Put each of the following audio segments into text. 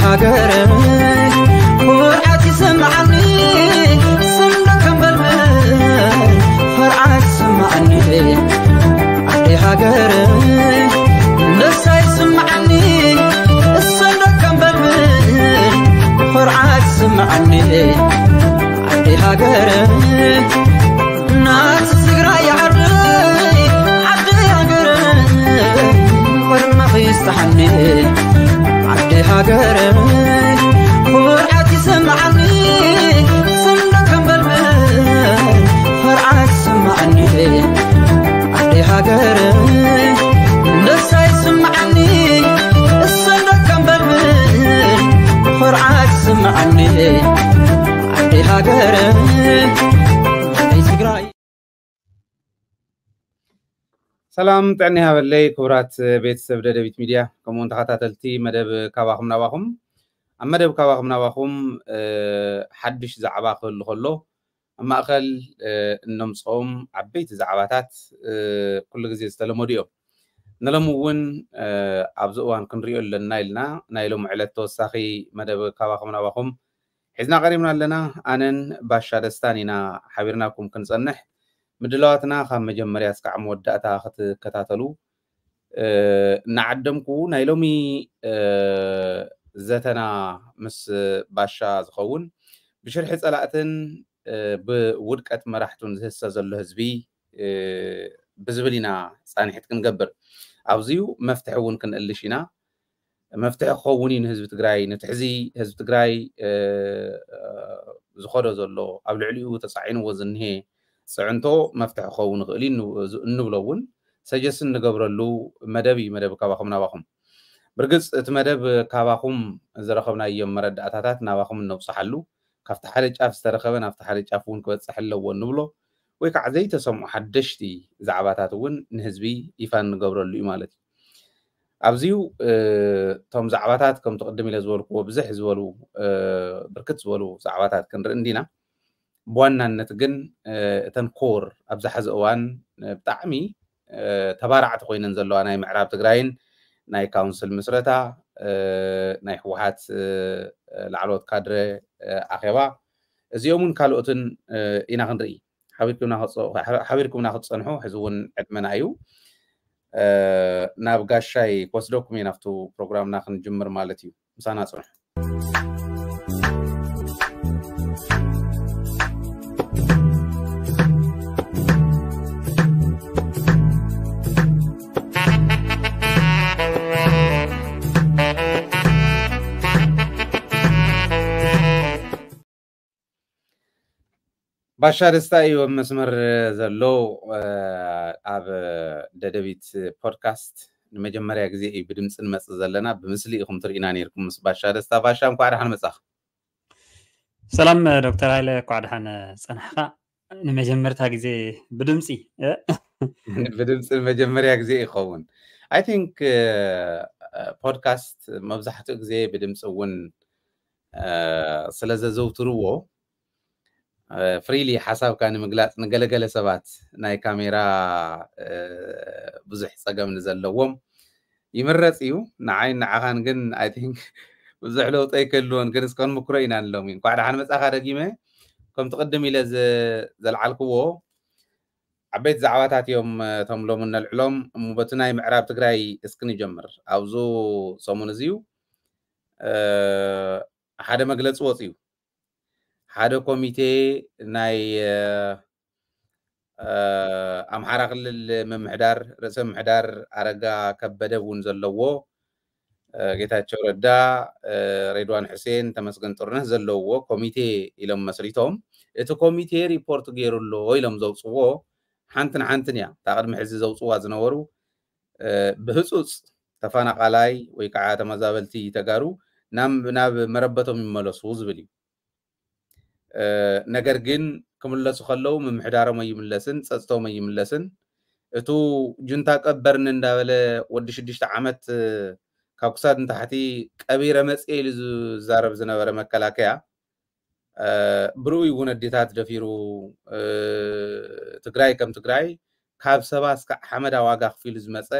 ሃገር ኩርዓት ይስምዓኒ፣ ስንዶ ከም በልብል ኩርዓት ይስምዓኒ። ዓዲ ሃገር ደስታ ይስምዓኒ፣ ስንዶ ከም በልብል ኩርዓት ይስምዓኒ። ዓዲ ሃገር ናት ትግራይ ዓደይ፣ ዓዲ ሃገር ቅድመኺ ይስታሓኒ። ዓዲ ሃገር ኩርዓት ይስምዓኒ፣ ስንዶ ከም በልብል ኩርዓት ይስምዓኒ። ዓዲ ሃገር ደስታ ይስምዓኒ፣ ስንዶ ከም በልብል ኩርዓት ይስምዓኒ። ዓዲ ሃገር ናይ ትግራይ። ሰላም ጥዕና ይሃበለይ ክቡራት ቤተሰብ ደደቢት ሚድያ፣ ከምኡውን ተኸታተልቲ መደብ ካባኹም ናባኹም። ኣብ መደብ ካባኹም ናባኹም፣ እ፣ ሓድሽ ዛዕባ ክህሉ ከሎ፣ ኣብ ማእኸል፣ እ፣ እነምፅኦም ዓበይቲ ዛዕባታት፣ እ፣ ኩሉ ግዜ ዝተለመዱ እዮም። ንሎሚ እውን፣ እ፣ ኣብዚ እዋን ክንሪኦ ኣለና ኢልና ናይ ሎሚ ዕለት ተወሳኺ መደብ ካባኹም ናባኹም ሒዝና ቀሪብና ኣለና። ኣነን ባሻ ደስታን ኢና ሓቢርናኩም ክንጸንሕ። ምድላዋትና ካብ መጀመርያ እስካዕ መወዳእታ ክትከታተሉ፣ እ፣ እናዓደምኩ፣ ናይ ሎሚ፣ እ፣ ዘተና ምስ ባሻ ዝኸውን፣ ብሽርሒ ጸላእትን፣ እ፣ ብውድቀት መራሕቱን ዝህሰ ዘሎ ህዝቢ፣ እ፣ ብዝብል ኢና ጻንሒት ክንገብር። ኣብዚዩ መፍትሒ እውን ክንእልሽ ኢና። መፍትሒ ክኸውን እዩ ንህዝቢ ትግራይ፣ ነቲ ሕዚ ህዝቢ ትግራይ፣ እ፣ እ፣ ዝኸዶ ዘሎ፣ ኣብ ልዕሊኡ ተጻዒንዎ ዝንሄ ጽዕንቶ መፍትሒ ክኸውን ይኽእል እዩ እን-፣ እንብሎ እውን ሰጀስን ንገብረሉ መደብ እዩ፣ መደብ ካባኹም ናባኹም። ብርግጽ እቲ መደብ ካባኹም ዝረኸብናዮም መረዳእታታት ናባኹም እነብጽሓሉ፣ ካብቲ ሓደ ጫፍ ዝተረኸበ ናብቲ ሓደ ጫፍ እውን ክበጽሕ ኣለዎ እንብሎ፣ ወይ ከዓ ዘይተሰምዑ ሓደሽቲ ዛዕባታት እውን ንህዝቢ ይፋ እንገብረሉ እዩ ማለት እዩ። ኣብዚዩ፣ እ፣ እቶም ዛዕባታት ከምቲ ቅድም ኢለ ዝበልክዎ ብዝሕ ዝበሉ፣ እ፣ ብርክት ዝበሉ ዛዕባታት ክንርኢ እንዲና። ብዋናነት ግን፣ እ፣ እተን ኮር ኣብዚ ሐዚ እዋን፣ እ፣ ብጣዕሚ፣ እ፣ ተባራዕቲ ኮይነን ዘለዋ ናይ ምዕራብ ትግራይን ናይ ካውንስል ምስረታ፣ እ፣ ናይ ህወሓት፣ እ፣ ላዕለዎት ካድረ፣ እ፣ ኣኼባ፣ እዚኦምን ካልኦትን፣ እ፣ ኢና ክንርኢ። ሓቢርኩምና ክትጸ-፣ ሓቢርኩምና ክትጸንሑ ሕዚ እውን ዕድመና እዩ። እ፣ ናብ ጋሻይ ክወስደኩም እየ፣ ናብቱ ፕሮግራምና ክንጅምር ማለት እዩ። ምሳና ጽንሑ። ባሻ ደስታ እዩ ኣብ መስመር ዘሎ፣ እ፣ ኣብ ደደቢት ፖድካስት ንመጀመርያ ግዜ እዩ ብድምፂ ንመፅእ ዘለና። ብምስሊ ኢኹም ትርኢና ነይርኩም ምስ ባሻ ደስታ። ባሻ፣ እንኳዕ ደሓን መፃኻ። ሰላም ዶክተር ሃይለ፣ እንኳዕ ደሓን ጸናሕካ። ንመጀመርታ ግዜ ብድምፂ፣ እ? ብድምፂ ንመጀመርያ ግዜ ይኸውን። I think፣ እ፣ ፖድካስት መብዛሕትኡ ግዜ ብድምፂ እውን፣ እ፣ ስለ ዘዘውትርዎ፣ እ፣ ፍሪሊ ሓሳብካ ንምግላፅ ንገለገለ ሰባት ናይ ካሜራ፣ እ፣ ብዙሕ ፀገም ንዘለዎም ይምረፅ እዩ። ንዓይ ንዓኻን ግን፣ I think፣ ብዙሕ ለውጢ ኣይክህልዎን፣ ግን እስከ ክንምክሮ ኢና ንሎሚ። እንኳዕ ደሓን መፃኻ ደጊመ። ከምቲ ቅድም ኢለ ዘ-፣ ዘልዓልክዎ፣ ዓበይቲ ዛዕባታት እዮም፣ እ፣ እቶም ሎሚ ነልዕሎም። እሞ በቲ ናይ ምዕራብ ትግራይ እስኪ ንጀምር። ኣብዚ ሰሙን እዚዩ፣ እ፣ ሓደ መግለፂ ወፂኡ። ሓደ ኮሚቴ ናይ፣ እ፣ እ፣ ኣምሓራ ክልል ምምሕዳር፣ ርእሰ ምምሕዳር ኣረጋ ከበደ እውን ዘለዎ፣ እ፣ ጌታቸው ረዳ፣ እ፣ ሬድዋን ሕሴን፣ ተመስገን ጥሩነህ ዘለውዎ ኮሚቴ ኢሎም መስሪቶም። እቲ ኮሚቴ ሪፖርት ገይሩ ኣሎ ኢሎም ዘውፅዎ ሓንትን ሓንትን እያ። እታ ቅድሚ ሕዚ ዘውፅዋ ዝነበሩ፣ እ፣ ብህፁፅ ተፈናቓላይ ወይ ከዓ ተመዛበልቲ ተጋሩ ናብ፣ ናብ መረበቶም ይመለሱ ዝብል እዩ። እ፣ ነገር ግን ክምለሱ ከለዉ ምምሕዳሮም ኣይምለስን፣ ጸጥቶም ኣይምለስን። እቱ ጁንታ ቀበርኒ እንዳበለ ወዲ ሽዱሽተ ዓመት፣ እ፣ ካብ ክሳድ ንታሕቲ ቀቢረ መጽየ ኢሉ ዝዛረብ ዝነበረ መከላከያ፣ እ፣ ብርኡይ እውን ኣዴታት ደፊሩ፣ እ፣ ትግራይ ከም ትግራይ ካብ ሰባ እስካዕ ሓመዳ ዋጋ ኣኽፊሉ ዝመጸ፣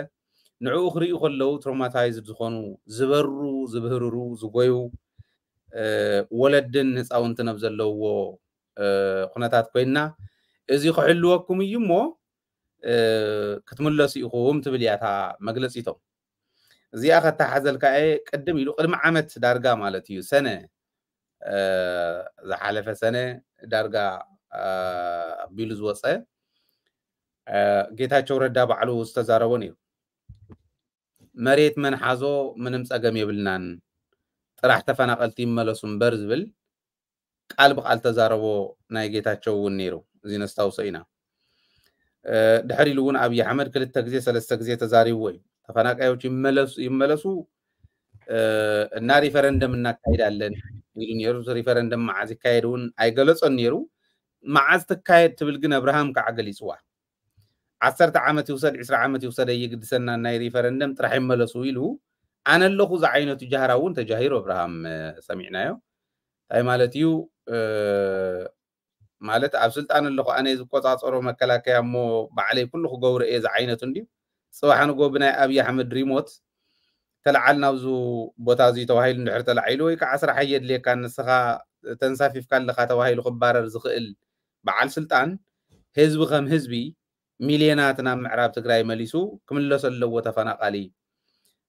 ንዕኡ ክርእዩ ከለዉ ትሮማታይዝድ ዝኾኑ ዝበሩ፣ ዝብህርሩ፣ ዝጎዩ ወለድን ህፃውንትን ኣብ ዘለውዎ ኩነታት ኮይና እዚ ክሕልወኩም እዩ እሞ ክትምለሱ ኢኹም ትብል እያ እታ መግለፂቶም። እዚኣ ከተሓዘልካ እየ ቅድም ኢሉ ቅድሚ ዓመት ዳርጋ ማለት እዩ ሰነ ዝሓለፈ ሰነ ዳርጋ ኣቢሉ ዝወፀ ጌታቸው ረዳ ባዕሉ ዝተዛረቦ ነይሩ። መሬት መን ሓዞ ምንም ፀገም የብልናን፣ ጥራሕ ተፈናቐልቲ ይመለሱ እምበር ዝብል ቃል ብቃል ተዛረቦ ናይ ጌታቸው እውን ነይሩ። እዚ ነስታውሶ ኢና። ድሕር ኢሉ እውን ኣብይ ኣሕመድ ክልተ ግዜ ሰለስተ ግዜ ተዛሪብዎ እዩ። ተፈናቃዮች ይመለሱ እና ሪፈረንደም እናካይዳለን ኢሉ ነይሩ። ሪፈረንደም መዓዝ ይካየድ እውን ኣይገለፆን ነይሩ። መዓዝ ትካየድ ትብል ግን ኣብርሃም ከዓ ገሊፅዋ። ዓሰርተ ዓመት ይውሰድ ዕስራ ዓመት ይውሰድ ኣይግድሰና ናይ ሪፈረንደም ጥራሕ ይመለሱ ኢሉ ኣነ ኣለኹ ዝዓይነቱ ጃህራ እውን ተጃሂሩ ኣብርሃም ሰሚዕናዮ። እንታይ ማለት እዩ? ማለት ኣብ ስልጣን ኣለኹ ኣነ ዝቆፃፀሮ መከላከያ እሞ ባዕለይ ኩሉ ክገብሮ እየ ዝዓይነቱ እንዲ ፅባሕ ንጎ ብናይ ኣብይ ኣሕመድ ሪሞት ተለዓል ናብዙ ቦታ እዚ ተባሂሉ እንድሕር ተላዒሉ ወይ ከዓ ስራሕ ኣየድልየካ ንስኻ ተንሳፊፍካ ኣለካ ተባሂሉ ክባረር ዝኽእል በዓል ስልጣን ህዝቢ ከም ህዝቢ ሚልዮናት ናብ ምዕራብ ትግራይ መሊሱ ክምለስ ኣለዎ ተፈናቃሊ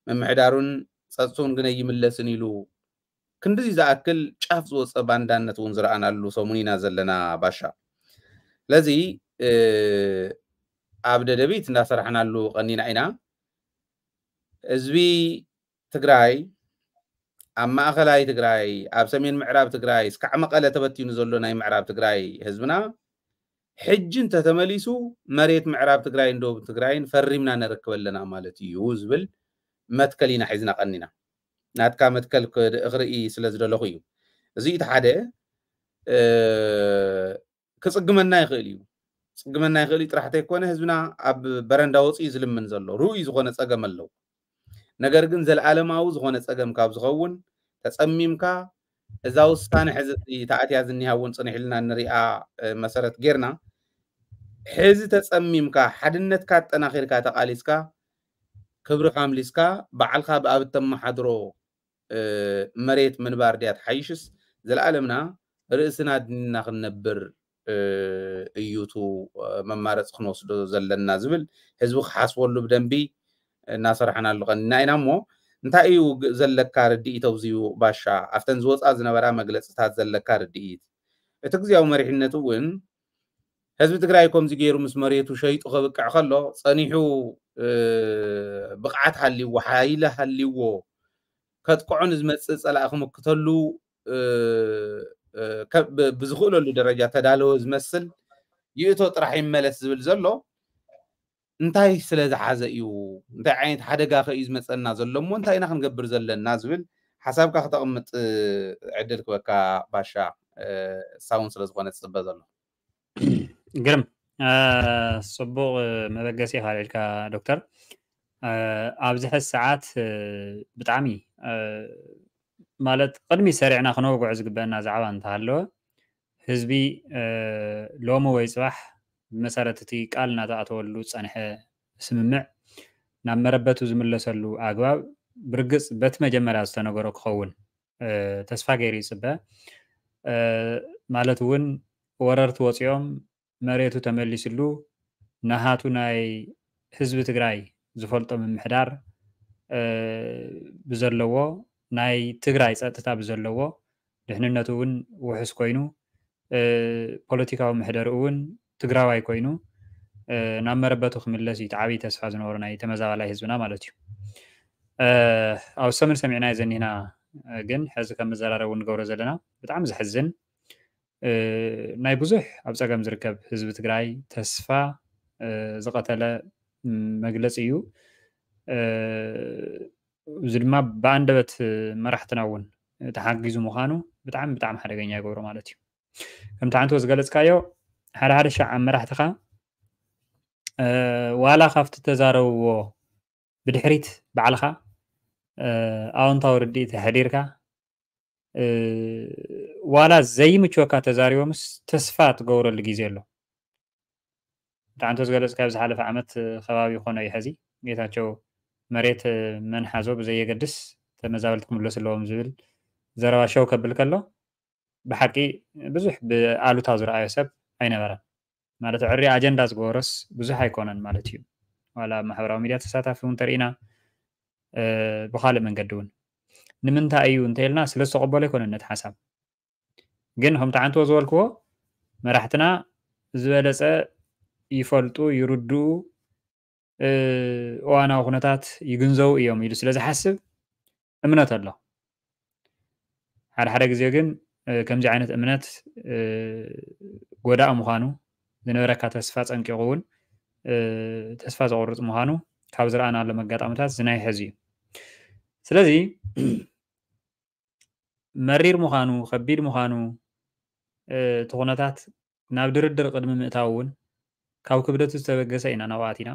ምምሕዳሩን ፀፅቱን ግን ኣይምለስን ኢሉ ክንድዚ ዝኣክል ጫፍ ዝወፀ ባንዳነት እውን ዝረኣናሉ ሰሙን ኢና ዘለና ባሻ። ስለዚ ኣብ ደደቢት እንዳሰራሕናሉ ቀኒና ኢና። ህዝቢ ትግራይ ኣብ ማእኸላይ ትግራይ ኣብ ሰሜን ምዕራብ ትግራይ እስካዕ መቐለ ተበቲኑ ዘሎ ናይ ምዕራብ ትግራይ ህዝብና ሕጂ እንተተመሊሱ መሬት ምዕራብ ትግራይን ደቡብ ትግራይን ፈሪምና ነረክብ ኣለና ማለት እዩ ዝብል መትከል ኢና ሒዝና ቀኒና። ናትካ መትከል ክርኢ ስለ ዝደለኹ እዩ። እዚ እቲ ሓደ ክፅግመና ይኽእል እዩ። ክፅግመና ይኽእል እዩ ጥራሕ ተይኮነ ህዝብና ኣብ በረንዳ ወፂኡ ዝልምን ዘሎ ርኡይ ዝኾነ ፀገም ኣለዎ። ነገር ግን ዘለኣለማዊ ዝኾነ ፀገም ካብ ዝኸውን ተፀሚምካ እዛ ውሳነ ሕዚ ተኣትያ ዝኒሃ እውን ፅንሕ ኢልና ንሪኣ መሰረት ጌርና ሕዚ ተፀሚምካ ሓድነትካ ኣጠናኺርካ ተቓሊስካ ክብርኻ ኣምሊስካ ባዕልካ ብኣብ እተመሓድሮ መሬት ምንባር ድያ ትሓይሽስ ዘለኣለምና ርእስና ኣድኒና ክንነብር እዩ እቲ መማረፂ ክንወስዶ ዘለና ዝብል ህዝቢ ክሓስበሉ ብደንቢ እናሰራሕናሉ ቀኒና ኢና እሞ እንታይ እዩ ዘለካ ርድኢት ኣብዚዩ ባሻ ኣብተን ዝወፃ ዝነበራ መግለፅታት ዘለካ ርድኢት እቲ ግዜያዊ መሪሕነት እውን ህዝቢ ትግራይ ከምዚ ገይሩ ምስ መሬቱ ሸይጡ ከብቅዕ ከሎ ፀኒሑ ብቕዓት ሃልይዎ ሓይሊ ሃልይዎ ከጥቅዖ ንዝመፅእ ፀላእ ክምክተሉ ብዝኽእለሉ ደረጃ ተዳለወ ዝመስል ይእቶ ጥራሕ ይመለስ ዝብል ዘሎ እንታይ ስለ ዝሓዘ እዩ እንታይ ዓይነት ሓደጋ ከ እዩ ዝመፀና ዘሎ እሞ እንታይ ኢና ክንገብር ዘለና ዝብል ሓሳብካ ክተቕምጥ ዕድል ክበካ ባሻ እሳውን ስለ ዝኾነ ዝፅበ ዘሎ ግርም ፅቡቕ መበገሲ ኢኻ ኢልካ ዶክተር ኣብዚ ሕዚ ሰዓት ብጣዕሚ ማለት ቅድሚ ሰሪዕና ክነውግዖ ዝግበአና ዛዕባ እንተሃለወ ህዝቢ ሎሚ ወይ ፅባሕ ብመሰረት እቲ ቃል እናተኣተወሉ ዝፀንሐ ስምምዕ ናብ መረበቱ ዝምለሰሉ ኣግባብ ብርግፅ በቲ መጀመርያ ዝተነገሮ ክኸውን ተስፋ ገይሩ ይፅበ ማለት እውን ወረርቲ ወፂኦም መሬቱ ተመሊስሉ ናሃቱ ናይ ህዝቢ ትግራይ ዝፈልጦ ምምሕዳር ብዘለዎ ናይ ትግራይ ፀጥታ ብዘለዎ ድሕንነቱ እውን ውሑስ ኮይኑ ፖለቲካዊ ምሕደርኡ እውን ትግራዋይ ኮይኑ ናብ መረበቱ ክምለስ እዩ ዓብዪ ተስፋ ዝነበሩ ናይ ተመዛባላይ ህዝብና ማለት እዩ። ኣብ ሰሙን ሰሚዕናዮ ዘኒህና ግን ሕዚ ከም መዘራረቡ ንገብሮ ዘለና ብጣዕሚ ዘሕዝን ናይ ብዙሕ ኣብ ፀገም ዝርከብ ህዝቢ ትግራይ ተስፋ ዝቐተለ መግለፂ እዩ። እዚ ድማ ብኣንደበት መራሕትና እውን ተሓጊዙ ምዃኑ ብጣዕሚ ብጣዕሚ ሓደገኛ ይገብሮ ማለት እዩ። ከምቲ ሓንቲ ዝገለፅካዮ ሓደ ሓደ ሻዕ ኣብ መራሕትኻ ዋላ ካብቲ ተዛረብዎ ብድሕሪት ባዕልኻ ኣወንታዊ ርድኢት ኣሕዲርካ ዋላ ዘይምችወካ ተዛሪቦምስ ተስፋ ትገብረሉ ግዜ ኣሎ። ብጣዕሚ ዝገለፅካ ኣብ ዝሓለፈ ዓመት ከባቢ ይኾነ እዩ ሕዚ ጌታቸው መሬት መን ሓዞ ብዘየገድስ ተመዛበልቲ ክምለሱ ኣለዎም ዝብል ዘረባ ሸው ከብል ከሎ፣ ብሓቂ ብዙሕ ብኣሉታ ዝረኣዮ ሰብ ኣይነበረን። ማለት ዕሪ ኣጀንዳ ዝገበሮስ ብዙሕ ኣይኮነን ማለት እዩ። ዋላ ኣብ ማሕበራዊ ሚድያ ተሳታፊ እውን ተርኢና፣ ብካልእ መንገዲ እውን ንምንታይ እዩ እንተኢልና ስለ ዝተቀበሎ ኣይኮነን ነቲ ሓሳብ። ግን ከም ተዓንትዎ ዝበልክዎ መራሕትና ዝበለፀ ይፈልጡ፣ ይርድኡ፣ እዋናዊ ኩነታት ይግንዘቡ እዮም ኢሉ ስለ ዝሓስብ እምነት ኣሎ። ሓደ ሓደ ግዜ ግን ከምዚ ዓይነት እምነት ጎዳኢ ምዃኑ፣ ዝነበረካ ተስፋ ፀንቂቑ እውን ተስፋ ዘቑርፅ ምዃኑ ካብ ዝረኣናሎም ኣጋጣሚታት ዝናይ ሕዚ እዩ። ስለዚ መሪር ምዃኑ፣ ከቢድ ምዃኑ፣ እቲ ኩነታት ናብ ድርድር ቅድሚ ምእታው እውን ካብ ክብደቱ ዝተበገሰ ኢና ናብኡ ኣቲና።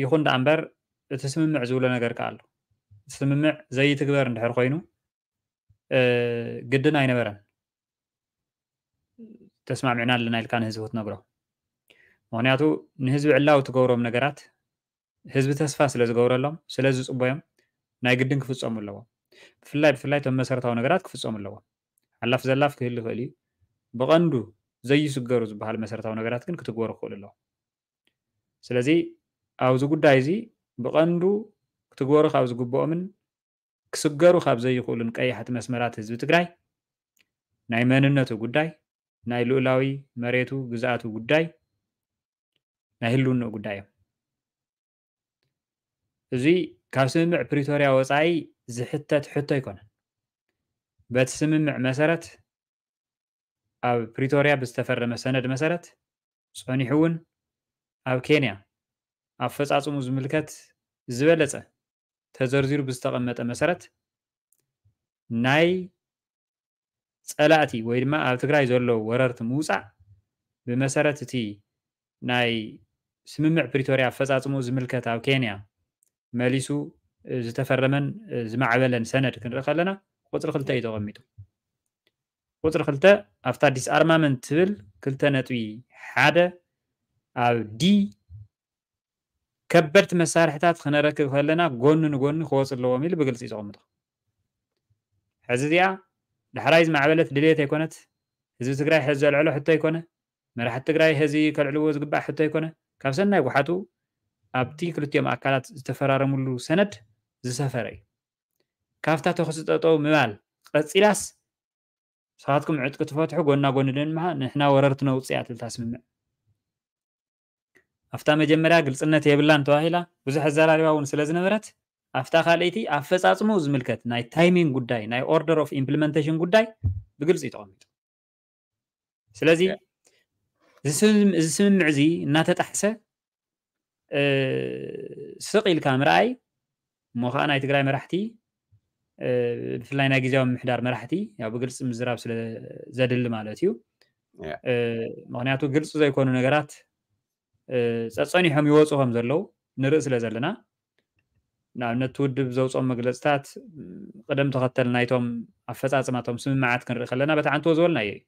ይኹን ደኣ እምበር እቲ ስምምዕ ዝብሎ ነገር ከኣ ኣሎ። ስምምዕ ዘይትግበር እንድሕር ኮይኑ ግድን ኣይነበረን። ተስማዕሚዕና ኣለና ኢልካ ንህዝቢ ክትነግሮ። ምኽንያቱ ንህዝቢ ዕላዊ ትገብሮም ነገራት ህዝቢ ተስፋ ስለ ዝገብረሎም፣ ስለ ዝጽበዮም ናይ ግድን ክፍጸሙ ኣለዎም። ብፍላይ ብፍላይ እቶም መሰረታዊ ነገራት ክፍጸሙ ኣለዎም። ሓላፍ ዘላፍ ክህሉ ይኽእል እዩ። ብቐንዱ ዘይስገሩ ዝበሃል መሰረታዊ ነገራት ግን ክትግበሩ ክኽእሉ ኣለዎም። ስለዚ ኣብዚ ጉዳይ እዚ ብቐንዱ ክትግበሩ ካብ ዝግብኦምን ክስገሩ ካብ ዘይኽእሉን ቀያሕቲ መስመራት ህዝቢ ትግራይ ናይ መንነቱ ጉዳይ፣ ናይ ልኡላዊ መሬቱ ግዝኣቱ ጉዳይ፣ ናይ ህልውንኡ ጉዳይ እዮም። እዚ ካብ ስምምዕ ፕሪቶርያ ወፃኢ ዝሕተት ሕቶ ኣይኮነን። በቲ ስምምዕ መሰረት ኣብ ፕሪቶርያ ብዝተፈረመ ሰነድ መሰረት ፀኒሑ እውን ኣብ ኬንያ ኣፈፃፅሙ ዝምልከት ዝበለፀ ተዘርዚሩ ብዝተቐመጠ መሰረት ናይ ፀላእቲ ወይ ድማ ኣብ ትግራይ ዘለዉ ወረርቲ ምውፃእ ብመሰረት እቲ ናይ ስምምዕ ፕሪቶርያ ኣፈፃፅሙ ዝምልከት ኣብ ኬንያ መሊሱ ዝተፈረመን ዝማዕበለን ሰነድ ክንርኢ ከለና ቁፅሪ ክልተ እዩ ተቐሚጡ። ቁፅሪ ክልተ ኣብታ ዲስኣርማመንት ትብል ክልተ ነጥቢ ሓደ ኣብ ዲ ከበድቲ መሳርሕታት ክነረክብ ከለና ጎኒ ንጎኒ ክወፁ ኣለዎም ኢሉ ብግልፂ እዩ ዘቐምጦ። ሕዚ እዚኣ ዳሕራይ ዝማዕበለት ድልየት ኣይኮነት። ህዝቢ ትግራይ ሕዚ ዘልዕሎ ሕቶ ኣይኮነ። መራሕቲ ትግራይ ሕዚ ከልዕልዎ ዝግባእ ሕቶ ኣይኮነ። ካብ ሰናይ ጓሓቱ ኣብቲ ክልቲኦም ኣካላት ዝተፈራረምሉ ሰነድ ዝሰፈረ እዩ። ካብታ ተኹሲ ጠጠው ምባል ቀፂላስ ንስኻትኩም ዕጥቂ ትፈትሑ ጎና ጎኒ ድማ ንሕና ወረርቲ ነውፅእ እያ ትብል እታ ስምምዕ። ኣብታ መጀመርያ ግልፅነት የብላን ተባሂላ ብዙሕ ኣዘራሪባ እውን ስለ ዝነበረት ኣብታ ካልኣይቲ ኣፈፃፅምኡ ዝምልከት ናይ ታይሚንግ ጉዳይ ናይ ኦርደር ኦፍ ኢምፕሊመንቴሽን ጉዳይ ብግልፂ እዩ ተቐሚጡ። ስለዚ እዚ ስምምዕ እዚ እናተጣሕሰ ስቕ ኢልካ ምርኣይ እሞ ከዓ ናይ ትግራይ መራሕቲ ብፍላይ ናይ ግዜያዊ ምምሕዳር መራሕቲ ያው ብግልፂ ምዝራብ ስለ ዘድሊ ማለት እዩ። ምክንያቱ ግልፂ ዘይኮኑ ነገራት ፀፀኒሖም ይወፁ ከም ዘለዉ ንርኢ ስለ ዘለና ንኣብነት እቲ ውድብ ዘውፅኦም መግለፅታት ቅደም ተኸተል ናይቶም ኣፈፃፅማቶም ስምምዓት ክንርኢ ከለና በቲ ዓንቶ ዝበልናዮ እዩ።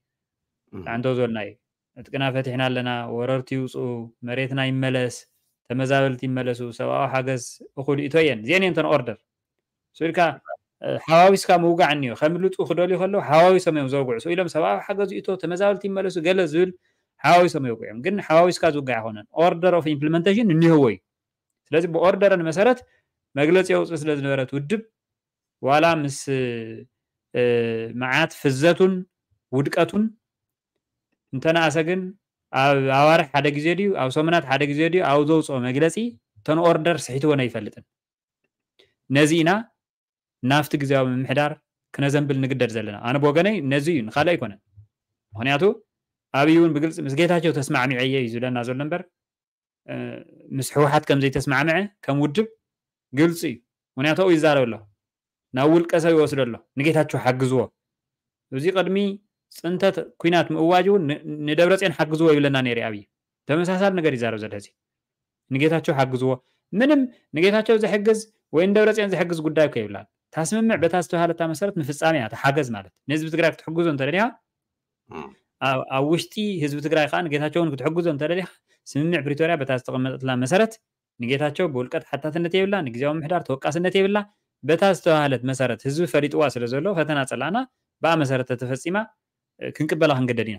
ዓንቶ ዝበልናዮ ዕጥቅና ፈቲሕና ኣለና፣ ወረርቲ ይውፅኡ፣ መሬትና ይመለስ፣ ተመዛበልቲ ይመለሱ፣ ሰብኣዊ ሓገዝ እኹል ይእቶ እየን እዚአን እየን እተን ኦርደር ስኢልካ ሓዋዊስካ ምውጋዕ እኒኦ ከምልጡ ክደልዩ ከለዉ ሓዋዊሶም እዮም ዘውግዑ ስኢሎም ሰብኣዊ ሓገዝ ይእቶ ተመዛበልቲ ይመለሱ ገለ ዝብል ሓዋዊሶም የውግዑ እዮም። ግን ሓዋዊስካ ዝውጋዕ ኣይኮነን። ኦርደር ኦፍ ኢምፕሊመንቴሽን እኒህዎ እዩ። ስለዚ ብኦርደረን መሰረት መግለፂ የውፅእ ስለ ዝነበረት ውድብ ዋላ ምስ መዓት ፍዘቱን ውድቀቱን እንተነኣሰ ግን ኣብ ኣዋርሕ ሓደ ግዜ ድዩ ኣብ ሰሙናት ሓደ ግዜ ድዩ ኣብ ዘውፅኦ መግለፂ እተን ኦርደር ስሒትወን ኣይፈልጥን። ነዚ ኢና ናብቲ ግዜያዊ ምምሕዳር ክነዘንብል ንግደድ ዘለና። ኣነ ብወገነይ ነዚ እዩ ንካልእ ኣይኮነን። ምክንያቱ ኣብይ እውን ብግልፂ ምስ ጌታቸው ተስማዕሚዐ እየ እዩ ዝብለና ዘሎ እምበር ምስ ህወሓት ከም ዘይተስማዕምዐ ከም ውድብ ግልፂ እዩ። ምክንያቱ ኣብኡ ይዛረብ ኣሎ ናብ ውልቀ ሰብ ይወስዶ ኣሎ። ንጌታቸው ሓግዝዎ እዚ ቅድሚ ፅንተት ኩናት ምእዋጅ እውን ንደብረፅዮን ሓግዝዎ ይብለና ነይሩ ኣብይ። ተመሳሳሊ ነገር ይዛረብ ዘሎ እዚ ንጌታቸው ሓግዝዎ ምንም ንጌታቸው ዝሕግዝ ወይ ንደብረፅዮን ዝሕግዝ ጉዳይ እኮ ይብላል። ታስምምዕ በታ ዝተባሃለታ መሰረት ምፍፃም እያ ተሓገዝ ማለት ንህዝቢ ትግራይ ክትሕግዞ እንተደሊኻ ኣብ ውሽጢ ህዝቢ ትግራይ ከዓ ንጌታቸው እውን ክትሕግዞ እንተደሊኻ ስምምዕ ፕሪቶርያ በታ ዝተቐመጠትላ መሰረት ንጌታቸው ብውልቀ ተሓታትነት የብላ፣ ንግዜያዊ ምሕዳር ተወቃስነት የብላ። በታ ዝተባህለት መሰረት ህዝቢ ፈሊጥዋ ስለ ዘሎ ፈተና ጸላእና ብኣ መሰረት ተተፈጺማ ክንቅበላ ክንግደድ ኢና።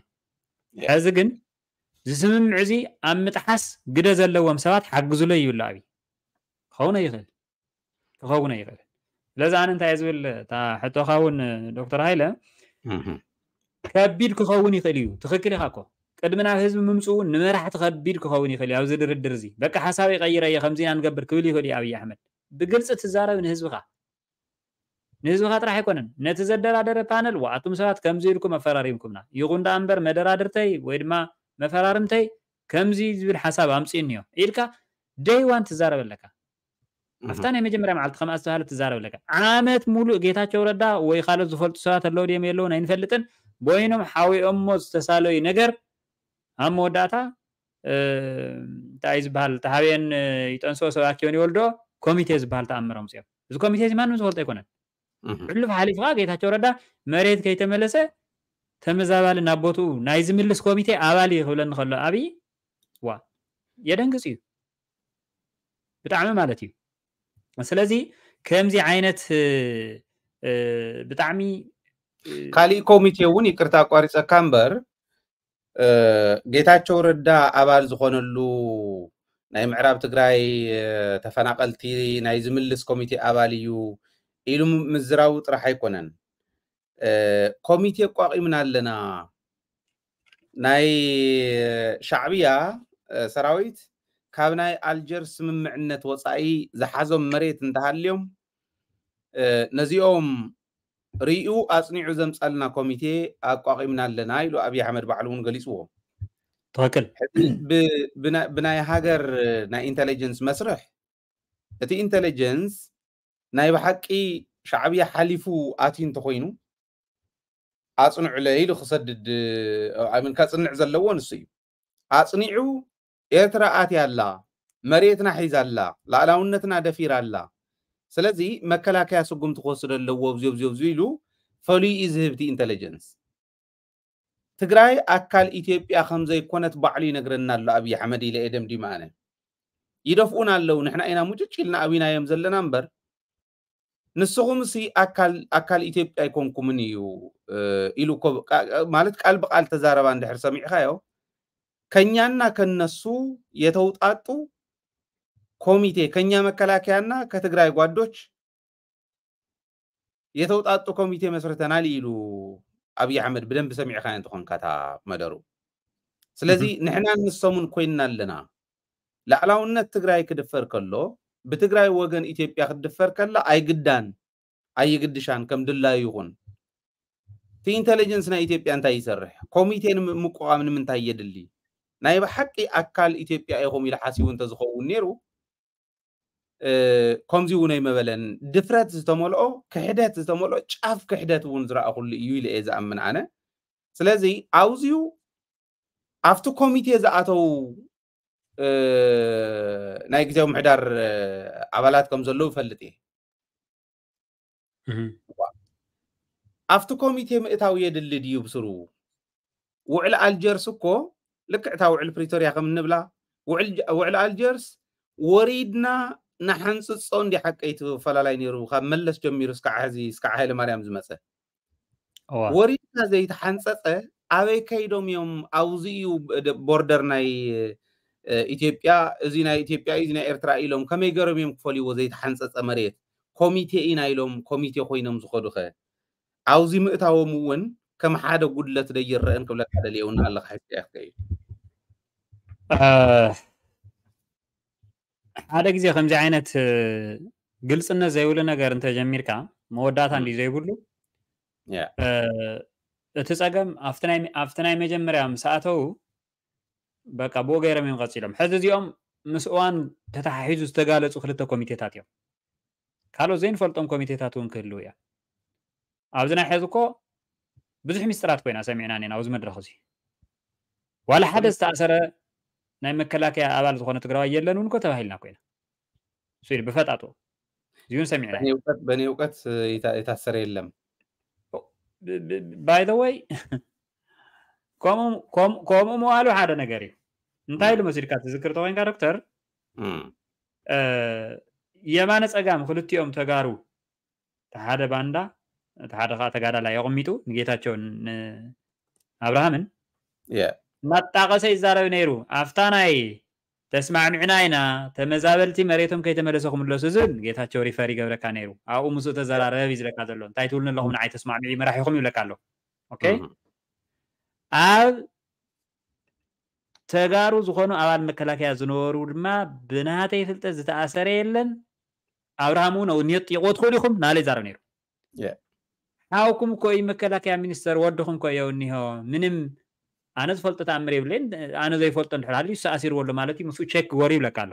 ሕዚ ግን ዝስምምዕ እዚ ኣብ ምጥሓስ ግደ ዘለዎም ሰባት ሓግዙለይ ይብሉ ኣብይ። ክኸውን ኣይኽእል፣ ክኸውን ኣይኽእል። ስለዚ ኣነ እንታይ እየ ዝብል፣ እታ ሕቶኻ እውን ዶክተር ሃይለ ከቢድ ክኸውን ይኽእል እዩ። ትኽክል ኢኻ እኮ። ቅድሚ ናብ ህዝቢ ምምፅኡ እውን ንመራሕቲ ከቢድ ክኸውን ይኽእል እዩ ኣብዚ ድርድር እዚ። በቃ ሓሳብ ይቀይረ እየ፣ ከምዚ ኢና ንገብር ክብል ይኽእል እዩ ኣብይ ኣሕመድ። ብግልፂ ትዛረብ ንህዝብኻ፣ ንህዝብኻ ጥራሕ ኣይኮነን፣ ነቲ ዘደራደረ ፓነል፣ ዋኣቱም ሰባት ከምዚ ኢልኩም ኣፈራሪምኩምና፣ ይኹን ደኣ እምበር መደራድርተይ ወይ ድማ መፈራርምተይ ከምዚ ዝብል ሓሳብ ኣምፅእኒዮ ኢልካ ደይዋን ትዛረብ ኣለካ። ኣብታ ናይ መጀመርያ መዓልቲ ከምኣ ዝተባሃለ ትዛረብ ኣለካ። ዓመት ሙሉእ ጌታቸው ረዳ ወይ ካልኦት ዝፈልጡ ሰባት ኣለዉ ድዮም የለውን ኣይንፈልጥን፣ በይኖም ሓዊኦሞ ዝተሳለዩ ነገር ኣብ መወዳእታ እንታይ ዝበሃል፣ ተሃብየን ይጠንስኦ፣ ሰባኪዮን ይወልዶ ኮሚቴ ዝበሃል ተኣምር ኣምፅኦም። እዚ ኮሚቴ እዚ ማንም ዝፈልጦ ኣይኮነን። ሕሉፍ ሓሊፍካ ጌታቸው ረዳ መሬት ከይተመለሰ ተመዛባሊ ናብ ቦትኡ ናይ ዝምልስ ኮሚቴ ኣባል እዩ ክብለኒ ከሎ ኣብይ፣ ዋ፣ የደንግፅ እዩ ብጣዕሚ ማለት እዩ። ስለዚ ከምዚ ዓይነት ብጣዕሚ ካሊእ ኮሚቴ እውን፣ ይቅርታ ኣቋሪፀካ እምበር፣ ጌታቸው ረዳ ኣባል ዝኾነሉ ናይ ምዕራብ ትግራይ ተፈናቀልቲ ናይ ዝምልስ ኮሚቴ ኣባል እዩ ኢሉ ምዝራቡ ጥራሕ ኣይኮነን። ኮሚቴ ኣቋቒምና ኣለና። ናይ ሻዕብያ ሰራዊት ካብ ናይ ኣልጀርስ ስምምዕነት ወፃኢ ዝሓዞም መሬት እንተሃልዮም፣ ነዚኦም ሪኡ ኣፅኒዑ ዘምፃልና ኮሚቴ ኣቋቒምና ኣለና ኢሉ ኣብይ ኣሕመድ ባዕሉ እውን ገሊፅዎ። ትኽክል። ብናይ ሃገር ናይ ኢንቴሊጀንስ መስርሕ፣ እቲ ኢንቴሊጀንስ ናይ ብሓቂ ሻዕብያ ሓሊፉ ኣትዩ እንተኮይኑ ኣፅንዑለ ኢሉ ክሰድድ፣ ከፅንዕ ዘለዎ ንሱ እዩ። ኣፅኒዑ ኤርትራ ኣትያ ኣላ፣ መሬትና ሒዛ ኣላ፣ ላእላውነትና ደፊራ ኣላ። ስለዚ መከላከያ ስጉምቲ ክወስድ ኣለዎ፣ ብዚዮ ብዚዮ ኢሉ ፈልዩ እዩ ዝህብ እቲ ኢንቴሊጀንስ። ትግራይ ኣካል ኢትዮጵያ ከምዘይኮነት ባዕሉ ይነግረና ኣሎ ኣብይ ኣሕመድ ኢለ እየ ደምዲመ ኣነ። ይደፍኡና ኣለዉ፣ ንሕና ኢና ሙጭጭ ኢልና ኣብይናዮም ዘለና እምበር ንስኹም ሲ ኣካል ኣካል ኢትዮጵያ ኣይኮንኩምን እዩ ኢሉ እኮ፣ ማለት ቃል ብቃል ተዛረባ እንድሕር ሰሚዕካዮ፣ ከኛና ከነሱ የተውጣጡ ኮሚቴ፣ ከኛ መከላከያና ከትግራይ ጓዶች የተውጣጡ ኮሚቴ መስርተናል ኢሉ ኣብይ ኣሕመድ። ብደንብ ሰሚዕካዮ እንተኾንካ እታ መደሩ። ስለዚ ንሕናን ንሶምን ኮይንና ኣለና። ላዕላውነት ትግራይ ክድፈር ከሎ፣ ብትግራይ ወገን ኢትዮጵያ ክትድፈር ከላ ኣይግዳን፣ ኣይግድሻን፣ ከም ድላዩ ይኹን። እቲ ኢንቴሊጀንስ ናይ ኢትዮጵያ እንታይ ይሰርሕ? ኮሚቴ ንምቋቋም ንምንታይ የድሊ? ናይ ብሓቂ ኣካል ኢትዮጵያ ኢኹም ኢሉ ሓሲቡ እንተዝኸውን ነይሩ፣ ከምዚ እውን ኣይመበለን። ድፍረት ዝተመልኦ፣ ክሕደት ዝተመልኦ፣ ጫፍ ክሕደት እውን ዝረኣኹሉ እዩ ኢለ እየ ዝኣምን ኣነ። ስለዚ ኣብዚዩ ኣብቲ ኮሚቴ ዝኣተው ናይ ግዜያዊ ምሕዳር ኣባላት ከም ዘለዉ እፈልጥ እየ። ኣብቲ ኮሚቴ ምእታው የድሊ ድዩ ብስሩ? ውዕል ኣልጀርስ እኮ፣ ልክዕ እታ ውዕል ፕሪቶርያ ከም እንብላ፣ ውዕል ኣልጀርስ ወሪድና ንሓንፅፆ እንዲ ሓቀይ እቲ ፈላላይ ነይሩ፣ ካብ መለስ ጀሚሩ እስካዕ ሕዚ፣ እስካዕ ሃይለማርያም ዝመፀ። ወሪድና ዘይተሓንፀፀ ኣበይ ከይዶም እዮም? ኣብዚ እዩ ቦርደር ናይ ኢትዮጵያ፣ እዚ ናይ ኢትዮጵያ እዩ፣ እዚ ናይ ኤርትራ ኢሎም ከመይ ገሮም እዮም ክፈልይዎ? ዘይተሓንፀፀ መሬት ኮሚቴ ኢና ኢሎም ኮሚቴ ኮይኖም ዝኸዱኸ? ኣብዚ ምእታዎም እውን ከም ሓደ ጉድለት ዶ ይረአን ክብለካ ደልየ እውን ኣለካ። ሕዚ ክትከይድ ሓደ ግዜ ከምዚ ዓይነት ግልፅነት ዘይብሉ ነገር እንተጀሚርካ መወዳእታ እንዲ ዘይብሉ፣ እቲ ፀገም ኣብቲ ናይ መጀመርያ ምስ ኣተው በቃ ብኡ ገይሮም እዮም ቀፂሎም። ሕዚ እዚኦም ምስ እዋን ተተሓሒዙ ዝተጋለፁ ክልተ ኮሚቴታት እዮም። ካልኦት ዘይንፈልጦም ኮሚቴታት እውን ክህልው እያ። ኣብዚ ናይ ሕዚ እኮ ብዙሕ ሚስጥራት ኮይና ሰሚዕና ኔና ኣብዚ መድረኽ እዚ። ዋላ ሓደ ዝተኣሰረ ናይ መከላከያ ኣባል ዝኾነ ትግራዋይ የለን እውን እኮ ተባሂልና ኮይና። ስዊድ ብፈጣጡ እዚውን ሰሚዕና። በእኔ እውቀት የታሰረ የለም። ባይ ዘ ወይ ከምኡ ምባሉ ሓደ ነገር እዩ። እንታይ ኢሉ መሲልካ ትዝክር ተኮይንካ ዶክተር፣ የማነ ጸጋም ክልቲኦም ተጋሩ፣ እቲ ሓደ ባንዳ፣ እቲ ሓደ ከዓ ተጋዳላይ ኣቐሚጡ፣ ንጌታቸውን ንኣብርሃምን እናጣቐሰ ይዛረብ ነይሩ። ኣብታ ናይ ተስማዕሚዕና ኢና፣ ተመዛበልቲ መሬቶም ከይተመለሰ ክምለሱ ዝብል ጌታቸው ሪፈር ይገብረካ ነይሩ። ኣብኡ ምስኡ ተዘራረብ እዩ ዝለካ ዘሎ። እንታይ ትብሉኒ ኣለኹም? ንዓይ ተስማዕሚዑ መራሒኹም ይብለካ ኣሎ። ኦኬ? ኣብ ተጋሩ ዝኾኑ ኣባል መከላከያ ዝነበሩ ድማ ብናተይ ፍልጠት ዝተኣሰረ የለን። ኣብርሃም እውን ነጥይቕዎ ትኽእሉ ኢኹም ናለ ይዛረብ ነይሩ። ሓውኩም እኮ እዩ መከላከያ ሚኒስተር፣ ወድኹም እኮ እዮ እኒሆ። ምንም ኣነ ዝፈልጦ ተኣምር የብለይን። ኣነ ዘይፈልጦ እንድሕር ሃልዩ ተኣሲርዎ ኣሎ ማለት እዩ። ምስኡ ቸክ ግበሩ ይብለካ ኣሎ።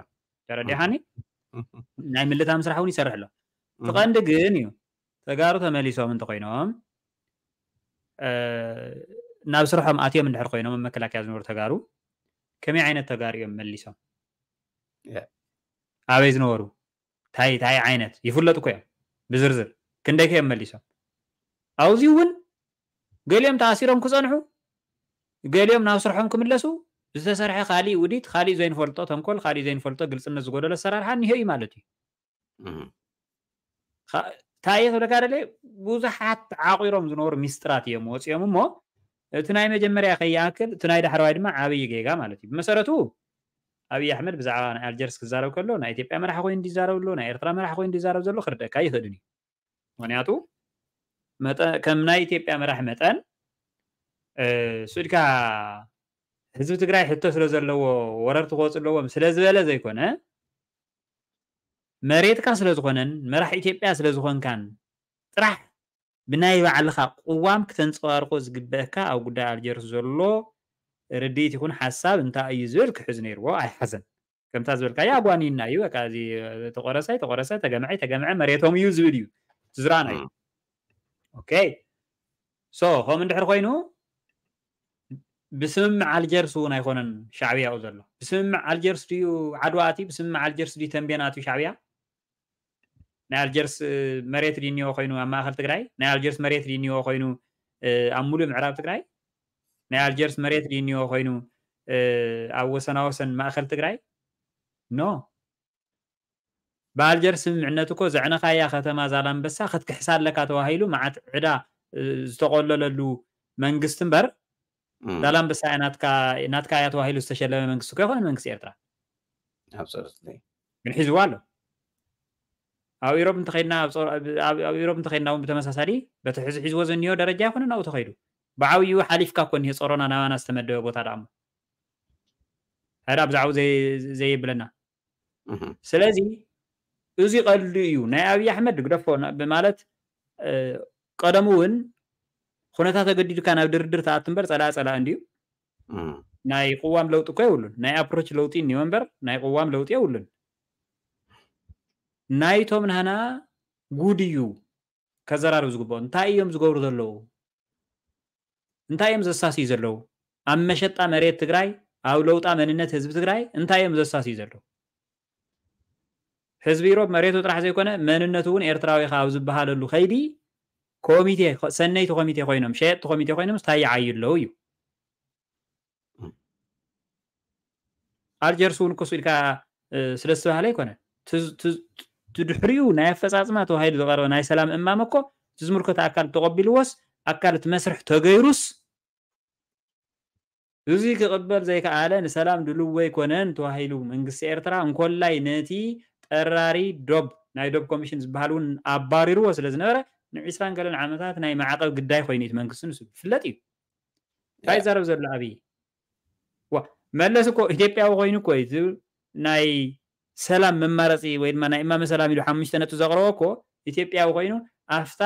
ተረዲኻኒ? ናይ ምልታም ስራሕ እውን ይሰርሕ ኣሎ። እቲ ቀንዲ ግን እዩ ተጋሩ ተመሊሶም እንተኮይኖም ናብ ስርሖም ኣትዮም እንድሕር ኮይኖም መከላከያ ዝነበሩ ተጋሩ ከመይ ዓይነት ተጋሩ እዮም መሊሶም? ኣበይ ዝነበሩ? ታይ ታይ ዓይነት ይፍለጡ እኮ እዮም ብዝርዝር። ክንደይ ከ እዮም መሊሶም? ኣብዚ እውን ገሊኦም ተኣሲሮም ክጸንሑ፣ ገሊኦም ናብ ስርሖም ክምለሱ ዝተሰርሐ ካሊእ ውዲት፣ ካሊእ ዘይንፈልጦ ተንኮል፣ ካሊእ ዘይንፈልጦ ግልጽነት ዝጎደሎ ኣሰራርሓ እኒሆ እዩ ማለት እዩ። እንታይ እየ ክብለካ ደለ? ብዙሓት ዓቑሮም ዝነበሩ ሚስጥራት እዮም ወፂኦም እሞ እቲ ናይ መጀመርያ ከይኣክል እቲ ናይ ዳሕረዋይ ድማ ዓብዪ ጌጋ ማለት እዩ። ብመሰረቱ ኣብይ ኣሕመድ ብዛዕባ ናይ ኣልጀርስ ክዛረብ ከሎ ናይ ኢትዮጵያ መራሕ ኮይኑ እንዲዛረብ ኣሎ፣ ናይ ኤርትራ መራሕ ኮይኑ እንዲዛረብ ዘሎ ክርደካ ይኽእልን እዩ። ምክንያቱ ከም ናይ ኢትዮጵያ መራሕ መጠን ስኡድካ ህዝቢ ትግራይ ሕቶ ስለ ዘለዎ ወረርቲ ክወፁ ኣለዎም ስለ ዝበለ ዘይኮነ መሬትካ ስለ ዝኾነን መራሕ ኢትዮጵያ ስለ ዝኾንካን ጥራሕ ብናይ ባዕልኻ ቅዋም ክተንፀባርቆ ዝግበእካ ኣብ ጉዳይ ኣልጀርስ ዘሎ ርድኢት ይኹን ሓሳብ እንታይ እዩ ዝብል ክሕዝ ነይርዎ። ኣይሓዘን። ከምታ ዝበልካያ ኣጓኒና እዩ። በቃ እዚ ተቆረሰ ተቆረሰ ተገምዐ ተገምዐ መሬቶም እዩ ዝብል እዩ ዝዝራና እዩ። ኦኬ ሶ ከም እንድሕር ኮይኑ ብስምምዕ ኣልጀርስ እውን ኣይኮነን ሻዕብያኡ ዘሎ። ብስምምዕ ኣልጀርስ ድዩ ዓድዋ ኣትዩ? ብስምምዕ ኣልጀርስ ድዩ ተንቤን ኣትዩ ሻዕብያ? ናይ ኣልጀርስ መሬት ድዩ እኒኦ ኮይኑ ኣብ ማእኸል ትግራይ? ናይ ኣልጀርስ መሬት ድዩ እኒኦ ኮይኑ ኣብ ሙሉእ ምዕራብ ትግራይ? ናይ ኣልጀርስ መሬት ድዩ እኒኦ ኮይኑ ኣብ ወሰናወሰን ማእኸል ትግራይ? ኖ። ብኣልጀርስ ስምምዕነት እኮ ዘዕነኻያ ከተማ ዛላምበሳ ክትክሕሳ ኣለካ ተባሂሉ መዓት ዕዳ ዝተቆለለሉ መንግስቲ እምበር ዛላምበሳ ናትካ እያ ተባሂሉ ዝተሸለመ መንግስቲ እኮ ይኮነን መንግስቲ ኤርትራ። ግን ሒዝዋ ኣሎ። ኣብ ኢሮብ እንተኸድና ኣብ ኢሮብ እንተኸድና እውን ብተመሳሳሊ በቲ ሕዚ ሒዝዎ ዘኒዮ ደረጃ ይኮነ ናብኡ ተኸይዱ ብዓብዩ ሓሊፍካ እኮ እኒሄ ጾሮና ናባና ዝተመደበ ቦታ ደኣ እሞ ሓደ ኣብዛዕኡ ዘይብለና ስለዚ እዚ ቀልዲ እዩ። ናይ ኣብይ ኣሕመድ ግደፎ ማለት ቀደሙ እውን ኩነታት ኣገዲዱካ ናብ ድርድር ተኣቱ እምበር ፀላእ ፀላእ እንድዩ። ናይ ቅዋም ለውጢ እኮ የብሉን። ናይ ኣፕሮች ለውጢ እኒኦ እምበር ናይ ቅዋም ለውጢ የብሉን። ናይቶም ናህና ጉድ እዩ ከዘራርብ ዝግብኦ። እንታይ እዮም ዝገብሩ ዘለዉ? እንታይ እዮም ዘሳስዩ ዘለዉ? ኣብ መሸጣ መሬት ትግራይ፣ ኣብ ለውጣ መንነት ህዝቢ ትግራይ እንታይ እዮም ዘሳስዩ ዘለዉ? ህዝቢ ኢሮብ መሬቱ ጥራሕ ዘይኮነ መንነቱ እውን ኤርትራዊ ኢኻ ኣብ ዝበሃለሉ ከይዲ ኮሚቴ ሰነይቲ ኮሚቴ ኮይኖም ሸየጥቲ ኮሚቴ ኮይኖም ስታይ ይዓዩ ኣለዉ እዩ። ኣልጀርስ እውን ኮሱ ኢልካ ስለ ዝተባህለ ኣይኮነ ትድሕሪኡ ናይ ኣፈፃፅማ ተባሂሉ ዝቀረበ ናይ ሰላም እማመ እኮ እቲ ዝምልከቶ ኣካል ተቀቢልዎስ ኣካል እቲ መስርሕ ተገይሩስ እዚ ክቕበል ዘይከኣለ ንሰላም ድልው ኣይኮነን ተባሂሉ መንግስቲ ኤርትራ እንኮላይ ነቲ ጠራሪ ዶብ ናይ ዶብ ኮሚሽን ዝበሃል እውን ኣባሪርዎ ስለ ዝነበረ ንዒስራን ገለን ዓመታት ናይ ማዕቐብ ግዳይ ኮይኑ እቲ መንግስቲ ንሱ ዝፍለጥ እዩ። እንታይ ይዛረብ ዘሎ ኣብይ? ዋ መለስ እኮ ኢትዮጵያዊ ኮይኑ እኮ እዩ ናይ ሰላም መማረፂ ወይ ድማ ናይ እማመ ሰላም ኢሉ ሓሙሽተ ነጥቢ ዘቕረቦ እኮ ኢትዮጵያዊ ኮይኑ ኣብታ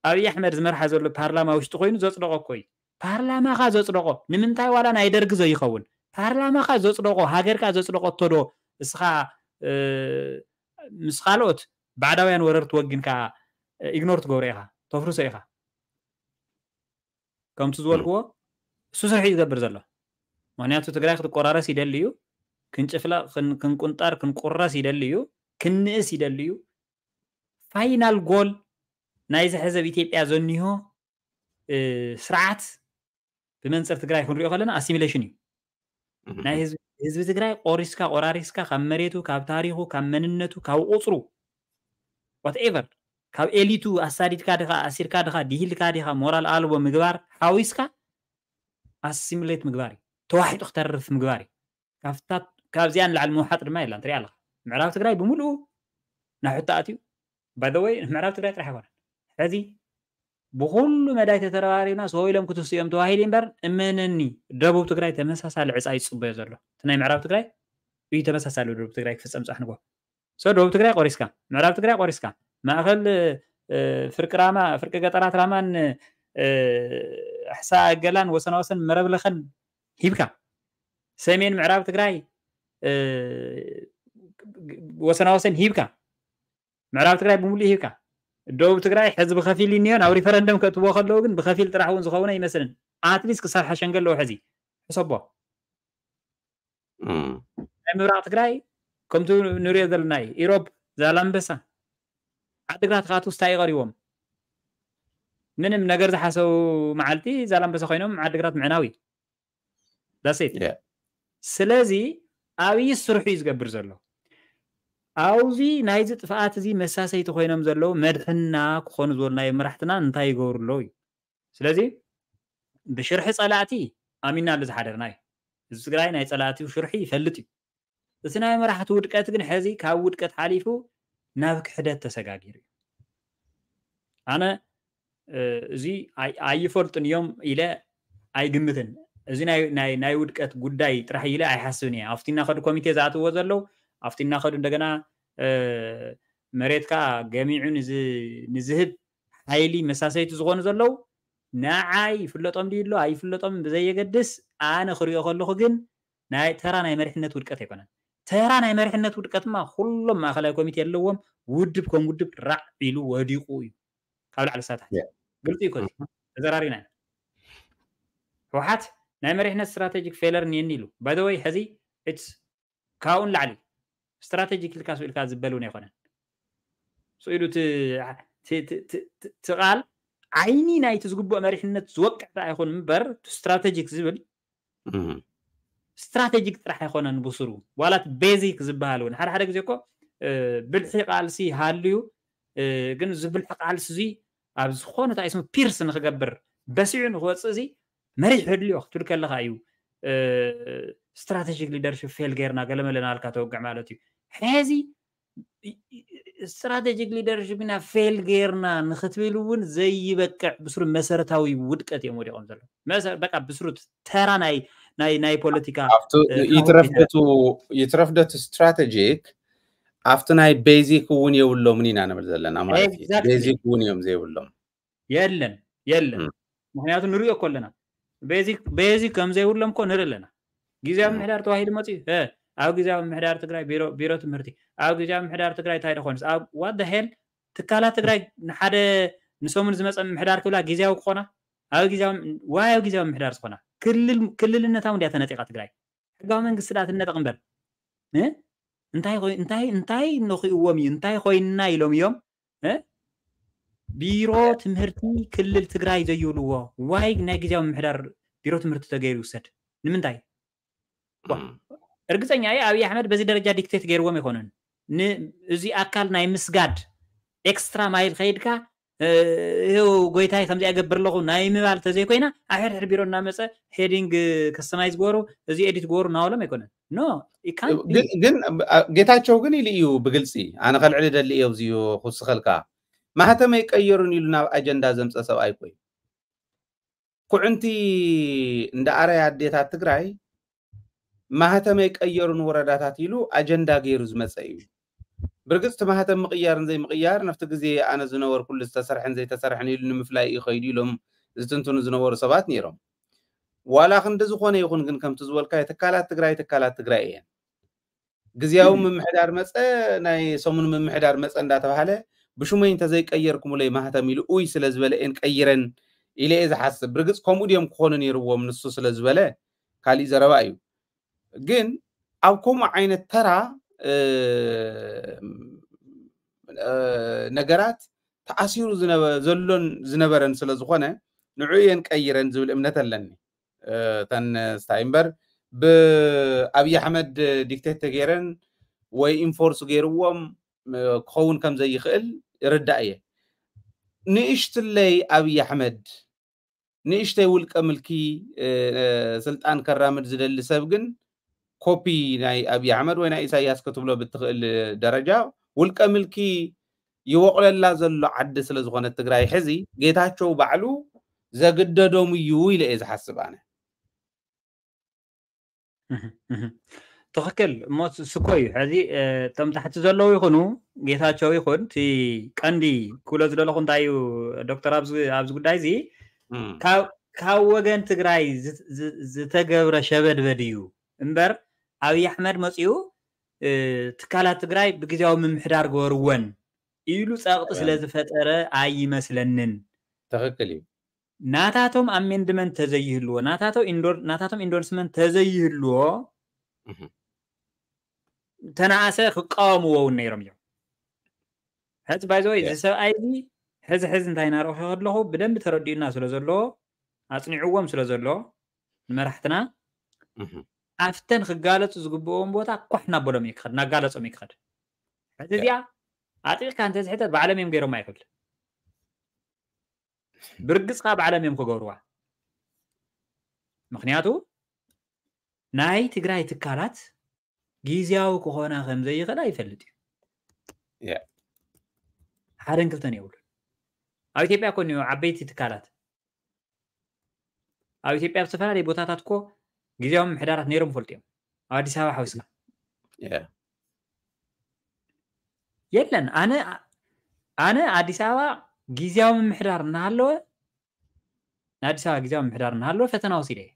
ኣብይ ኣሕመድ ዝመርሓ ዘሎ ፓርላማ ውሽጢ ኮይኑ ዘፅደቆ እኮ እዩ። ፓርላማኻ ዘፅደቆ ንምንታይ ዋላ ናይ ደርጊ ዘይኸውን ፓርላማኻ ዘፅደቆ ሃገርካ ዘፅደቆቶ ዶ እስኻ ምስ ካልኦት ባዕዳውያን ወረርቲ ወጊንካ ኢግኖር ትገብሮ ኢኻ ተፍርሶ ኢኻ። ከምቲ ዝበልክዎ እሱ ስርሑ እዩ ዝገብር ዘሎ። ምክንያቱ ትግራይ ክትቆራረስ ይደሊ እዩ። ክንጭፍለቅ ክንቁንጠር ክንቁረስ ይደሊ እዩ። ክንእስ ይደሊ እዩ። ፋይናል ጎል ናይዚ ሕዘብ ኢትዮጵያ ዘኒሆ ስርዓት ብመንፅር ትግራይ ክንሪኦ ከለና ኣሲሚሌሽን እዩ። ናይ ህዝቢ ህዝቢ ትግራይ ቆሪስካ ቆራሪስካ ካብ መሬቱ ካብ ታሪኹ ካብ መንነቱ ካብ ቁፅሩ whatever ካብ ኤሊቱ ኣሳዲድካ ዲኻ ኣሲርካ ዲኻ ዲሂልካ ዲኻ ሞራል ኣልቦ ምግባር ሓዊስካ ኣሲሚሌት ምግባር እዩ። ተዋሒጡ ክተርፍ ምግባር እዩ። ካብታ ካብዚኣ ንላዕሊ ምውሓጥ ድማ የላን። ትሪኣ ኣለኻ ምዕራብ ትግራይ ብምሉኡ ናብ ሕቶ ኣትዩ። ባይ ወይ ምዕራብ ትግራይ ጥራሕ ኣይኮነን። ሕዚ ብኩሉ መዳይ ተተረባሪብና ሰው ኢሎም ክትስኡ እዮም ተባሂሉ እምበር እመነኒ ደቡብ ትግራይ ተመሳሳሊ ዕፃ ይፅበዮ ዘሎ። እቲ ናይ ምዕራብ ትግራይ እዩ ተመሳሳሊ ደቡብ ትግራይ ክፍፀም ፅባሕ ንግሆ። So ደቡብ ትግራይ ቆሪስካ፣ ምዕራብ ትግራይ ቆሪስካ፣ ማእኸል ፍርቂ ራማ ፍርቂ ገጠራት ራማን ኣሕሳ ገላን ወሰናወሰን መረብ ለኸን ሂብካ፣ ሰሜን ምዕራብ ትግራይ ወሰናወሰን ሂብካ፣ ምዕራብ ትግራይ ብምሉእ ሂብካ፣ ደቡብ ትግራይ ሕዚ ብኸፊል እኒኦ ናብ ሪፈረንደም ከእትዎ ከለዉ ግን ብኸፊል ጥራሕ እውን ዝኸውን ኣይመስልን። ኣትሊስት ክሳብ ሓሸንገ ኣለዎ ሕዚ ሕሰቦ። ናይ ምብራቕ ትግራይ ከምቲ ንሪኦ ዘለና እዩ። ኢሮብ፣ ዛላምበሳ፣ ዓድግራት ካቱ ስታይ ቀሪቦም ምንም ነገር ዝሓሰቡ መዓልቲ ዛላምበሳ ኮይኖም ዓድግራት ምዕናዊ ዳሴት። ስለዚ ኣብይ ስርሑ እዩ ዝገብር ዘሎ። ኣብዚ ናይዚ ጥፍኣት እዚ መሳሰይቲ ኮይኖም ዘለዉ መድሕና ክኾኑ ዝበሉ ናይ መራሕትና እንታይ ይገብሩ ኣለዉ እዩ። ስለዚ ብሽርሒ ፀላእቲ ኣሚናሉ ዝሓደርና እዩ። ህዝቢ ትግራይ ናይ ፀላእቲ ሽርሒ ይፈልጥ እዩ። እቲ ናይ መራሕቲ ውድቀት ግን ሕዚ ካብ ውድቀት ሓሊፉ ናብ ክሕደት ተሰጋጊሩ እዩ። ኣነ እዚ ኣይፈልጡን እዮም ኢለ ኣይግምትን። እዚ ናይ ውድቀት ጉዳይ ጥራሕ ኢለ ኣይሓስብን እየ። ኣብቲ እናኸዱ ኮሚቴ ዝኣትዎ ዘለዉ ኣብቲ እናኸዱ እንደገና መሬትካ ገሚዑ ንዝህብ ሓይሊ መሳሰይቲ ዝኾኑ ዘለዉ ንዓይ ይፍለጦም ድዩ ኣሎ ኣይፍለጦም ብዘየገድስ ኣነ ክሪኦ ከለኹ ግን ናይ ተራ ናይ መሪሕነት ውድቀት ኣይኮነን። ተራ ናይ መሪሕነት ውድቀት ድማ ኩሎም ማእኸላይ ኮሚቴ ኣለዎም። ውድብ ከም ውድብ ራዕ ኢሉ ወዲቑ እዩ ካብ ላዕሊ ሳታሕቲ። ግልፂ እዩ። ተዘራሪና ህወሓት ናይ መሪሕነት ስትራቴጂክ ፌለር እኒአኒ ኢሉ ባይዘወይ ሕዚ እት ካብኡ ንላዕሊ ስትራቴጂክ ኢልካ ስኢልካ ዝበል እውን ኣይኮነን። ስኢሉ ትቓል ዓይኒ ናይቲ ዝግብኦ መሪሕነት ዝወቅዕ ኣይኮን እምበር ስትራቴጂክ ዝብል ስትራቴጂክ ጥራሕ ኣይኮነን ብስሩ ዋላት ቤዚክ ዝበሃል እውን ሓደ ሓደ ግዜ እኮ ብልሒ ቃልሲ ሃልዩ ግን ዝብልሒ ቃልሲ እዚ ኣብ ዝኾነ ታይስሙ ፒርስ ንክገብር በሲዑ ንክወፅእ እዚ መሪሕ ህድልዮ ክትብል ከለካ እዩ። ስትራቴጂክ ሊደርሽፕ ፌል ጌርና ገለመለ ናልካ ተወግዕ ማለት እዩ። ሕዚ ስትራቴጂክ ሊደርሽፕ ኢና ፌል ጌርና ንክትብል እውን ዘይበቅዕ ብስሩ መሰረታዊ ውድቀት እዮም ወዲቆም ዘሎ። በቃ ብስሩ ተራ ናይ ናይ ናይ ፖለቲካ ይትረፍደቱ ስትራቴጂክ ኣብቲ ናይ ቤዚክ እውን የብሎምን ኢና ንብል ዘለና ማለት እዩ። ቤዚክ እውን እዮም ዘይብሎም። የለን የለን። ምክንያቱ ንሪኦ እኮ ኣለና። ቤዚክ ከም ዘይብሎም እኮ ንርኢ ኣለና። ግዜያዊ ምምሕዳር ተባሂሉ መፅዩ ኣብ ግዜያዊ ምምሕዳር ትግራይ ቢሮ ትምህርቲ ኣብ ግዜያዊ ምምሕዳር ትግራይ እንታይ ደኾንስ ኣብ what the hell ትካላት ትግራይ ንሓደ ንሰሙን ዝመፀ ምምሕዳር ክብላ ግዜያዊ ክኾና ኣብ ግዜያዊ ዋይ ኣብ ግዜያዊ ምምሕዳር ዝኾና ክልልነታዊ እንዲያ ተነጢቃ ትግራይ ሕጋዊ መንግስቲ ዳ ትነጠቅ እምበር እንታይ እንታይ እንታይ ነኽእዎም እዩ እንታይ ኮይንና ኢሎም እዮም ቢሮ ትምህርቲ ክልል ትግራይ ዘይብልዎ ዋይ ናይ ግዜያዊ ምምሕዳር ቢሮ ትምህርቲ ተገይሩ ይውሰድ ንምንታይ እርግፀኛ እየ ኣብይ ኣሕመድ በዚ ደረጃ ዲክቴት ገይርዎም ኣይኮነን። እዚ ኣካል ናይ ምስጋድ ኤክስትራ ማይል ከይድካ ይኸው ጎይታይ ከምዚኣ ገብር ኣለኹ ናይ ምባል ተዘይኮይና ኣብ ሕድሕድ ቢሮ እናመፀ ሄዲንግ ከስተማይዝ ግበሩ እዚ ኤዲት ግበሩ እናበሎም ኣይኮነን። ኖ ግን ጌታቸው ግን ኢሉ እዩ ብግልፂ ኣነ ከልዕሊ ደሊ እየ ኣብዚ ክውስኸልካ ማህተመይ ቀየሩን ኢሉ ናብ ኣጀንዳ ዘምፀ ሰብኣይ ኮይ ኩዕንቲ እንዳ ኣረይ ኣዴታት ትግራይ ማህተመይ ቀየሩን ወረዳታት ኢሉ ኣጀንዳ ገይሩ ዝመፀ እዩ። ብርግፅ እቲ ማህተም ምቕያርን ዘይምቕያር ነፍቲ ግዜ ኣነ ዝነበርኩሉ ዝተሰርሐን ዘይተሰርሐን ኢሉ ንምፍላይ እዩ ከይዱ ኢሎም ዝትንትኑ ዝነበሩ ሰባት ነይሮም። ዋላ ክንዲ ዝኾነ ይኹን ግን ከምቲ ዝበልካዮ ትካላት ትግራይ ትካላት ትግራይ እየን። ግዝያዊ ምምሕዳር መፀ ናይ ሰሙን ምምሕዳር መፀ እንዳተባሃለ ብሽመይ እንተዘይቀየርኩምለይ ማህተም ኢሉ ኡይ ስለ ዝበለ እየን ቀይረን ኢለ እየ ዝሓስብ። ብርግፅ ከምኡ ድዮም ክኾኑ ነይርዎም ንሱ ስለ ዝበለ ካሊእ ዘረባ እዩ። ግን ኣብ ከምኡ ዓይነት ተራ ነገራት ተኣሲሩ ዘሎን ዝነበረን ስለ ዝኾነ ንዑ እየን ቀይረን ዝብል እምነት ኣለኒ። ተን ስታይ እምበር ብኣብይ ኣሕመድ ዲክቴት ተገይረን ወይ ኢንፎርስ ገይርዎም ክኸውን ከም ዘይኽእል ይርዳእ እየ። ንእሽትለይ ኣብይ ኣሕመድ ንእሽተይ ውልቀ ምልኪ ስልጣን ከራምድ ዝደሊ ሰብ ግን ኮፒ ናይ ኣብይ ኣሕመድ ወይ ናይ ኢሳያስ ክትብሎ ብትኽእል ደረጃ ውልቀ ምልኪ ይወቕለላ ዘሎ ዓዲ ስለ ዝኾነት ትግራይ ሕዚ ጌታቸው ባዕሉ ዘግደዶም እዩ ኢለ እየ ዝሓስብ ኣነ። ትኽክል እሞ ስኮ እዩ። ሕዚ እቶም ታሕቲ ዘለዉ ይኹኑ ጌታቸው ይኹን እቲ ቀንዲ ክብሎ ዝደለኹ እንታይ እዩ ዶክተር ኣብዚ ጉዳይ እዚ ካብ ወገን ትግራይ ዝተገብረ ሸበድበድ እዩ እምበር ኣብይ ኣሕመድ መፅኡ ትካላት ትግራይ ብግዜያዊ ምምሕዳር ገበርወን ኢሉ ፀቕጢ ስለ ዝፈጠረ ኣይመስለንን። ትኽክል እዩ። ናታቶም ኣሜንድመንት ተዘይህልዎ ናታቶም ኢንዶርስመንት ተዘይህልዎ ተናኣሰ ክቃወምዎ እውን ነይሮም እዮም። ሕዚ ባይዘወይ እዚ ሰብኣይ እዚ ሕዚ ሕዚ እንታይ ናረኹ ከለኹ ብደንብ ተረዲኡና ስለ ዘሎ ኣፅኒዕዎም ስለ ዘሎ ንመራሕትና ኣብተን ክጋለፁ ዝግብኦም ቦታ ኳሕ እናበሎም እዩ ክኸድ እናጋለፆም እዩ ክኸድ። ሕዚ እዚኣ ኣጢቕካ እንተዝሕተት ባዕሎም እዮም ገይሮም ኣይክብል ብርግፅ ከዓ ባዕሎም እዮም ክገብርዋ። ምክንያቱ ናይ ትግራይ ትካላት ግዜያዊ ክኾና ከም ዘይኽእላ ይፈልጥ እዩ። ሓደን ክልተን የብሉ። ኣብ ኢትዮጵያ ኮ ዓበይቲ ትካላት ኣብ ኢትዮጵያ ኣብ ዝተፈላለዩ ቦታታት ኮ ግዜያዊ ምምሕዳራት ነይሮም ፈልጡ እዮም። ኣብ ኣዲስ ኣበባ ሓዊስካ የለን። ኣነ ኣነ ኣዲስ ኣበባ ግዜያዊ ምምሕዳር እናሃለወ ንኣዲስ ኣበባ ግዜያዊ ምምሕዳር እናሃለወ ፈተና ወሲደ እየ።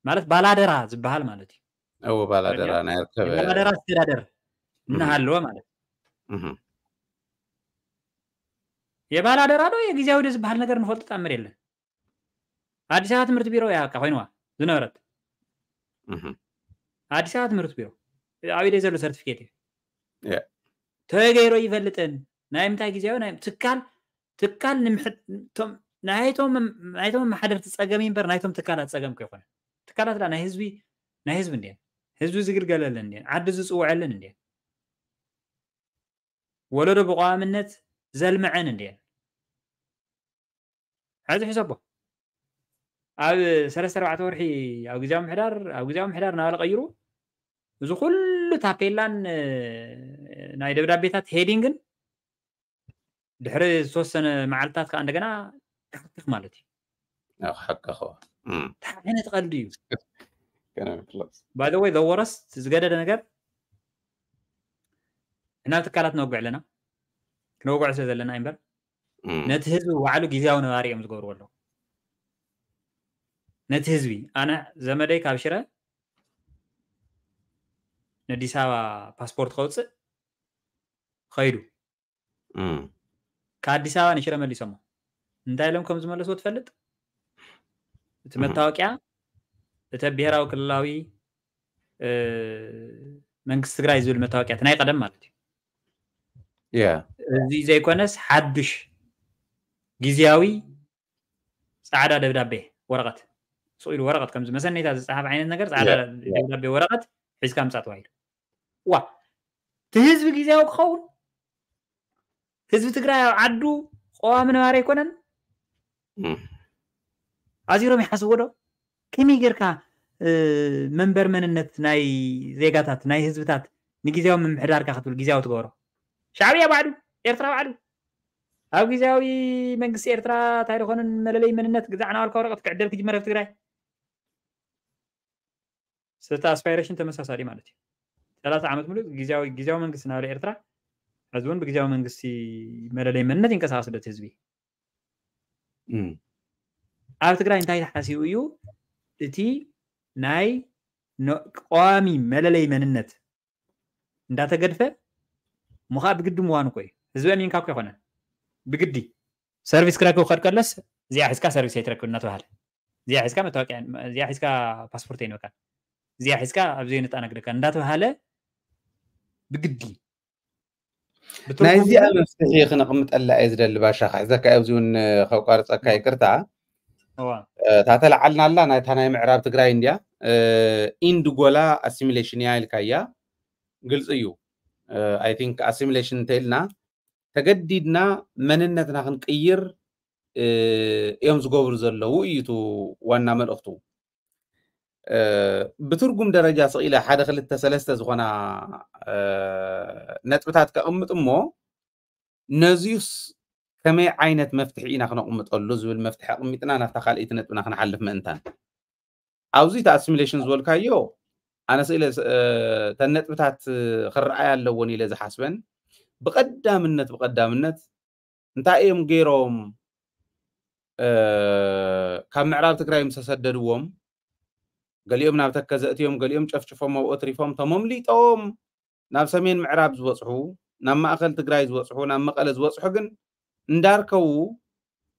ማለት ባላደራ ዝበሃል ማለት እዩ። እዎ ባላደራ ናይ ርከበ ባላደራ ኣስተዳደር እናሃለወ ማለት የባላደራ ዶ የግዜያዊ ዶ ዝበሃል ነገር ንፈልጡ ጣምር የለን። ኣዲስ ኣበባ ትምህርቲ ቢሮ እያ ኮይንዋ ዝነበረት። ኣዲስ ኣበባ ትምህርቲ ቢሮ ኣብ ኢደይ ዘሎ ሰርቲፊኬት እዩ። ተገይሮ ይፈልጥን ናይ ምንታይ ግዜያዊ ናይ ትካል ትካል ናይቶም ናይቶም መሓደርቲ ፀገም እምበር ናይቶም ትካላት ፀገም ከይኮነ ትካላት ላ ናይ ህዝቢ ናይ ህዝቢ እንድየን ህዝቢ ዝግልገለለን እንድየን ዓዲ ዝፅውዐለን እንድየን ወለዶ ብቋዋምነት ዘልምዐን እንድየን። ሕዚ ሕሰቦ ኣብ ሰለስተ ኣርባዕተ ወርሒ ኣብ ግዜያዊ ምሕዳር ኣብ ግዜያዊ ምሕዳር እናበለ ቀይሩ እዚ ኩሉ ታፔላን ናይ ደብዳቤታት ሄዲንግን ድሕሪ ዝተወሰነ መዓልታት ከዓ እንደገና ክሓክኽ ማለት እዩ። ክሓክኽዎ እንታይ ዓይነት ቀልዲ እዩ? ባይዘወይ ዘወረስ ዝገደደ ነገር እና ትካላት ነወግዕ ኣለና ክነወግዕ ስለ ዘለና እምበር ነቲ ህዝቢ ባዕሉ ግዜያዊ ነባሪ እዮም ዝገብርዎ ኣለዉ። ነቲ ህዝቢ ኣነ ዘመደይ ካብ ሽረ ንኣዲስ ኣበባ ፓስፖርት ከውፅእ ከይዱ ከኣዲስ ኣበባ ንሽረ መሊሶሞ እንታይ ኢሎም ከም ዝመለስዎ ትፈልጥ? እቲ መታወቂያ እተ ብሄራዊ ክልላዊ መንግስቲ ትግራይ ዝብል መታወቂያ ናይ ቀደም ማለት እዩ። እዚ ዘይኮነስ ሓዱሽ ግዜያዊ ፃዕዳ ደብዳቤ ወረቐት ስኢሉ ወረቐት ከምዚ መሰነይታ ዝፀሓፍ ዓይነት ነገር ፃዕዳ ደብዳቤ ወረቐት ሒዝካ ምፃእ ተባሂሉ። ዋ እቲ ህዝቢ ግዜያዊ ክኸውን ህዝቢ ትግራይ ኣብ ዓዱ ቀዋሚ ነባሪ ኣይኮነን። ኣዚሮም ይሓስብዎ ዶ? ከመይ ጌርካ መንበር መንነት ናይ ዜጋታት ናይ ህዝብታት ንግዜያዊ ምምሕዳርካ ክትብል ግዜያዊ ትገብሮ? ሻዕብያ ባዕሉ ኤርትራ ባዕሉ ኣብ ግዜያዊ መንግስቲ ኤርትራ እንታይ ዝኾነ መለለይ መንነት ግዛዕ ናባልካ ወረቐት ክዕደል ክጅመር ኣብ ትግራይ ስለቲ ኣስፓይሬሽን ተመሳሳሊ ማለት እዩ። ሰላሳ ዓመት ሙሉእ ግዜያዊ ግዜያዊ መንግስቲ እናበለ ኤርትራ ሕዚ እውን ብግዜያዊ መንግስቲ መለለይ መንነት ይንቀሳቀስ በቲ ህዝቢ። ኣብ ትግራይ እንታይ ተሓሲቡ እዩ እቲ ናይ ቀዋሚ መለለይ መንነት እንዳተገድፈ ምዃ ብግዲ ምዃኑ እኮ እዩ። ህዝቢ ኣሚንካ እኮ ኣይኮነን ብግዲ ሰርቪስ ክረክብ ክኸድ ከለስ እዚኣ ሒዝካ ሰርቪስ ኣይትረክብ እናተባሃለ እዚኣ ሒዝካ መታወቂያ እዚኣ ሒዝካ ፓስፖርት ኣይንበካን እዚኣ ሒዝካ ኣብዚ ንጣነግደካ እንዳተባሃለ ብግዲ ናይዚኣ መፍትሒ ክነቕምጠላ እየ ዝደሊ ባሻ ክሕዘካ ኣብዚ እውን ከቋርፀካ ይቅርታ እዋ። እ፣ እታ ተለዓልና ኣላ ናይታ ናይ ምዕራብ ትግራይ እንድያ። እ፣ ኢንድ ጎላ ኣሲሚሌሽን እያ ኢልካያ። ግልፂ እዩ። ኣይ ቲንክ ኣሲሚሌሽን እንተኢልና ተገዲድና መንነትና ክንቅይር፣ እ፣ እዮም ዝገብሩ ዘለዉ እዩ እቲ ዋና መልእኽቱ። እ፣ ብትርጉም ደረጃ ስቕ ኢለ ሓደ ክልተ ሰለስተ ዝኾና፣ እ፣ ነጥብታት ከቕምጥ እሞ ነዚዩስ ከመይ ዓይነት መፍትሒ ኢና ክነቕምጠሉ ዝብል መፍትሒ ኣቕሚጥና ናብታ ካልኣይቲ ነጥብና ክንሓልፍ ምእንታን። ኣብዚ እቲ ኣሲሚሌሽን ዝበልካዮ ኣነ ስኢለ፣ እ፣ እተን ነጥብታት ክረኣያ ኣለዎን ኢለ ዝሓስበን ብቐዳምነት፣ ብቐዳምነት እንታይ እዮም ገይሮም፣ እ፣ ካብ ምዕራብ ትግራይ ምስ ተሰደድዎም ገሊኦም ናብ ተከዘ እትዮም፣ ገሊኦም ጨፍጭፎም ኣብኡ ኣትሪፎም፣ ተመምሊጦም ናብ ሰሜን ምዕራብ ዝበጽሑ፣ ናብ ማእከል ትግራይ ዝበጽሑ፣ ናብ መቐለ ዝበጽሑ ግን እንዳርከቡ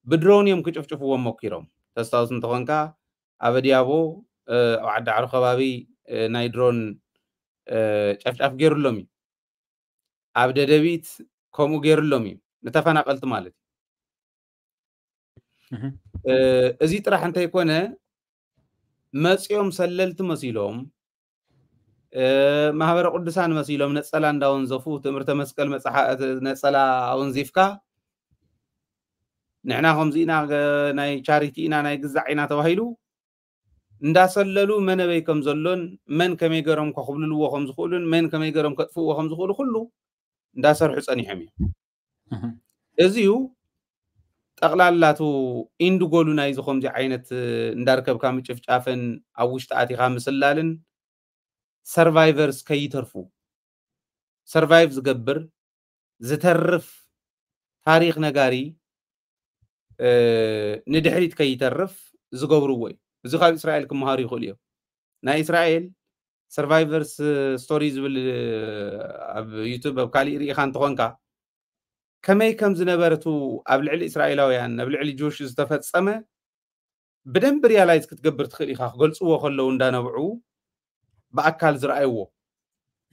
ብድሮን እዮም ክጭፍጭፍዎም ሞኪሮም። ተስታውስ እንተኾንካ ኣብ ኣዲያቦ፣ እ፣ ኣብ ዓዲ ዓሮ ከባቢ፣ እ፣ ናይ ድሮን፣ እ፣ ጨፍጫፍ ገይሩሎም እዩ። ኣብ ደደቢት ከምኡ ገይሩሎም እዩ። ንተፈናቐልቲ ማለት እዩ። እህ። እ፣ እዚ ጥራሕ እንተይኮነ መጺኦም ሰለልቲ መሲሎም፣ እ፣ ማህበረ ቅዱሳን መሲሎም ነጸላ እንዳወንዘፉ ትእምርተ መስቀል መጽሓ-፣ እቲ ነጸላ ኣወንዚፍካ ንሕና ከምዚ ኢና፣ ገ-፣ ናይ ቻሪቲ ኢና፣ ናይ ግዛዕ ኢና ተባሂሉ እንዳሰለሉ መን ኣበይ ከም ዘሎን መን ከመይ ገሮም ከኹብልልዎ ከም ዝኽእሉን መን ከመይ ገሮም ከጥፍእዎ ከም ዝኽእሉ ኩሉ እንዳሰርሑ ጸኒሖም እዮም። እህ። እዚዩ ጠቕላላቱ ኢንድ ጎሉ ናይዚ ከምዚ ዓይነት እንዳርከብካ ምጭፍጫፍን ኣብ ውሽጢ ኣቲኻ ምስላልን ሰርቫይቨርስ ከይተርፉ፣ ሰርቫይቭ ዝገብር ዝተርፍ ታሪኽ ነጋሪ፣ እ፣ ንድሕሪት ከይተርፍ ዝገብርዎ እዩ። እዚ ካብ እስራኤል ክመሃሩ ይኽእሉ እዮም። ናይ እስራኤል ሰርቫይቨርስ ስቶሪ ዝብል፣ እ፣ ኣብ ዩቱብ ኣብ ካሊእ ርኢኻ እንተኾንካ ከመይ ከም ዝነበረ እቲ ኣብ ልዕሊ እስራኤላውያን ኣብ ልዕሊ ጆሽ ዝተፈጸመ ብደንብ ሪያላይዝ ክትገብር ትኽእል ኢኻ። ክገልጽዎ ከለዉ እንዳነብዑ ብኣካል ዝረኣይዎ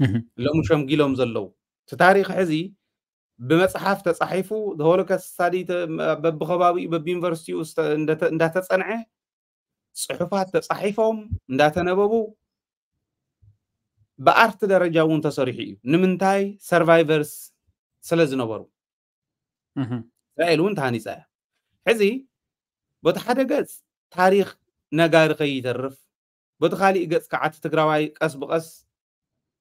እህ። ሎሚ ሸምጊሎም ዘለዉ እቲ ታሪኽ ሕዚ ብመጽሓፍ ተጻሒፉ ሆሎኮስት ስታዲ ተ-፣ በብኸባቢኡ በብዩኒቨርሲቲኡ ስተ-፣ እንደተ-፣ እንዳተጸንዐ ጽሑፋት ተጻሒፎም እንዳተነበቡ ብኣርት ደረጃ እውን ተሰሪሑ እዩ። ንምንታይ? ሰርቫይቨርስ ስለ ዝነበሩ። እህ። እስራኤል እውን ተሃኒጻ እያ። ሕዚ በቲ ሓደ ገጽ ታሪኽ ነጋሪ ከይተርፍ፣ በቲ ካሊእ ገጽ ከዓ እቲ ትግራዋይ ቀስ ብቐስ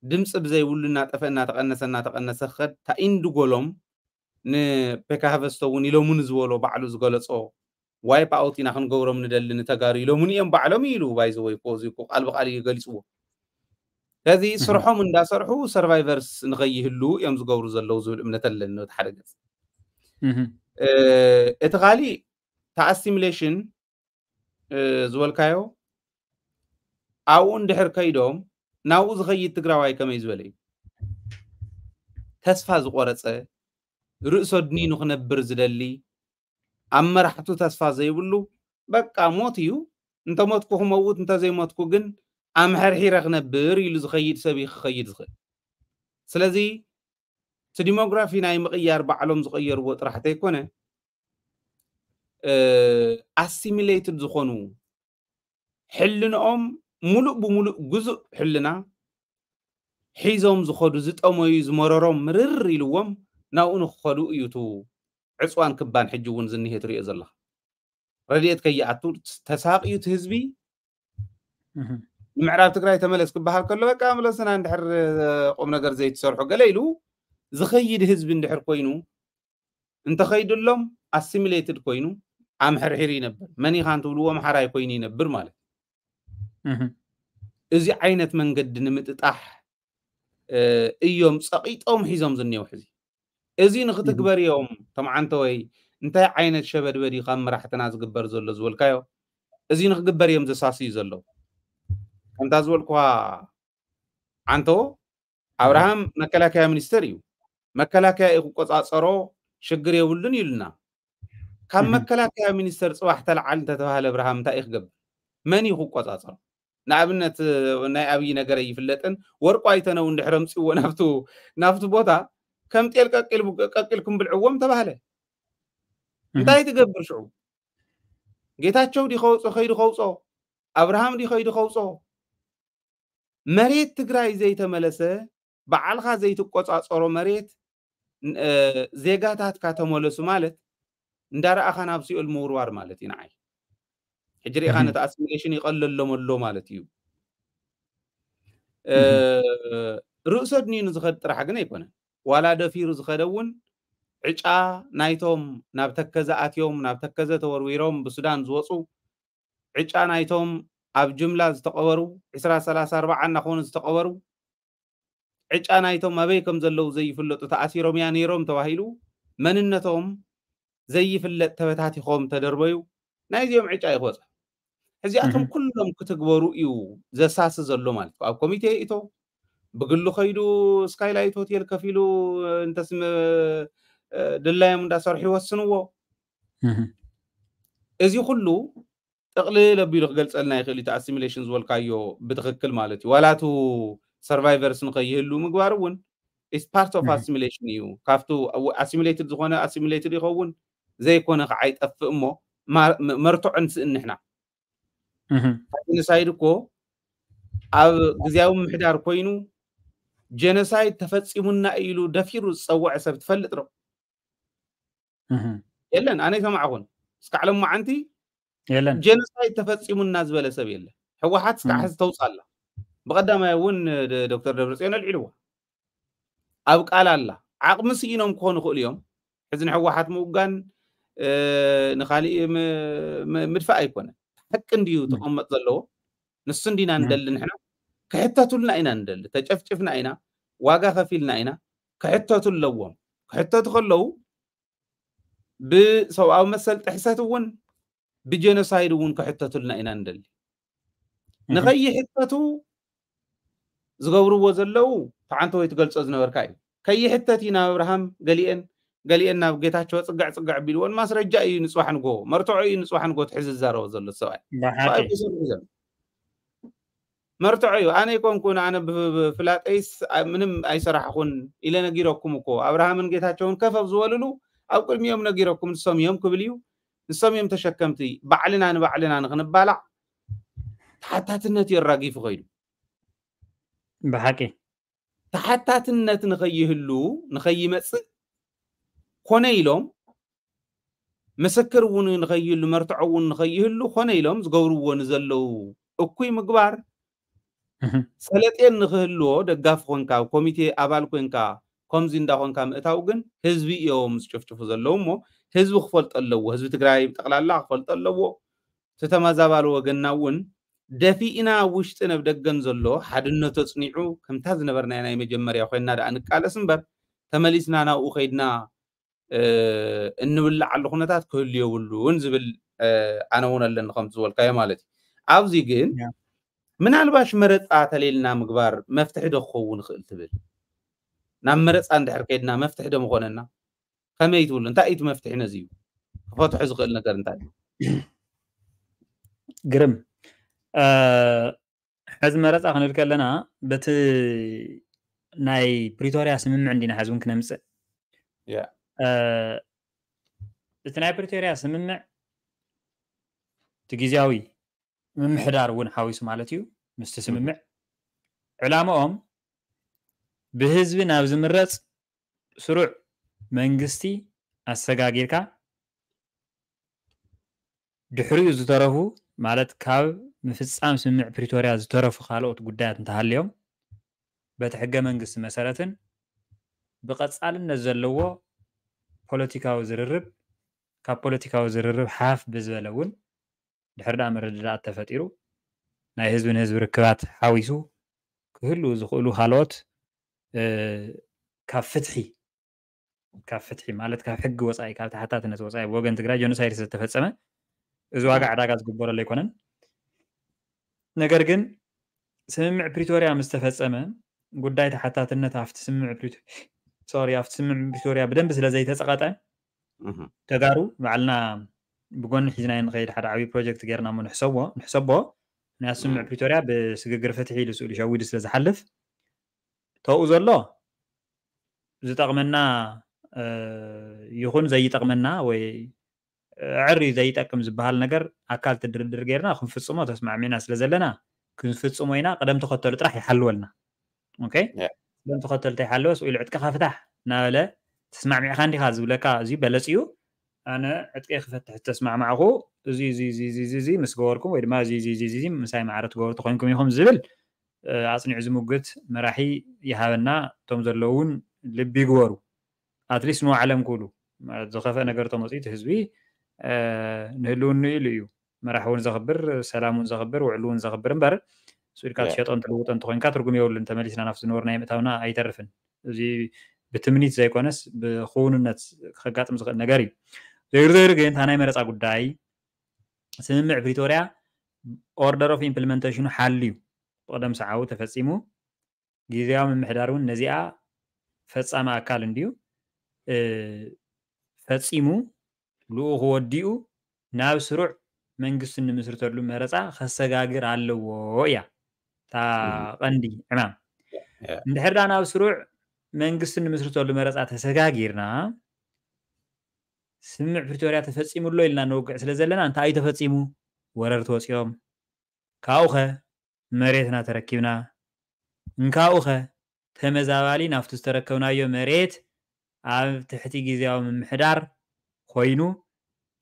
ድምፂ ብዘይብሉ እናጠፈ እናተቐነሰ እናተቐነሰ ክኸድ፣ እታ ኢንድ ጎሎም ንፔካ ሃቨስቶ እውን ኢሎሙኒ ዝበሎ ባዕሉ ዝገለጾ ዋይፕ ኣውት ኢና ክንገብሮም ንደሊ ንተጋሩ ኢሎሙኒ እዮም ባዕሎም ኢሉ። ባይዘወይ እኮ እዚ እኮ ቃል ብቃል እዩ ገሊፅዎ። ስለዚ እህ። ስርሖም እንዳሰርሑ ሰርቫይቨርስ ንኸይህሉ እዮም ዝገብሩ ዘለዉ ዝብል እምነት ኣለኒ በቲ ሓደ ገጽ። እህ። እ፣ እቲ ካሊእ እቲ ኣሲሚሌሽን፣ እ፣ ዝበልካዮ ኣብኡ እንድሕር ከይዶም ናብኡ ዝኸይድ ትግራዋይ ከመይ ዝበለ እዩ? ተስፋ ዝቆረጸ፣ ርእሶ ድኒኑ ክነብር ዝደሊ፣ ኣብ መራሕቱ ተስፋ ዘይብሉ፣ በቃ ሞት እዩ፣ እንተሞትኩ ክመውት እንተዘይሞትኩ ግን ኣምሐርሒረ ክነብር ኢሉ ዝኸይድ ሰብ እዩ ክኸይድ ዝኽእል። ስለዚ እቲ ዲሞግራፊ ናይ ምቕያር ባዕሎም ዝቐየርዎ ጥራሕ እንተይኮነ፣ እ፣ ኣሲሚሌትድ ዝኾኑ ሕልንኦም ሙሉእ ብሙሉእ ግዙእ ሕልና ሒዞም ዝኸዱ፣ ዝጠመዩ፣ ዝመረሮም ምርር ኢልዎም ናብኡ ንክኸዱ እዩ እቲ ዕፅዋን ክባን ሕጂ እውን ዝኒሄ ትሪኦ ዘለኻ። ረድኤት ከይኣቱ ተሳቕዩ እቲ ህዝቢ እህ። ንምዕራብ ትግራይ ተመለስ ክበሃል ከሎ በቃ ምለስና እንድሕር ቁም ነገር ዘይትሰርሑ ገለ ኢሉ ዝኸይድ ህዝቢ እንድሕር ኮይኑ እንተኸይድሎም ኣሲሚሌትድ ኮይኑ ኣምሕርሒሩ ይነብር። መን ኢኻ እንትብልዎ ኣምሓራይ ኮይኑ ይነብር ማለት እዩ። እህ። እዚ ዓይነት መንገዲ ንምጥጣሕ፣ እ፣ እዮም ጸቒጦም ሒዞም ዝኔው ሕዚ። እዚ ንኽትግበር እዮም ተምዓንተወይ እንታይ ዓይነት ሸበድበድ እዩ ካብ መራሕትና ዝግበር ዘሎ ዝበልካዮ? እዚ ንኽግበር እዮም ዘሳስዩ ዘለዉ። ከምታ ዝበልኩዋ ዓንተዎ፣ ኣብርሃም መከላከያ ሚኒስተር እዩ። መከላከያ እዩ ክቆጻጸሮ ሽግር የብሉን ኢሉና። ካብ እህ። መከላከያ ሚኒስተር ጽባሕ ተለዓል እንተተባህለ ኣብርሃም እንታይ እዩ ክገብር? መን እዩ ክቆጻጸሮ? ንኣብነት ናይ ኣብይ ነገር ኣይፍለጥን። ወርቁ ኣይተነው እንድሕር ኣምጽእዎ ናብቱ፣ ናብቱ ቦታ ከም ጤል ቀቂል-፣ ቀቂልኩም ብልዕዎም ተባህለ። እህ። እንታይ ትገብር ሽዑ? ጌታቸው ድዩ ከውፅኦ ከይዱ ከውፅኦ ኣብርሃም ድዩ ከይዱ ከውፅኦ መሬት ትግራይ ዘይተመለሰ ባዕልኻ ዘይትቆፃፀሮ መሬት ዜጋታትካ ተመለሱ ማለት እንዳረኣኻ ናብ ሲኦል ምውርዋር ማለት እዩ ንዓይ። ሕጂ ርኢኻ ነቲ ኣሲሚሌሽን ይቐለሎም ኣሎ ማለት እዩ። ርእሰ ድንዩ ንዝኸድ ጥራሕ ግን ኣይኮነን። ዋላ ደፊሩ ዝኸደ እውን ዕጫ ናይቶም ናብ ተከዘ ኣትዮም ናብ ተከዘ ተወርዊሮም ብሱዳን ዝወፁ ዕጫ ናይቶም ኣብ ጅምላ ዝተቐበሩ ዕስራ ሰላሳ ኣርባዓ እናኾኑ ዝተቐበሩ ዕጫ ናይቶም ኣበይ ከም ዘለዉ ዘይፍለጡ ተኣሲሮም እያ ነይሮም ተባሂሉ መንነቶም ዘይፍለጥ ተበታቲኾም ተደርበዩ ናይዚኦም ዕጫ ይወፀ። እዚኣቶም ኩሎም ክትግበሩ እዩ ዘሳሲ ዘሎ ማለት እዩ። ኣብ ኮሚቴ ይእቶ ብግሉ ከይዱ ስካይላይት ሆቴል ከፊሉ እንተስ ድላዮም እንዳሰርሑ ይወስንዎ። እዚ ኩሉ ጥቕልል ኣቢሉ ክገልፀልና ይኽእል እዩ። ኣሲሚሌሽን ዝበልካዮ ብትኽክል ማለት እዩ። ዋላቱ ሰርቫይቨርስ ንኸይህሉ ምግባር እውን is part of assimilation እዩ። ካብቱ ኣሲሚሌትድ ዝኾነ ኣሲሚሌትድ ይኸውን ዘይኮነ ከዓ ይጠፍእ እሞ መርትዖ ንስእን ንሕና ጀኖሳይድ እኮ ኣብ ግዜያዊ ምምሕዳር ኮይኑ ጀኖሳይድ ተፈፂሙና ኢሉ ደፊሩ ዝፀወዐ ሰብ ትፈልጥ ዶ? የለን። ኣነ ይሰማዕኹን እስካዕ ሎማዓንቲ የለን። ጀኖሳይድ ተፈፂሙና ዝበለ ሰብ የለ። ህወሓት እስካዕ ሕዚ ተውፃ ኣላ። ብቀዳማይ እውን ዶክተር ደብረፅዮን ኣልዒልዋ ኣብ ቃል ኣላ። ዓቕሚ ስኢኖም ክኾኑ ይኽእሉ እዮም። ሕዚ ንህወሓት ምውጋን ንካሊእ ምድፋእ ኣይኮነን። ሓቂ እንድዩ ተቐመጥ ዘለዎ ንሱ እንዲና ንደሊ ንሕና ክሕተቱልና ኢና ንደሊ። ተጨፍጭፍና ኢና፣ ዋጋ ከፊልና ኢና። ክሕተቱ ኣለዎም። ክሕተቱ ከለዉ ብሰብኣዊ መሰል ጥሕሰት እውን ብጀኖሳይድ እውን ክሕተቱልና ኢና ንደሊ። ንኸይሕተቱ ዝገብርዎ ዘለዉ ተዓንተ ወይ ትገልጾ ዝነበርካ እዩ። ከይሕተት እዩ ናብ ኣብርሃም ገሊኤን ገሊኤን ናብ ጌታቸው ጽግዕ ጽግዕ ቢልዎን ማስረጃ እዩ። ንጽባሕ ንጎ መርትዖ እዩ። ንጽባሕ ንጎ ትሕዚ ዝዛረቦ ዘሎ ሰብኣይ መርትዖ እዩ። ኣነ ይኮንኩን ኣነ ብፍላጠይስ ምንም ኣይሰራሕኹን ኢለ ነጊረኩም እኮ ኣብርሃምን ጌታቸውን ከፈብ ዝበልሉ ኣብ ቅድሚኦም ነጊረኩም ንሶም እዮም ክብል እዩ። ንሶም እዮም ተሸከምቲ። ባዕልና ንባዕልና ንክንባላዕ ተሓታትነት እዩ ኣራጊፉ ከይዱ። ብሓቂ ተሓታትነት ንኸይህሉ ንኸይመፅእ ኮነ ኢሎም ምስክር እውን ንኸይህሉ መርትዖ እውን ንኸይህሉ ኮነ ኢሎም ዝገብርዎ ንዘለዉ እኩይ ምግባር ሰለጤን ንክህልዎ ደጋፊ ኮንካ ኣብ ኮሚቴ ኣባል ኮንካ ከምዚ እንዳኮንካ ምእታው ግን ህዝቢ እዮም ዝጭፍጭፉ ዘለዉ እሞ ህዝቢ ክፈልጦ ኣለዎ። ህዝቢ ትግራይ ብጠቕላላ ክፈልጦ ኣለዎ። እቲ ተመዛባሊ ወገንና እውን ደፊእና ኣብ ውሽጥን ኣብ ደገን ዘሎ ሓድነቱ ኣፅኒዑ ከምታ ዝነበርናዮ ናይ መጀመርያ ኮይንና ደኣ ንቃለስ እምበር ተመሊስና ናብኡ ከይድና እንብላዓሉ ኩነታት ክህሉ የብሉን ዝብል ኣነ እውን ኣለኒ ከምቲ ዝበልካዮ ማለት እዩ። ኣብዚ ግን ምናልባሽ መረፃ ተሌልና ምግባር መፍትሒ ዶ ክኸውን ይኽእል ትብል? ናብ መረፃ እንድሕር ከይድና መፍትሒ ዶ ምኾነና? ከመይ ትብሉ? እንታይ እዩ እቲ መፍትሒ ነዚ እዩ ክፈትሖ ዝኽእል ነገር እንታይ እዩ? ግርም ሕዚ መረፃ ክንብል ከለና በቲ ናይ ፕሪቶርያ ስምምዕ እንዲና ሕዚ እውን ክነምፅእ እቲ ናይ ፕሪቶርያ ስምምዕ እቲ ግዜያዊ ምምሕዳር እውን ሓዊሱ ማለት እዩ። ምስቲ ስምምዕ ዕላምኦም ብህዝቢ ናብ ዝምረፅ ስሩዕ መንግስቲ ኣሰጋጊርካ ድሕሪኡ ዝተረፉ ማለት ካብ ምፍፃም ስምምዕ ፕሪቶርያ ዝተረፉ ካልኦት ጉዳያት እንተሃልዮም በቲ ሕገ መንግስቲ መሰረትን ብቐፃልነት ዘለዎ ፖለቲካዊ ዝርርብ ካብ ፖለቲካዊ ዝርርብ ሓፍ ብዝበለ እውን ድሕሪ ደኣ ምርድዳኣት ተፈጢሩ ናይ ህዝቢ ንህዝቢ ርክባት ሓዊሱ ክህልዉ ዝኽእሉ ካልኦት ካብ ፍትሒ ካብ ፍትሒ ማለት ካብ ሕጊ ወፃኢ ካብ ተሓታትነት ወፃኢ ብወገን ትግራይ ጀኖሳይድ ዝተፈፀመ እዚ ዋጋ ዕዳጋ ዝግበረሉ ኣይኮነን። ነገር ግን ስምምዕ ፕሪቶርያ ምስ ተፈፀመ ጉዳይ ተሓታትነት ኣብቲ ስምምዕ ሶሪ ኣብቲ ስምምዕ ፕሪቶርያ ብደንቢ ስለ ዘይተፀቐጠ ተጋሩ ባዕልና ብጎኒ ሒዝናዮ ንኸይድ ሓደ ዓብዪ ፕሮጀክት ጌርና እሞ ንሕሰቦ ንሕሰቦ ናይ ስምምዕ ፕሪቶርያ ብስግግር ፍትሒ ኢሉ ስእሉ ሸዊዱ ስለ ዝሓልፍ ተኡ ዘሎ ዝጠቕመና ይኹን ዘይጠቕመና ወይ ዕር እዩ ዘይጠቅም ዝበሃል ነገር ኣካል እቲ ድርድር ጌርና ክንፍጽሞ ተስማዕሚዕና ስለ ዘለና ክንፍጽሞ ኢና። ቅደም ተኸተሉ ጥራሕ ይሓልወልና። ኦኬ? ቅደም ተኸተሉ ተይሓለወስ ወይ ዕጥቅኻ ፍታሕ እናበለ ተስማዕሚዕካ እንዲኻ ዝብለካ እዚ በለጽ እዩ። ኣነ ዕጥቂ ክፈትሕ ዝተስማዕማዕኩ እዚ እዚ እዚ እዚ እዚ እዚ ምስ ገበርኩም ወይ ድማ እዚ እዚ እዚ እዚ እዚ ምሳይ ማዕረ ትገበሩ ተኾይንኩም ኢኹም ዝብል ኣጽኒዑ ዝምግት መራሒ ይሃበና። እቶም ዘለዉ እውን ልቢ ይግበሩ። ኣትሊስት ንባዕሎም ክብሉ ማለት ዝኸፍአ ነገር ተመፅኡ እቲ ህዝቢ ንህልውንኡ ኢሉ እዩ መራሕ እውን ዘኽብር፣ ሰላም እውን ዘኽብር፣ ውዕሉ እውን ዘኽብር እምበር ስኢልካ ትሸጦን ትልውጦን ተኾይንካ ትርጉም የብሉን። ተመሊስና ናብቲ ዝነበርናዮ ምእታውና ኣይተርፍን። እዚ ብትምኒት ዘይኮነስ ብክውንነት ከጋጥም ዝኽእል ነገር እዩ። ዘይሩ ዘይሩ ግን እታ ናይ መረፃ ጉዳይ ስምምዕ ፕሪቶርያ ኦርደር ኦፍ ኢምፕሊመንቴሽኑ ሓልዩ ብቕደም ሰዓቡ ተፈፂሙ። ግዝያዊ ምምሕዳር እውን ነዚኣ ፈፃሚ ኣካል እንድዩ ፈፂሙ ልኡኹ ወዲኡ ናብ ስሩዕ መንግስቲ ንምስርተሉ መረፃ ከሰጋግር ኣለዎ እያ እታ ቀንዲ ዕማም። እንድሕር ዳ ናብ ስሩዕ መንግስቲ ንምስርተሉ መረፃ ተሰጋጊርና ስምምዕ ፕሪቶርያ ተፈፂሙ ኣሎ ኢልና ንወግዕ ስለ ዘለና እንታይ እዩ ተፈፂሙ? ወረርቲ ወፂኦም። ካብኡኸ መሬትና ተረኪብና። እንካኡኸ ተመዛባሊ ናብቲ ዝተረከብናዮ መሬት ኣብ ትሕቲ ግዝያዊ ምምሕዳር ኮይኑ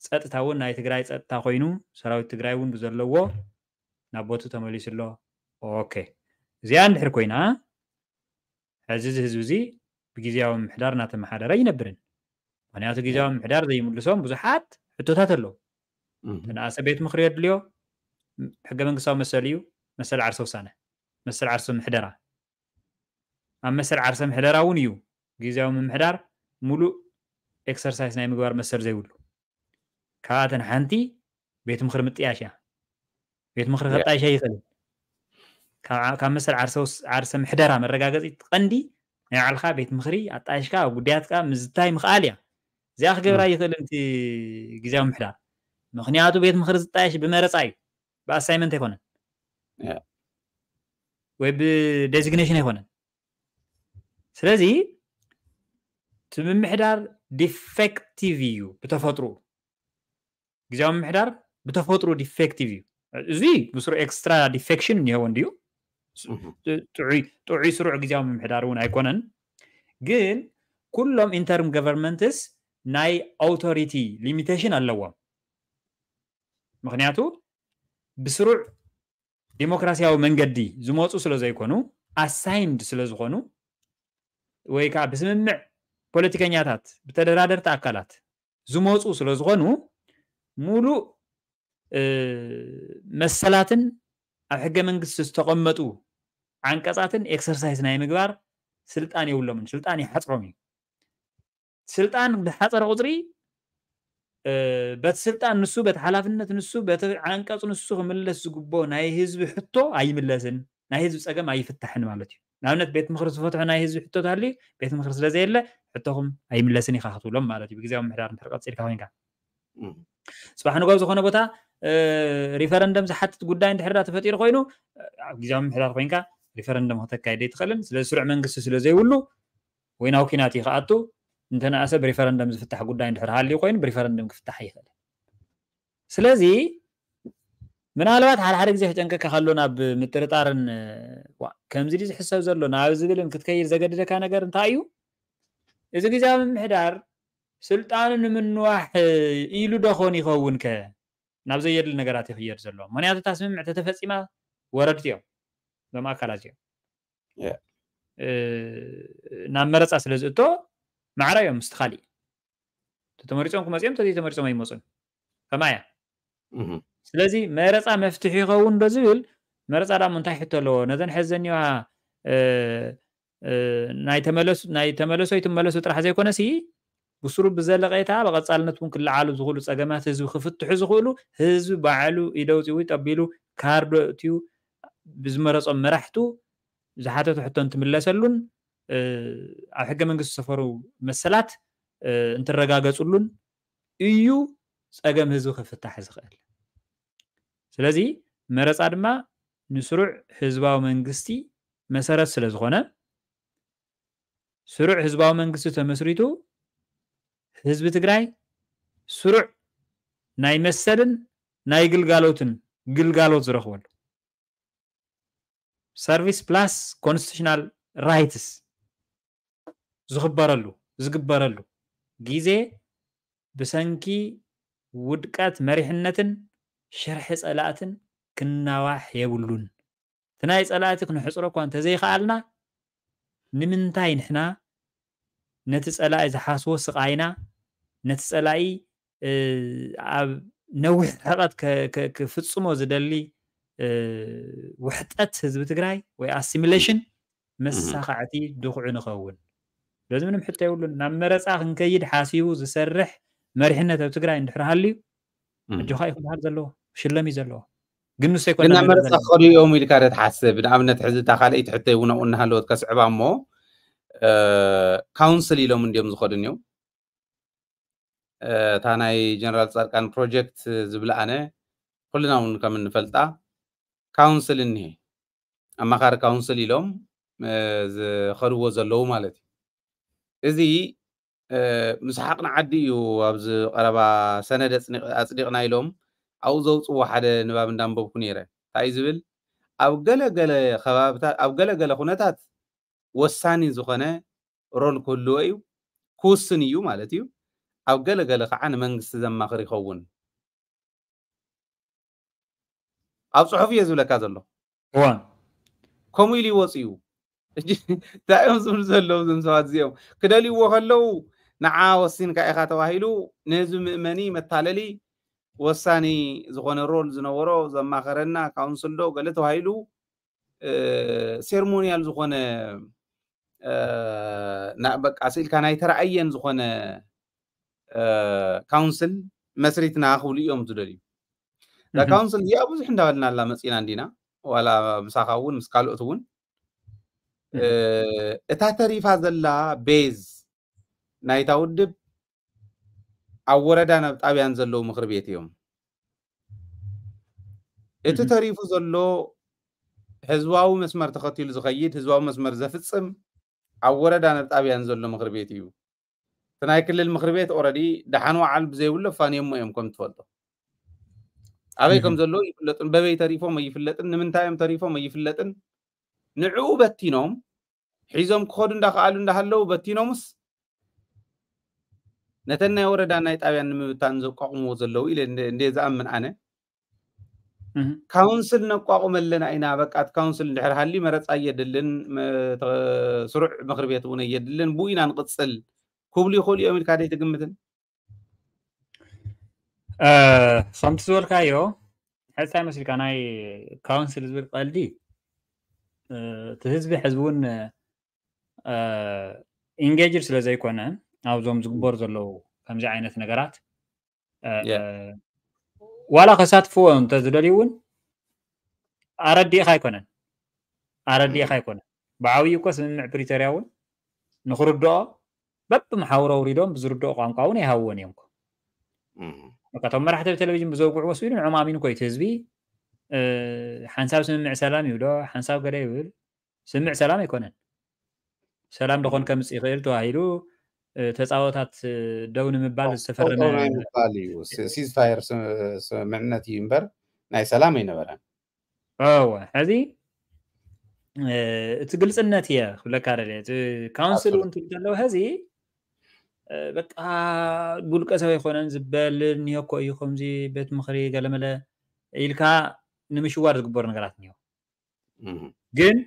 ጸጥታ እውን ናይ ትግራይ ጸጥታ ኮይኑ ሰራዊት ትግራይ እውን ብዘለዎ ናብ ቦቱ ተመሊሱ ኣሎ። ኦኬ እዚኣ እንድሕር ኮይና ሕዚ እዚ ህዝቢ እዚ ብግዝያዊ ምምሕዳር እናተመሓደረ ይነብርን ምክንያቱ ግዝያዊ ምምሕዳር ዘይምልሶም ብዙሓት ሕቶታት ኣለዉ። ተነኣሰ ቤት ምኽሪ የድልዮ። ሕገ መንግስታዊ መሰል እዩ። መሰል ዓርሰ ውሳነ መሰል ዓርሰ ምሕደራ ኣብ መሰል ዓርሰ ምሕደራ እውን እዩ ግዝያዊ ምምሕዳር ሙሉእ ኤክሰርሳይስ ናይ ምግባር መሰል ዘይብሉ። ካብኣተን ሓንቲ ቤት ምኽሪ ምጥያሽ እያ። ቤት ምኽሪ ከጣይሽ ኣይኽእልን። ካብ መሰል ዓርሰ ምሕደራ መረጋገፂ ቀንዲ ናይ ባዕልኻ ቤት ምኽሪ ኣጣይሽካ ኣብ ጉዳያትካ ምዝታይ ምኽኣል እያ። እዚኣ ክገብራ ኣይኽእልን እቲ ግዝያዊ ምምሕዳር። ምኽንያቱ ቤት ምኽሪ ዝጣየሽ ብመረፃ እዩ፣ ብኣሳይመንት ኣይኮነን ወይ ብዴዚግኔሽን ኣይኮነን። ስለዚ እቲ ምምሕዳር ዲፌክቲቭ እዩ ብተፈጥሩ። ግዝያዊ ምምሕዳር ብተፈጥሩ ዲፌክቲቭ እዩ። እዚ ብስሩ ኤክስትራ ዲፌክሽን እኒሀዎ እንድዩ። ጥዑይ ስሩዕ ግዝያዊ ምምሕዳር እውን ኣይኮነን። ግን ኩሎም ኢንተርም ገቨርንመንትስ ናይ ኣውቶሪቲ ሊሚቴሽን ኣለዎም። ምክንያቱ ብስሩዕ ዲሞክራሲያዊ መንገዲ ዝመፁ ስለ ዘይኮኑ ኣሳይንድ ስለ ዝኾኑ ወይ ከዓ ብስምምዕ ፖለቲከኛታት ብተደራደርቲ ኣካላት ዝመፁ ስለ ዝኾኑ ሙሉእ መሰላትን ኣብ ሕገ መንግስቲ ዝተቐመጡ ዓንቀፃትን ኤክሰርሳይዝ ናይ ምግባር ስልጣን የብሎምን። ስልጣን ይሓፅሮም እዩ። ስልጣን ብሓፀረ ቁፅሪ በቲ ስልጣን ንሱ በቲ ሓላፍነት ንሱ በቲ ዓንቀፅ ንሱ ክምለስ ዝግቦ ናይ ህዝቢ ሕቶ ኣይምለስን፣ ናይ ህዝቢ ፀገም ኣይፍታሕን ማለት እዩ። ንኣብነት ቤት ምኽሪ ዝፈትሖ ናይ ህዝቢ ሕቶ ተሃልዩ ቤት ምኽሪ ስለዘየለ ሕቶኹም ኣይምለስን ኢኻ ክትብሎም ማለት እዩ። ብግዜያዊ ምምሕዳር እንድሕር ቀፂልካ ኮይንካ ፅባሕ ንጎ ኣብ ዝኾነ ቦታ ሪፈረንደም ዝሓትት ጉዳይ እንድሕር ዳ ተፈጢሩ ኮይኑ ኣብ ግዜያዊ ምምሕዳር ኮይንካ ሪፈረንደም ከተካይድ ኣይትኽእልን። ስለዚ ስሩዕ መንግስቲ ስለ ዘይብሉ ወይ ናብ ኲናት እዩ ክኣቱ እንተነኣሰ ብሪፈረንደም ዝፍታሕ ጉዳይ እንድሕር ሃልዩ ኮይኑ ብሪፈረንደም ክፍታሕ ኣይኽእልን። ስለዚ ምናልባት ሓደ ሓደ ግዜ ክጨንቀካ ከሎ ናብ ምጥርጣርን ከምዚ ድዩ ዝሕሰብ ዘሎ ናብ ዝብልን ክትከይድ ዘገድደካ ነገር እንታይ እዩ? እዚ ግዜያዊ ምምሕዳር ስልጣኑ ንምንዋሕ ኢሉ ዶ ኾን ይኸውን ከ ናብ ዘየድሊ ነገራት ይኽየድ ዘሎ? ምክንያቱ እታ ስምምዕ ተተፈፂማ ወረድቲ እዮም እዞም ኣካላት እዮም ናብ መረፃ ስለ ዝእቶ ማዕረ እዮም ምስቲ ካሊእ ተተመሪፆም ክመፅኦም ተዘይተመሪፆም ኣይመፁን ከማ እያ። ስለዚ መረፃ መፍትሒ ይኸውን ዶ ዝብል መረፃ ዳሞ እንታይ ሕቶ ኣለዎ? ነዘን ሕዘኒዋ ናይ ተመለሱ ኣይትመለሱ ጥራሕ ዘይኮነሲ ብስሩ ብዘለቐታ ብቐፃልነት እውን ክለዓሉ ዝኽእሉ ፀገማት ህዝቢ ክፍትሑ ዝኽእሉ ህዝቢ ባዕሉ ኢደ ኣውፂኡ ጠቢሉ ካርዶ እትዩ ብዝመረፆም መራሕቱ ዝሓተቱ ሕቶ እንትምለሰሉን ኣብ ሕገ መንግስቲ ዝሰፈሩ መሰላት እንትረጋገፅሉን እዩ ፀገም ህዝቢ ክፍታሕ ዝኽእል። ስለዚ መረፃ ድማ ንስሩዕ ህዝባዊ መንግስቲ መሰረት ስለ ዝኾነ ስሩዕ ህዝባዊ መንግስቲ ተመስሪቱ ህዝቢ ትግራይ ስሩዕ ናይ መሰልን ናይ ግልጋሎትን ግልጋሎት ዝረኽበሉ service plus constitutional rights ዝኽበረሉ ዝግበረሉ ግዜ ብሰንኪ ውድቀት መሪሕነትን ሽርሒ ጸላእትን ክናዋሕ የብሉን። እቲ ናይ ጸላእቲ ክንሕጽሮ እኳ እንተዘይከኣልና ንምንታይ ንሕና ነቲ ጸላኢ ዝሓስቦ ስቓይና ነቲ ጸላኢ ኣብ ነዊሕ ርሕቀት ክፍጽሞ ዝደሊ ውሕጠት ህዝቢ ትግራይ ወይ ኣሲሚሌሽን መሳኻዕቲ ድኹዒ ንኸውን? ስለዚ ምንም ሕቶ የብሉን። ናብ መረፃ ክንከይድ ሓሲቡ ዝሰርሕ መሪሕነት ኣብ ትግራይ እንድሕር ሃልዩ ኣጆኻ እዩ ክበሃል ዘለዎ፣ ሽለም እዩ ዘለዎ። ግን ንሱ ኣይኮነ ናብ መረፃ ክኸዱ እዮም ኢልካ ዶ ትሓስብ? ንኣብነት ሕዚ እታ ካልኣይቲ ሕቶ እውን ኣብኡ እናሃለወት ከስዕባ እሞ ካውንስል ኢሎም እንዲዮም ዝኸዱ እዮም። እታ ናይ ጀነራል ፃድቃን ፕሮጀክት ዝብልኣነ ኩልና እውን ከም እንፈልጣ ካውንስል እኒሄ ኣማኻሪ ካውንስል ኢሎም ዝኸድዎ ዘለዉ ማለት እዩ። እዚ ምስ ሓቕኒ ዓዲ እዩ። ኣብዚ ቀረባ ሰነድ ኣፅዲቕና ኢሎም ኣብኡ ዘውፅዎ ሓደ ንባብ እንዳንበብኩ ነይረ። እንታይ ዝብል ኣብ ገለገለ ከባብታት ኣብ ገለገለ ኩነታት ወሳኒ ዝኾነ ሮል ክህልዎ እዩ፣ ክውስን እዩ ማለት እዩ። ኣብ ገለገለ ከዓ ንመንግስቲ ዘማኽር ይኸውን። ኣብ ፅሑፍ እየ ዝብለካ ዘሎ። እዋን ከምኡ ኢሉ ይወፅ እዩ። እንታይ እዮም ዝብሉ ዘለዉ እዞም ሰባት እዚኦም? ክደልይዎ ከለዉ ንዓ ወሲንካ ኢኻ ተባሂሉ ንህዝቢ ምእመኒ መታለሊ ወሳኒ ዝኾነ ሮል ዝነበሮ ዘማኸረና ካውንስል ዶ ገለ ተባሂሉ ሴርሞኒያል ዝኾነ በቃ ስኢልካ ናይ ተረኣየን ዝኾነ ካውንስል መስሪትና ክብሉ እዮም ዝደልዩ። እዛ ካውንስል እዚኣ ብዙሕ እንዳበልና ኣላ መፂና እንዲና ዋላ ምሳኻ እውን ምስ ካልኦት እውን እታ ተሪፋ ዘላ ቤዝ ናይታ ውድብ ኣብ ወረዳ ናብ ጣብያን ዘለዉ ምክሪ ቤት እዮም። እቲ ተሪፉ ዘሎ ህዝባዊ መስመር ተኸቲሉ ዝኸይድ ህዝባዊ መስመር ዘፍፅም ኣብ ወረዳ ናብ ጣብያን ዘሎ ምክሪ ቤት እዩ። እቲ ናይ ክልል ምክሪ ቤት ኦረዲ ደሓን ወዓል ብዘይብሉ ኣፋንዮሞ እዮም ከም ትፈልጦ ኣበይ ከም ዘለዉ ይፍለጡን በበይ ተሪፎም ኣይፍለጥን ንምንታይ እዮም ተሪፎም ኣይፍለጥን። ንዕኡ በቲኖም ሒዞም ክኸዱ እንዳኸኣሉ እንዳሃለዉ በቲኖምስ ነተን ናይ ወረዳ ናይ ጣብያን ንምብታን ዘቋቁምዎ ዘለዉ ኢለ እንደ ዝኣምን ኣነ ካውንስል ነቋቁም ኣለና ኢና በቃ እቲ ካውንስል እንድሕር ሃልዩ መረፃ እየድልን ስሩዕ ምክሪ ቤት እውን እየድልን ብኡ ኢና ንቅፅል ክብሉ ይኽእሉ እዮም ኢልካ ደይ ትግምትን? ከምቲ ዝበልካዮ ሕፃይ መስልካ ናይ ካውንስል ዝብል ቀልዲ እቲ ህዝቢ ሕዚ እውን ኢንጌጅድ ስለ ዘይኮነ ኣብዞም ዝግበሩ ዘለዉ ከምዚ ዓይነት ነገራት ዋላ ከሳትፍዎ እንተዝደልዩ እውን ኣረዲእኻ ኣይኮነን ኣረዲእኻ ኣይኮነን። ብዓብዩ እኮ ስምምዕ ፕሪቶርያ እውን ንክርድኦ በብመሓውሮ ኣውሪዶም ብዝርድኦ ቋንቋ እውን ኣይሃብዎን እዮም። እቶም መራሕቲ ቴሌቪዥን ብዘውግዕዎ ስኢሉ ንዕኦም ኣሚኑ እኮ እቲ ህዝቢ ሓንሳብ ስምምዕ ሰላም ይብሎ ሓንሳብ ገለ ይብል። ስምምዕ ሰላም ኣይኮነን። ሰላም ዶ ኮን ከምፅእ ይኽእል ተባሂሉ ተፃወታት ደው ንምባል ዝተፈረመ ምባል እዩ። ሲዝፋየር ስምምዕነት እዩ እምበር ናይ ሰላም ኣይነበረን። እወ ሕዚ እቲ ግልፅነት እየ ክብለካ ደለ እቲ ካውንስል እውን ትብል ዘለዉ ሕዚ በቃ ጉልቀ ሰብ ኣይኮነን ዝበል እኒሆ እኮ እዩ ከምዚ ቤት ምኽሪ ገለመለ ኢልካ ንምሽዋር ዝግበሩ ነገራት እኒሆ። ግን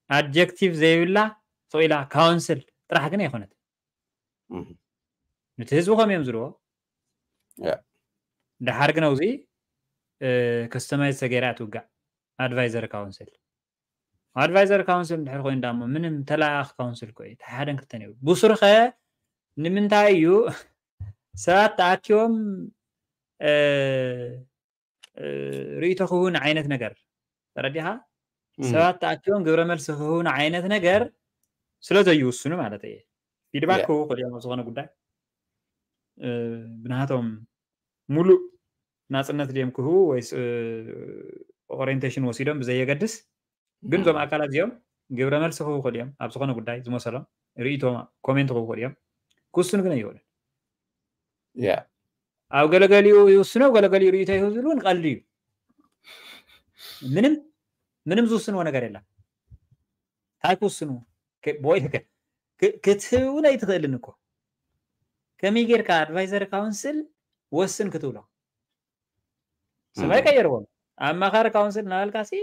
ኣድጀክቲቭ ዘይብላ ስቕ ኢላ ካውንስል ጥራሕ ግን ኣይኮነት። ነቲ ህዝቢ ከም እዮም ዝልዎ ድሓር ግን ኣብዚ ከስተማይዝ ተገይራ ትውጋዕ ኣድቫይዘር ካውንስል ኣድቫይዘር ካውንስል እንድሕር ኮይኑ ዳሞ ምንም ተለኣኣኽ ካውንስል ኮ ተሓደን ክልተን ይብል ብሱርኸ ንምንታይ እዩ ሰባት ተኣኪቦም ርእይቶ ክህቡን ዓይነት ነገር ተረዲኻ ሰባት ተኣኪቦም ግብረ መልሲ ክህቡን ዓይነት ነገር ስለ ዘይውስኑ ማለት እየ። ፊድባክ ክህቡ ክእል እዮም ኣብ ዝኾነ ጉዳይ ብናቶም ሙሉእ ናፅነት ድዮም ክህቡ ወይስ ኦሪንቴሽን ወሲዶም ብዘየገድስ ግን እዞም ኣካላት እዚኦም ግብረ መልሲ ክህቡ ክእል እዮም ኣብ ዝኾነ ጉዳይ ዝመሰሎም ርእይቶ ኮሜንት ክህቡ ክእል እዮም ክውስኑ ግን ኣይኽእሉን። ያ ኣብ ገለገሊኡ ይውስኖ፣ ገለገሊኡ ርእይቶ ይህብ ዝብል እውን ቀልዲ እዩ። ምንም ምንም ዝውስንዎ ነገር የለን። እንታይ ክውስኑ? ከ- ቦይ ከ- ክ- ክትህብ እውን ኣይትኽእልን እኮ። ከመይ ጌርካ ኣድቫይዘሪ ካውንስል ወስን ክትብሎ? ስም ኣይቀየርዎም። ኣማኻሪ ካውንስል እናበልካ ሲ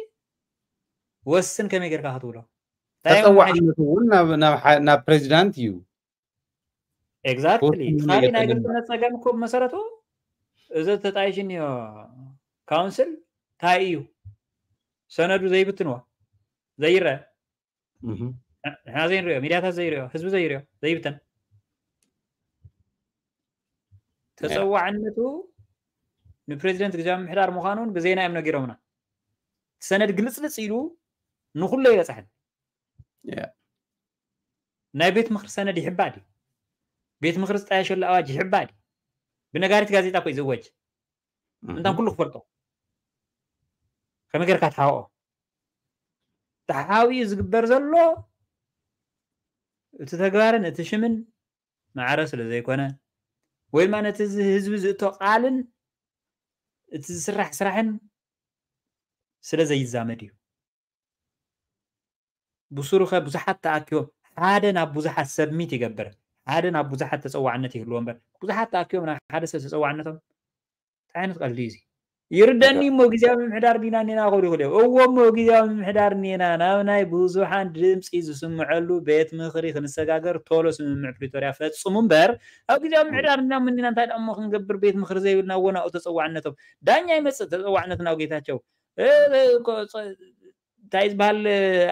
ወስን ከመይ ጌርካ ክትብሎ? እንታይ እዮም ተፀዋዕነቱ እውን ናብ ናብ ሓ- ናብ ፕሬዚዳንት እዩ። ኤግዛክትሊ። ክውስን እቲ ካልእ ናይ የብልን። ግልፅነት ፀገም እኮ ብመሰረቱ እዚ ተጣይሽ እኒኦ ካውንስል እንታይ እዩ? ሰነዱ ዘይብትንዎ ዘይረአ እህ። ንሕና ዘይንሪኦ፣ ሚድያታት ዘይሪኦ፣ ህዝቢ ዘይሪኦ ዘይብተን ተፀዋዕነቱ ንፕሬዚደንት ግዜያዊ ምምሕዳር ምዃኑ እውን ብዜና እዮም ነጊሮምና። እቲ ሰነድ ግልፅልፅ ኢሉ ንኩሉ ኣይበፅሐን። Yeah. ናይ ቤት ምኽሪ ሰነድ ይሕባእ ድዩ? ቤት ምኽሪ ዝጣየሸሉ ኣዋጅ ይሕባእ ድዩ? ብነጋሪት ጋዜጣ እኮ እዩ ዝእወጅ። እንታን እህ። ኩሉ ክፈልጦ ከመይ ጌርካ ትሓብኦ? ተሓቢኡ ዝግበር ዘሎ እቲ ተግባርን እቲ ሽምን ማዕረ ስለ ዘይኮነ ወይ ድማ ነቲ እዚ ህዝቢ ዝእቶ ቃልን እቲ ዝስራሕ ስራሕን ስለ ዘይዛመድ እዩ። ብሱሩ ኸ ብዙሓት ተኣኪቦም ሓደ ናብ ብዙሓት ሰብሚት ይገብር፣ ሓደ ናብ ብዙሓት ተፀዋዕነት ይህልዎ እምበር ብዙሓት ተኣኪቦም ናብ ሓደ ሰብ ተፀዋዕነቶም እንታይ ዓይነት ቀልዲ እዩ እዚ? ይርደኒ እሞ ግዜያዊ ምምሕዳር ዲና እኔና ክብሉ ይኽእሉ እዮም። እዎ እሞ ግዜያዊ ምምሕዳር እኔና ናብ ናይ ብዙሓን ድምፂ ዝስምዐሉ ቤት ምኽሪ ክንሰጋገር ቶሎ ስምምዕ ፕሪቶርያ ፈፅሙ እምበር ኣብ ግዜያዊ ምምሕዳር እኔና ምኒና እንታይ ደሞ ክንገብር ቤት ምኽሪ ዘይብልና እዎ ናብኡ ተፀዋዕነቶም ዳኛ ይመፅእ ተፀዋዕነት ናብ ጌታቸው እ፣ እ፣ ኮ- ጸ- እንታይ ዝበሃል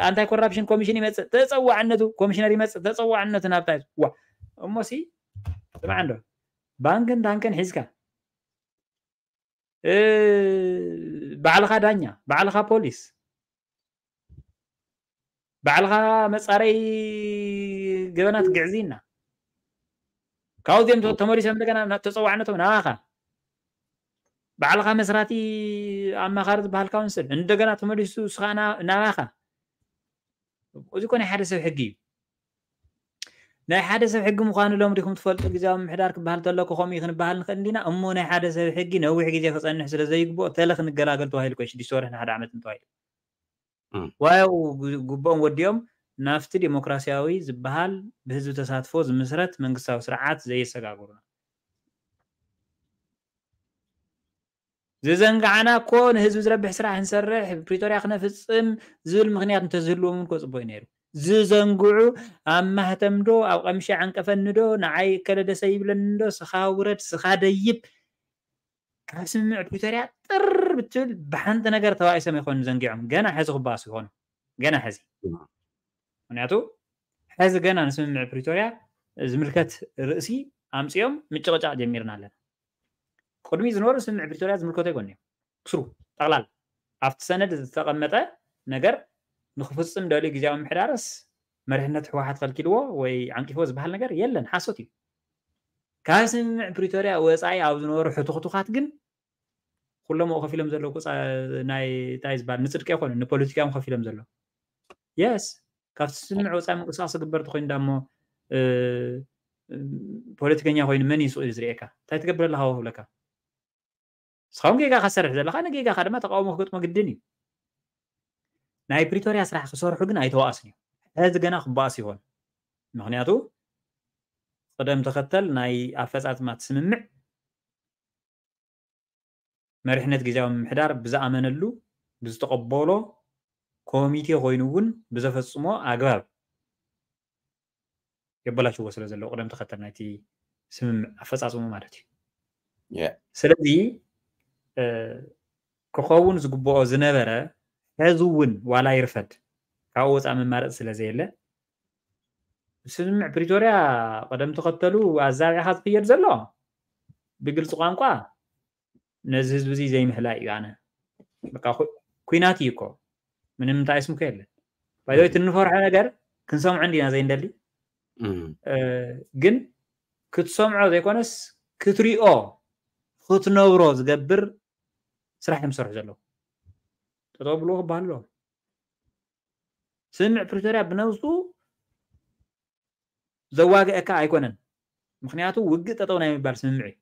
ኣንታይ ኮራፕሽን ኮሚሽን ይመፅእ ተፀዋዕነቱ ኮሚሽነር ይመፅእ ተፀዋዕነቱ ናብታይ ዋ እሞ ሲ ስማዕ እንዶ ባንክን ታንክን ሒዝካ እ፣ ባዕልኻ ዳኛ ባዕልኻ ፖሊስ ባዕልኻ መፃረይ ገበናት ግዕዝይና ካብኡ እዚኦም ተ- ተመሊሶም እንደገና ናብ ተፀዋዕነቶም ናባኻ ባዕልኻ መስራቲ ኣማኻሪ ዝበሃል ካውንስል እንደገና ተመሊሱ እስኻ ና- ናባኻ እዚ እኮ ናይ ሓደ ሰብ ሕጊ እዩ ናይ ሓደ ሰብ ሕጊ ምዃኑ ሎም ዲኹም ትፈልጡ ግዜያዊ ምምሕዳር ክበሃል ተሎ ከምኡ እዩ ክንበሃል ንኽእል እንዲና እሞ ናይ ሓደ ሰብ ሕጊ ነዊሕ ግዜ ክፀንሕ ስለ ዘይግብኦ ተለ ክንገላገል ተባሂሉ እኮ ሽዱሽተ ወርሒ ንሓደ ዓመት እንተባሂሉ እም። ዋው ግ- ግብኦም ወዲኦም ናብቲ ዲሞክራሲያዊ ዝበሃል ብህዝቢ ተሳትፎ ዝምስረት መንግስታዊ ስርዓት ዘየሰጋግሩና ዝዘንጋዓና እኮ ንህዝቢ ዝረብሕ ስራሕ ክንሰርሕ ፕሪቶርያ ክነፍፅም ዝብል ምክንያት እንተዝህልዎም እውን ክፅቡቅ ነይሩ ዝዘንግዑ ኣብ ማህተም ዶ ኣብ ቀምሻ ዓንቀፈኒ ዶ ንዓይ እከለ ደሰ ይብለኒ ዶ ስኻ ውረድ ስኻ ደይብ ካብ ስምምዕ ፕሪቶርያ ጥር ብትብል ብሓንቲ ነገር ተባኢሶም ይኾኑ ዘንጊዖም ገና ሕዚ ክባሱ ይኾኑ ገና ሕዚ ምክንያቱ ሕዚ ገና ንስምምዕ ፕሪቶርያ ዝምልከት ርእሲ ኣምፅኦም ምጭቕጫቕ ጀሚርና ኣለና ቅድሚ ዝነበሩ ስምምዕ ፕሪቶርያ ዝምልከቶ ይኮን እዮም ስሩ ጠቕላል ኣብቲ ሰነድ ዝተቐመጠ ነገር ንክፍፅም ደልዩ ግዜያዊ ምሕዳርስ መሪሕነት ህወሓት ከልኪልዎ ወይ ዓንቂፍዎ ዝበሃል ነገር የለን ሓሶት እዩ ካብ ስምምዕ ፕሪቶርያ ወፃኢ ኣብ ዝነበሩ ሕቱክቱካት ግን ኩሎም ኣብኡ ከፊሎም ዘለዉ ናይ እንታይ ዝበሃል ንፅድቂ ኣይኮኑ ንፖለቲካ እዮም ከፊሎም ዘለዉ የስ ካብቲ ስምምዕ ወፃኢ ምንቅስቃስ ዝግበር ተኮይኑ ዳሞ ፖለቲከኛ ኮይኑ መን እዩ ስቕ ዝርእየካ እንታይ ትገብር ኣለካ ክብለካ ንስኻውን ጌጋ ካሰርሕ ዘለካ ንጌጋካ ድማ ተቃውሞ ክገጥሞ ግድን እዩ ናይ ፕሪቶርያ ስራሕ ክሰርሑ ግን ኣይተዋእስን እዩ ሕዚ ገና ክበኣስ ይኾን ምክንያቱ ቅደም ተኸተል ናይ ኣፈፃፅማ ስምምዕ መሪሕነት ግዜያዊ ምምሕዳር ብዝኣመነሉ ብዝተቐበሎ ኮሚቴ ኮይኑ እውን ብዘፈፅሞ ኣግባብ የበላሽዎ ስለ ዘለዎ ቅደም ተኸተል ናይቲ ስምምዕ ኣፈፃፅሙ ማለት እዩ ስለዚ ክኸውን ዝግብኦ ዝነበረ ሕዚ እውን ዋላ ይርፈድ ካብኡ ወፃእ መማረፂ ስለ ዘየለ ስምምዕ ፕሪቶርያ ቅደም ተኸተሉ ኣዛቢዕካ ዝኽየድ ዘሎ ብግልፂ ቋንቋ ነዚ ህዝቢ እዚ ዘይምህላ እዩ ኣነ ኩናት እዩ እኮ ምንም እንታይ ስምኮ የለን ባይዘ ትንፈርሖ ነገር ክንሰምዖ እንዲና ዘይንደሊ ግን ክትሰምዖ ዘይኮነስ ክትሪኦ ክትነብሮ ዝገብር ስራሕ እዮም ዝሰርሑ ዘለዉ ጠጠው ብልዎ ክበሃል ኣለዎም ስምምዕ ፕሪቶርያ ብነብሱ ዘዋግአካ ኣይኮነን ምክንያቱ ውግእ ጠጠው ናይ ምባል ስምምዕ እዩ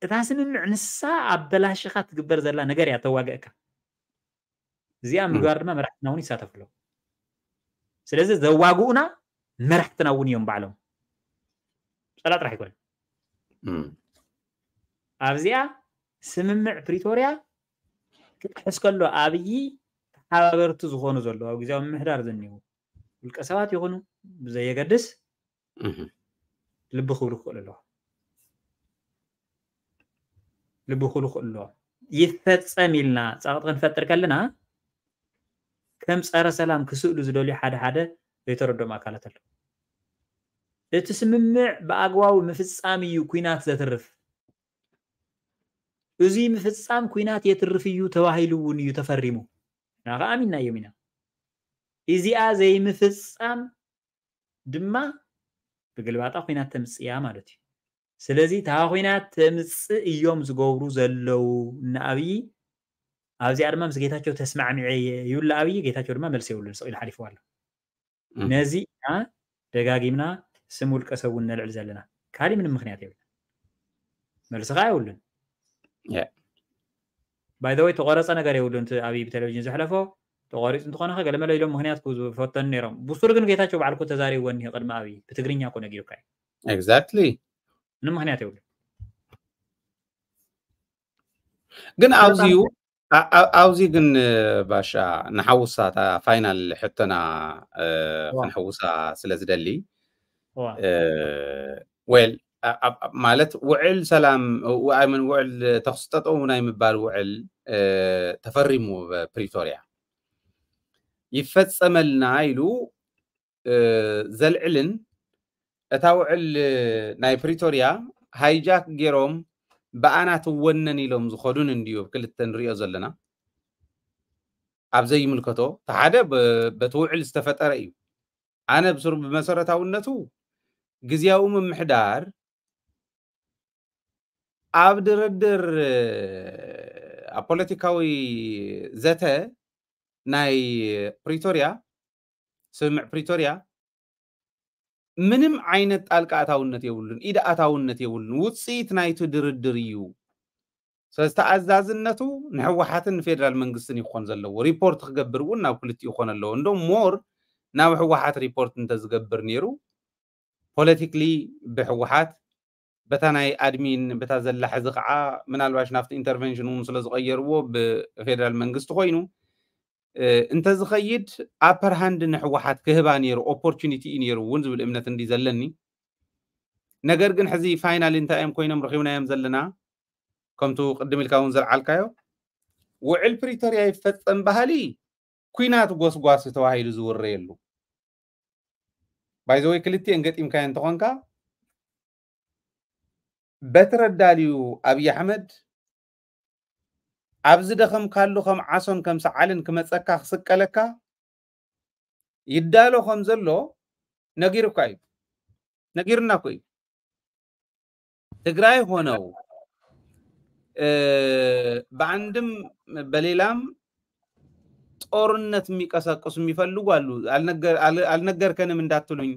እታ ስምምዕ ንሳ ኣበላሽኻ ትግበር ዘላ ነገር እያ ተዋግእካ። እዚኣ ምግባር ድማ መራሕትና እውን ይሳተፉ ኣለዉ። ስለዚ ዘዋግኡና መራሕትና እውን እዮም ባዕሎም። ጸላ ጥራሕ ኣይኮነን። ኣብዚኣ ስምምዕ ፕሪቶርያ ክጥሕስ ከሎ ኣብይ ተሓባበርቲ ዝኾኑ ዘለዉ ኣብ ግዜያዊ ምምሕዳር ዘኒዉ ውልቀ ሰባት ይኹኑ ብዘየገድስ ልቢ ክብሉ ክኽእሉ ኣለዎ። ልቢ ክብሉ ክኽእሉ ኣለዎ። ይፈጸም ኢልና ጸቕጢ ክንፈጥር ከለና ከም ጸረ ሰላም ክስእሉ ዝደልዩ ሓደ ሓደ ዘይተረድኦም ኣካላት ኣለዉ። እቲ ስምምዕ ብኣግባቡ ምፍጻም እዩ ኲናት ዘትርፍ። እዚ ምፍጻም ኲናት የትርፍ እዩ ተባሂሉ እውን እዩ ተፈሪሙ። ንዓ ኣሚንናዮም ኢና። እዚኣ ዘይምፍጻም ድማ ብግልባጣ ኲናት ተምጽእ እያ ማለት እዩ። ስለዚ እታ ኲናት ተምጽእ እዮም ዝገብሩ ዘለዉ እነ ኣብዪ። ኣብዚኣ ድማ ምስ ጌታቸው ተስማዕሚዐ እየ ይብል ኣብዪ። ጌታቸው ድማ መልሲ የብሉን፣ ስቕ ኢሉ ሓሊፍዋ ኣሎ። ነዚ ኢና ደጋጊምና ስም ውልቀ ሰብ እውን ነልዕል ዘለና። ካሊእ ምንም ምኽንያት የብሉን። መልሲ ከዓ የብሉን። ባይ ዘ ወይ ተቆረፀ ነገር የብሉን። እቲ ኣብይ ብቴሌቪዥን ዘሕለፎ ተቆሪፁ እንተኾነ ገለመለ ኢሎም ምኽንያት ክህቡ ዝፈተኑ ነይሮም። ብሱር ግን ጌታቸው ባዕሉ እኮ ተዛሪብዎ እኒሄ ቅድሚ ኣብይ ብትግርኛ እኮ ነጊሩካ እዩ። Exactly። ምንም ምኽንያት የብሉን። ግን ኣብዚዩ ኣብዚ ግን ባሻ ንሓውሳ እታ ፋይናል ሕቶና ክንሕውሳ ስለ ዝደሊ፣ well፣ ማለት ውዕል ሰላም፣ ውዕል ተኹሲ ጠጠው ናይ ምባል ውዕል ተፈሪሙ ፕሪቶርያ ይፈጸመልና ኢሉ ዘልዕልን እታ ውዕል ናይ ፕሪቶርያ ሃይጃክ ገይሮም ብኣና ትወነን ኢሎም ዝኸዱን እንድዩ ኣብ ክልተ ንሪኦ ዘለና። ኣብ ዘይምልከቶ እቲ ሓደ በቲ ውዕል ዝተፈጠረ እዩ። ኣነ ብስሩ ብመሰረታውነቱ ግዝያዊ ምምሕዳር ኣብ ድርድር ኣብ ፖለቲካዊ ዘተ ናይ ፕሪቶርያ ስምምዕ ፕሪቶርያ ምንም ዓይነት ጣልቃ ኣታውነት የብሉን፣ ኢድ ኣታውነት የብሉን። ውፅኢት ናይቲ ድርድር እዩ። ስለዚ ተኣዛዝነቱ ንህወሓትን ንፌደራል መንግስትን ይኾን ዘለዎ። ሪፖርት ክገብር እውን ናብ ክልቲኡ ይኾን ኣለዎ። እንደውም ሞር ናብ ህወሓት ሪፖርት እንተዝገብር ነይሩ ፖለቲክሊ ብህወሓት በታ ናይ ኣድሚን በታ ዘላ ሕዚ ከዓ ምናልባሽ ናብቲ ኢንተርቨንሽን እውን ስለ ዝቐየርዎ ብፌደራል መንግስቲ ኮይኑ እንተዝኸይድ ኣፐር ሃንድ ንህወሓት ክህባ ነይሩ ኦፖርቹኒቲ እዩ ነይሩ እውን ዝብል እምነት እንዲ ዘለኒ። ነገር ግን ሕዚ ፋይናል እንታይ እዮም ኮይኖም ረኺብናዮም ዘለና? ከምቱ ቅድም ኢልካ እውን ዘልዓልካዮ ውዕል ፕሪቶርያ ይፈጸም ባህሊ ኩናት ጎስጓሲ ተባሂሉ ዝውረየሉ። ባይዘወይ ክልቲኤን ገጢምካዮ እንተኾንካ በቲ ረዳልዩ ኣብይ ኣሕመድ ኣብ ዝደኸምካሉ ከም ዓሶን ከም ሰዓልን ክመጸካ ክስቀለካ ይዳሎ ከም ዘሎ ነጊሩካ እዩ። ነጊሩና እኮ እዩ። ትግራይ ሆነው በአንድም በሌላም ጦርነት የሚቀሰቅሱ የሚፈልጉ አሉ። አልነገርከንም እንዳትሉኝ፣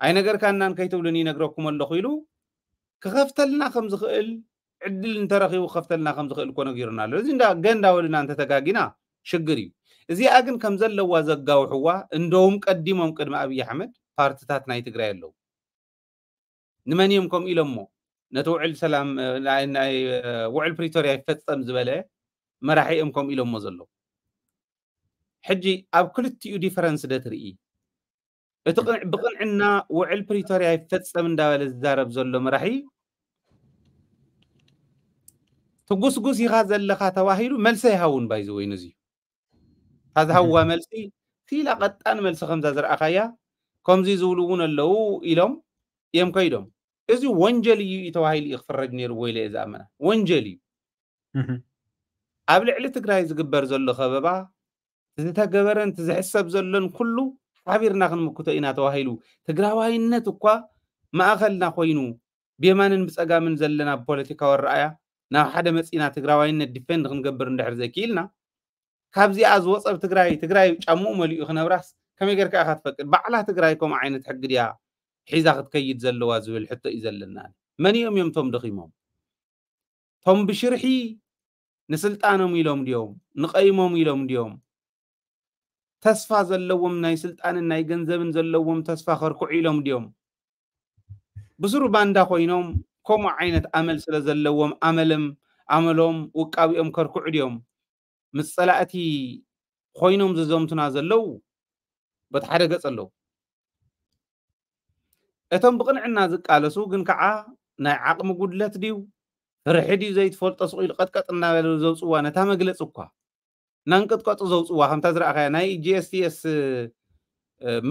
ኣይነገርካናን ከይትብሉን ይነግረኩም ኣለኹ ኢሉ ክኸፍተልና ከም ዝኽእል ዕድል እንተረኺቡ ክኸፍተልና ከም ዝኽእል እኮ ነጊሩና ኣሎ። እዚ ገ እንዳበልና እንተተጋጊና ሽግር እዩ። እዚኣ ግን ከም ዘለዋ ዘጋውሕዋ እንደውም ቀዲሞም ቅድሚ ኣብይ ኣሕመድ ፓርትታት ናይ ትግራይ ኣለዉ። ንመን እዮም ከምኡ ኢሎሞ? ነቲ ውዕል ሰላም ናይ ውዕል ፕሪቶርያ ይፈጸም ዝበለ መራሒ እዮም ከምኡ ኢሎሞ ዘለዉ። ሕጂ ኣብ ክልቲኡ ዲፈረንስ ደ ትርኢ? እቲ ብቕንዕና ውዕል ፕሪቶርያ ይፈጸም እንዳበለ ዝዛረብ ዘሎ መራሒ ትጉስጉስ ኢኻ ዘለኻ ተባሂሉ መልሲ ኣይሃውን። ባይዘወይ ነዚ እታ ዝሃብዋ መልሲ ክኢላ ቀጣን መልሲ ከምዛ ዝረኣኻያ ከምዚ ዝብሉ እውን ኣለዉ ኢሎም እዮም ከይዶም። እዚ ወንጀል እዩ ተባሂሉ እዩ ክፍረድ ነይርዎ ኢለ እየ ዝኣምና። ወንጀል እዩ። ኣብ ልዕሊ ትግራይ ዝግበር ዘሎ ከበባ ዝተገበረን ዝሕሰብ ዘሎን ኩሉ ሓቢርና ክንምክቶ ኢና ተባሂሉ ትግራዋይነት እኳ ማእኸልና ኮይኑ ብየማንን ብፀጋምን ዘለና ብፖለቲካዊ ኣረኣያ ናብ ሓደ መፂና ትግራዋይነት ዲፌንድ ክንገብር እንድሕር ዘይክኢልና ካብዚኣ ዝወፀብ ትግራይ ትግራይ ጫምኡ መሊኡ ክነብራስ ከመይ ጌርካ ኢኻ ትፈቅድ? ባዕላ ትግራይ ከምኡ ዓይነት ሕጊ ድያ ሒዛ ክትከይድ ዘለዋ ዝብል ሕቶ እዩ ዘለና። መን እዮም እዮም እቶም ደኺሞም? ቶም ብሽርሒ ንስልጣኖም ኢሎም ድዮም ንቀይሞም ኢሎም ድዮም ተስፋ ዘለዎም ናይ ስልጣንን ናይ ገንዘብን ዘለዎም ተስፋ ከርክዑ ኢሎም ድዮም ብስሩ ባንዳ ኮይኖም ከምኡ ዓይነት ኣመል ስለ ዘለዎም ኣመልም ኣመሎም ውቃቢኦም ከርክዑ ድዮም ምስ ጸላእቲ ኮይኖም ዝዘምቱና ዘለዉ በቲ ሓደ ገጽ ኣለዉ እቶም ብቕንዕና ዝቃለሱ ግን ከዓ ናይ ዓቕሚ ጉድለት ድዩ ፍርሒ ድዩ ዘይትፈልጦ ስቕ ኢሉ ቀጥቀጥ እናበሉ ዘውፅዋ ነታ መግለፂ እኳ እናንቀጥቀጡ ዘውፅዋ ከምታ ዝረኣኻያ ናይ ጂኤስቲኤስ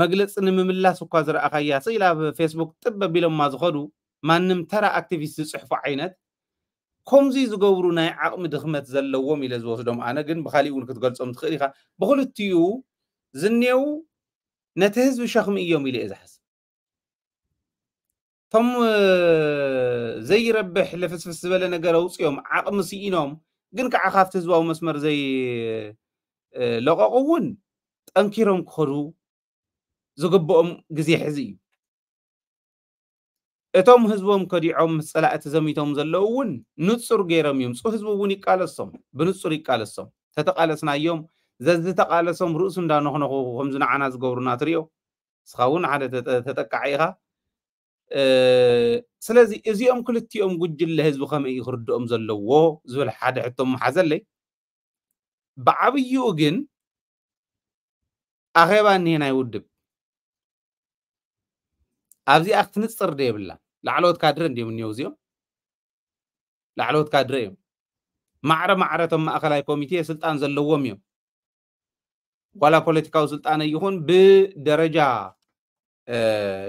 መግለፂ ንምምላስ እኳ ዝረኣኻያ ስኢላ ኣብ ፌስቡክ ጥብ ኣቢሎማ ዝኸዱ ማንም ተራ ኣክቲቪስት ዝፅሕፎ ዓይነት ከምዚ ዝገብሩ ናይ ዓቕሚ ድኽመት ዘለዎም ኢለ ዝወስዶም ኣነ ግን ብካሊእ እውን ክትገልፆም ትኽእል ኢኻ ብክልቲኡ ዝኔው ነቲ ህዝቢ ሸኽሚ እዮም ኢለ እየ ዝሓስብ እቶም ዘይረብሕ ልፍስፍስ ዝበለ ነገር ኣውፅኦም ዓቕሚ ስኢኖም ግን ከዓ ካብቲ ህዝባዊ መስመር ዘይለቀቁ እውን ጠንኪሮም ክኸዱ ዝግብኦም ግዜ ሕዚ እዩ እቶም ህዝቦም ከዲዖም ምስ ፀላእቲ ዘሚቶም ዘለዉ እውን ንፁር ገይሮም ይምፁ ህዝቢ እውን ይቃለሶም ብንፁር ይቃለሶም ተተቃለስናዮም ዘዝተቃለሶም ርእሱ እንዳነኽነኹ ከምዚ ንዓና ዝገብሩና ትሪኦ እስኻ እውን ሓደ ተጠቃዒ ኢኻ ስለዚ እዚኦም ክልቲኦም ጉጅለ ህዝቢ ከመይ እዩ ክርድኦም ዘለዎ ዝብል ሓደ ሕቶ ምሓዘለይ ብዓብይኡ ግን ኣኼባ እኒሄ ናይ ውድብ ኣብዚኣ ክትንፅር ዶ የብላ ላዕለዎት ካድረ እንዲዮም እኒው እዚኦም ላዕለዎት ካድረ እዮም ማዕረ ማዕረቶም ማእኸላይ ኮሚቴ ስልጣን ዘለዎም እዮም ዋላ ፖለቲካዊ ስልጣነ ይኹን ብደረጃ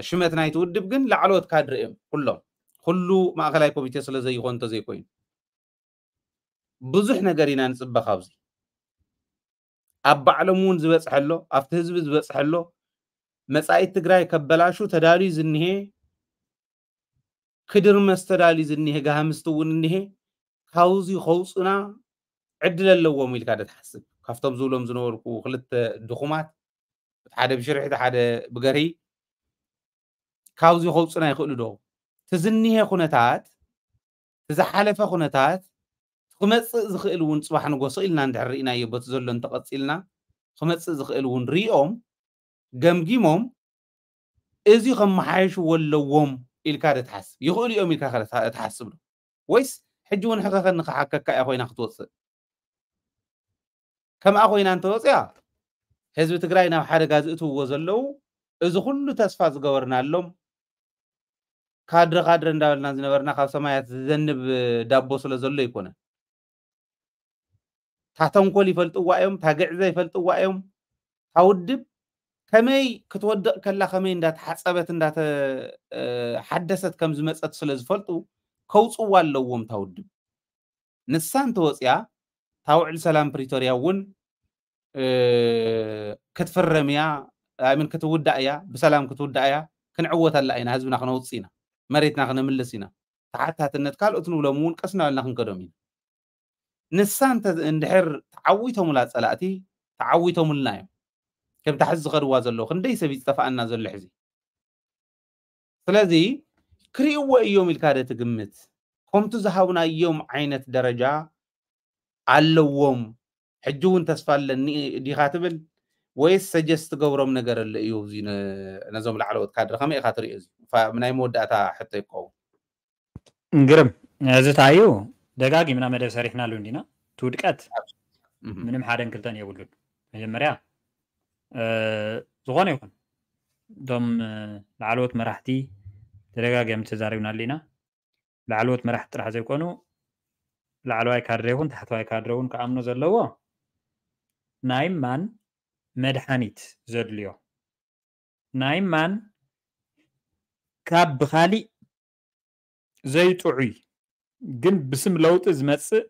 ሽመት ናይቲ ውድብ ግን ላዕለዎት ካድረ እዮም ኩሎም ኩሉ ማእኸላይ ኮሚቴ ስለ ዘይኾን እንተዘይኮይኑ ብዙሕ ነገር ኢና ንፅበ ካብዚ ኣብ ባዕሎም እውን ዝበፅሐ ኣሎ ኣብቲ ህዝቢ ዝበፅሐ ኣሎ መፃኢት ትግራይ ከበላሹ ተዳልዩ ዝኒሄ ክድርመስ ተዳልዩ ዝኒሄ ጋህምስቲ እውን እኒሄ ካብዚ ከውፁና ዕድል ኣለዎም ኢልካ ዶ ትሓስብ ካብቶም ዝብሎም ዝነበርኩ ክልተ ድኹማት እቲ ሓደ ብሽርሒ እቲ ሓደ ብገርሂ ካብዚ ከውፅና ይኽእሉ ዶ ትዝኒሄ ኩነታት ትዝሓለፈ ኩነታት ክመፅእ ዝኽእል እውን ፅባሕ ንጎ ስቕ ኢልና እንድሕር ርኢናዮ በቲ ዘሎ እንተቐፂልና ክመፅእ ዝኽእል እውን ሪኦም ገምጊሞም እዚ ከመሓየሽዎ ኣለዎም ኢልካ ዶ ትሓስብ ይኽእሉ እዮም ኢልካ ትሓስብ ዶ ወይስ ሕጂ እውን ሕኸኸኒ ክሓከካ እያ ኮይና ክትወፅእ ከምኣ ኮይና እንተወፅያ ህዝቢ ትግራይ ናብ ሓደጋ ዝእትውዎ ዘለዉ እዚ ኩሉ ተስፋ ዝገበርናሎም ካድረ ካድረ እንዳበልና ዝነበርና ካብ ሰማያት ዝዘንብ ዳቦ ስለ ዘሎ ኣይኮነን። እታ ተንኮል ይፈልጥዋ እዮም፣ እታ ግዕዘ ይፈልጥዋ እዮም። እታ ውድብ ከመይ ክትወድቕ ከላ ከመይ እንዳተሓፀበት እንዳተሓደሰት ከም ዝመፀት ስለ ዝፈልጡ ከውፅዋ ኣለዎም እታ ውድብ። ንሳ እንተወፅያ እታ ውዕል ሰላም ፕሪቶርያ እውን ክትፍረም እያ፣ ኣይ ምን ክትውዳእ እያ፣ ብሰላም ክትውዳእ እያ። ክንዕወተላ ኢና፣ ህዝብና ክነውፅእ ኢና፣ መሬትና ክነምልስ ኢና። ተሓታትነት ካልኦት ንብሎም እውን ቀስ እናበልና ክንከዶም ኢና። ንሳ እንተ እንድሕር ተዓዊቶምላ ፀላእቲ ተዓዊቶምልና እዮም። ከምታ ሕዚ ዝኸድዋ ዘለዉ ክንደይ ሰብ ይጠፋኣና ዘሎ ሕዚ። ስለዚ ክርእይዎ እዮም ኢልካ ዶ ትግምት? ከምቲ ዝሃብናዮም ዓይነት ደረጃ ኣለዎም፣ ሕጂ እውን ተስፋ ኣለኒ ዲኻ ትብል ወይስ ሰጀስት ትገብሮም ነገር ኣሎ እዩ? እዚ ነዞም ላዕለዎት ካድረ ከመይ ኢኻ ትሪኦ? እዚ ናይ መወዳእታ ሕቶ ይከውን። ግርም፣ እዚ እንታይ እዩ? ደጋጊምና መደብ ሰሪሕናሉ እንዲና። እቲ ውድቀት ምንም ሓደን ክልተን የብሉን። መጀመርያ ዝኾነ ይኹን እቶም ላዕለዎት መራሕቲ ተደጋጋሚ ተዛሪብናሉ ኢና። ላዕለዎት መራሕቲ ጥራሕ ዘይኮኑ ላዕለዋይ ካድረ ይኹን ታሕተዋይ ካድረ እውን ክኣምኖ ዘለዎ ናይ ማን መድሓኒት ዘድልዮ ናይ ማን ካብ ብኻሊእ ዘይጥዑይ ግን ብስም ለውጢ ዝመፅእ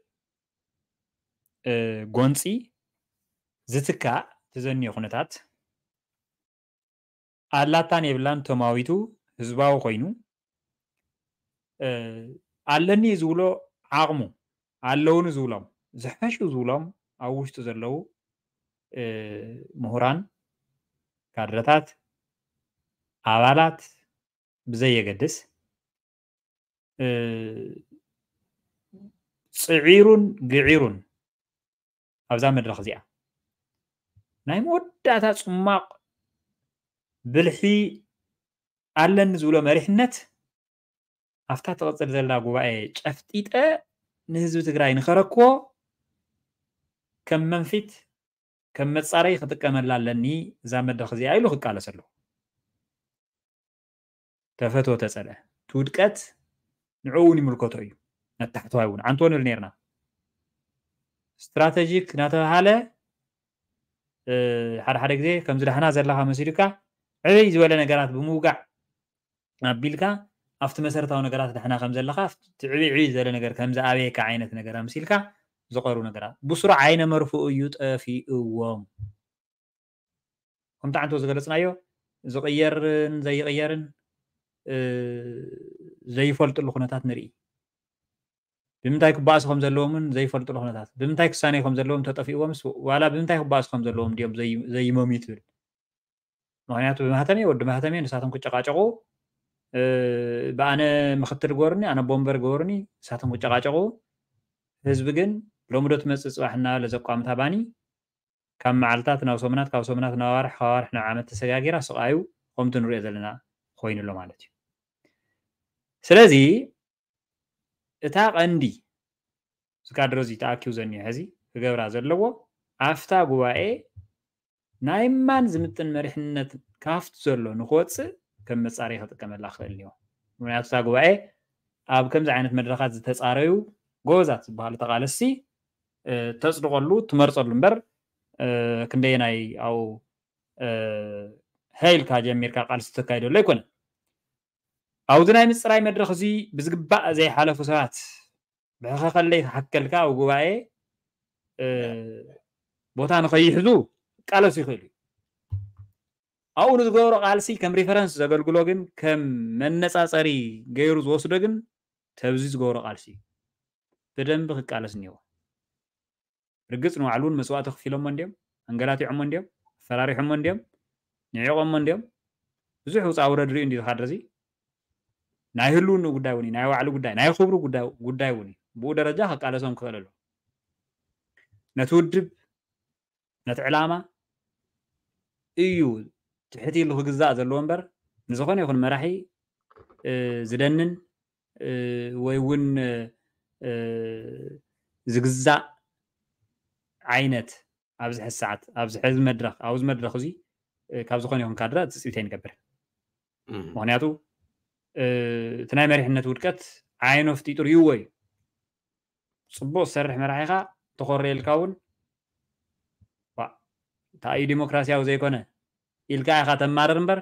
ጎንፂ ዝትካእ ትዘንዮ ኩነታት ኣላታን የብላን ተማዊቱ ህዝባዊ ኮይኑ ኣለኒ ዝብሎ ዓቕሙ ኣለውኒ ዝብሎም ዝሐሹ ዝብሎም ኣብ ውሽጡ ዘለዉ ምሁራን ካድረታት ኣባላት ብዘየገድስ እ፣ ጽዒሩን ግዒሩን ኣብዛ መድረኽ እዚኣ ናይ መወዳእታ ጽማቕ ብልሒ ኣለኒ ዝብሎ መሪሕነት ኣብታ ትቕጽል ዘላ ጉባኤ ጨፍጢጠ ንህዝቢ ትግራይ ንኸረክቦ ከም መንፊት ከም መጻረይ ክጥቀመላ ኣለኒ እዛ መድረኽ እዚኣ ኢሉ ክቃለስ ኣለዎ። ተፈትወ ተጸልአ እቲ ውድቀት ንዕኡ እውን ይምልከቶ እዩ። ነታሕተዋይ እውን ዓንቶ ንብል ነርና። ስትራተጂክ እናተባሃለ ሓደ ሓደ ግዜ ከምዚ ዳሕና ዘለኻ መሲሉካ ዕብይ ዝበለ ነገራት ብምውጋዕ ኣቢልካ ኣብቲ መሰረታዊ ነገራት ዳሕና ከም ዘለኻ ኣብቲ ዕብይ ዕብይ ዝበለ ነገር ከም ዝኣበየካ ዓይነት ነገር ኣምሲልካ ዝቐርቡ ነገራት ብስሩ ዓይነ መርፍኡ እዩ ጠፊእዎም። ከምቲ ዓንቶ ዝገለፅናዮ ዝቕየርን ዘይቕየርን ዘይፈልጥሉ ኩነታት ንርኢ። ብምንታይ ክበኣሱ ከም ዘለዎምን ዘይፈልጥሉ ኩነታት ብምንታይ ክሳነዩ ከም ዘለዎም ተጠፊእዎምስ ዋላ ብምንታይ ክበኣሱ ከም ዘለዎም ድዮም ዘይመምዩ ትብል። ምክንያቱ ብማህተም ወዲ ማህተም ንሳቶም ክጨቃጨቁ ብኣነ ምክትል ገበሩኒ ኣነ ቦምበር ገበሩኒ ንሳቶም ክጨቃጨቁ ህዝቢ ግን ሎሚ ዶ ትመፅእ ፅባሕ እናበለ ዘቋምታ ባኒ ካብ መዓልታት ናብ ሰሙናት ካብ ሰሙናት ናብ ኣዋርሕ ካብ ኣዋርሕ ናብ ዓመት ተሰጋጊራ ስቃዩ ከምቲ ንሪኦ ዘለና ኮይኑ ኣሎ ማለት እዩ። ስለዚ እታ ቀንዲ እዚ ካድረ እዚ ተኣኪቡ ዘኒዮ ሕዚ ክገብራ ዘለዎ ኣብታ ጉባኤ ናይ ማን ዝምጥን መሪሕነት ካፍቲ ዘሎ ንክወፅእ ከም መፃረይ ክጥቀመላ ክኽእል እኒኦ። ምክንያቱ እታ ጉባኤ ኣብ ከምዚ ዓይነት መድረኻት ዝተፃረዩ ጎበዛት ዝበሃሉ ተቃለስቲ ተፅድቀሉ ትመርፀሉ እምበር ክንደየናይ ኣብኡ ሀይልካ ጀሚርካ ቃልሲ ተካይደሉ ኣይኮነን። ኣብዚ ናይ ምፅራይ መድረኽ እዚ ብዝግባእ ዘይሓለፉ ሰባት ብሕኸኸለይ ክሓከልካ ኣብ ጉባኤ ቦታ ንኸይሕዙ ቃለሱ ይኽእል እዩ። ኣብኡ ንዝገበሮ ቃልሲ ከም ሪፈረንስ ዘገልግሎ ግን ከም መነፃፀሪ ገይሩ ዝወስዶ ግን ተብዚ ዝገበሮ ቃልሲ እዩ። ብደንቢ ክቃለስ እኒዎ። ርግፅ ንባዕሉ እውን መስዋእቲ ከፊሎሞ እንድዮም፣ ኣንገላቲዖሞ እንድዮም፣ ኣፈራሪሖሞ እንድዮም፣ ንዒቆሞ እንድዮም። ብዙሕ ውፃ ውረድ ሪኡ እንዲ ዝካድረ እዚ ናይ ህልውንኡ ጉዳይ እውን እዩ፣ ናይ ባዕሉ ጉዳይ ናይ ክብሩ ጉዳይ እውን እዩ። ብኡ ደረጃ ከቃለሶም ክኽእል ኣለዎ። ነቲ ውድብ ነቲ ዕላማ እዩ ትሕት ኢሉ ክግዛእ ዘለዎ እምበር ንዝኾነ ይኹን መራሒ ዝደንን ወይ እውን ዝግዛእ ዓይነት ኣብዚ ሕዚ ሰዓት ኣብዚ ሕዚ መድረኽ ኣብዚ መድረኽ እዚ ካብ ዝኾነ ይኹን ካድረ ትፅቢት ኣይንገብር። ምክንያቱ እቲ ናይ መሪሕነት ውድቀት ዓይኖ ፍጢጡ ርእይዎ እዩ። ፅቡቅ ዝሰርሕ መራሒ ኢኻ ተኾርየልካ እውን እንታይ እዩ ዲሞክራሲያዊ ዘይኮነ ኢልካ ኢኻ ተማርር እምበር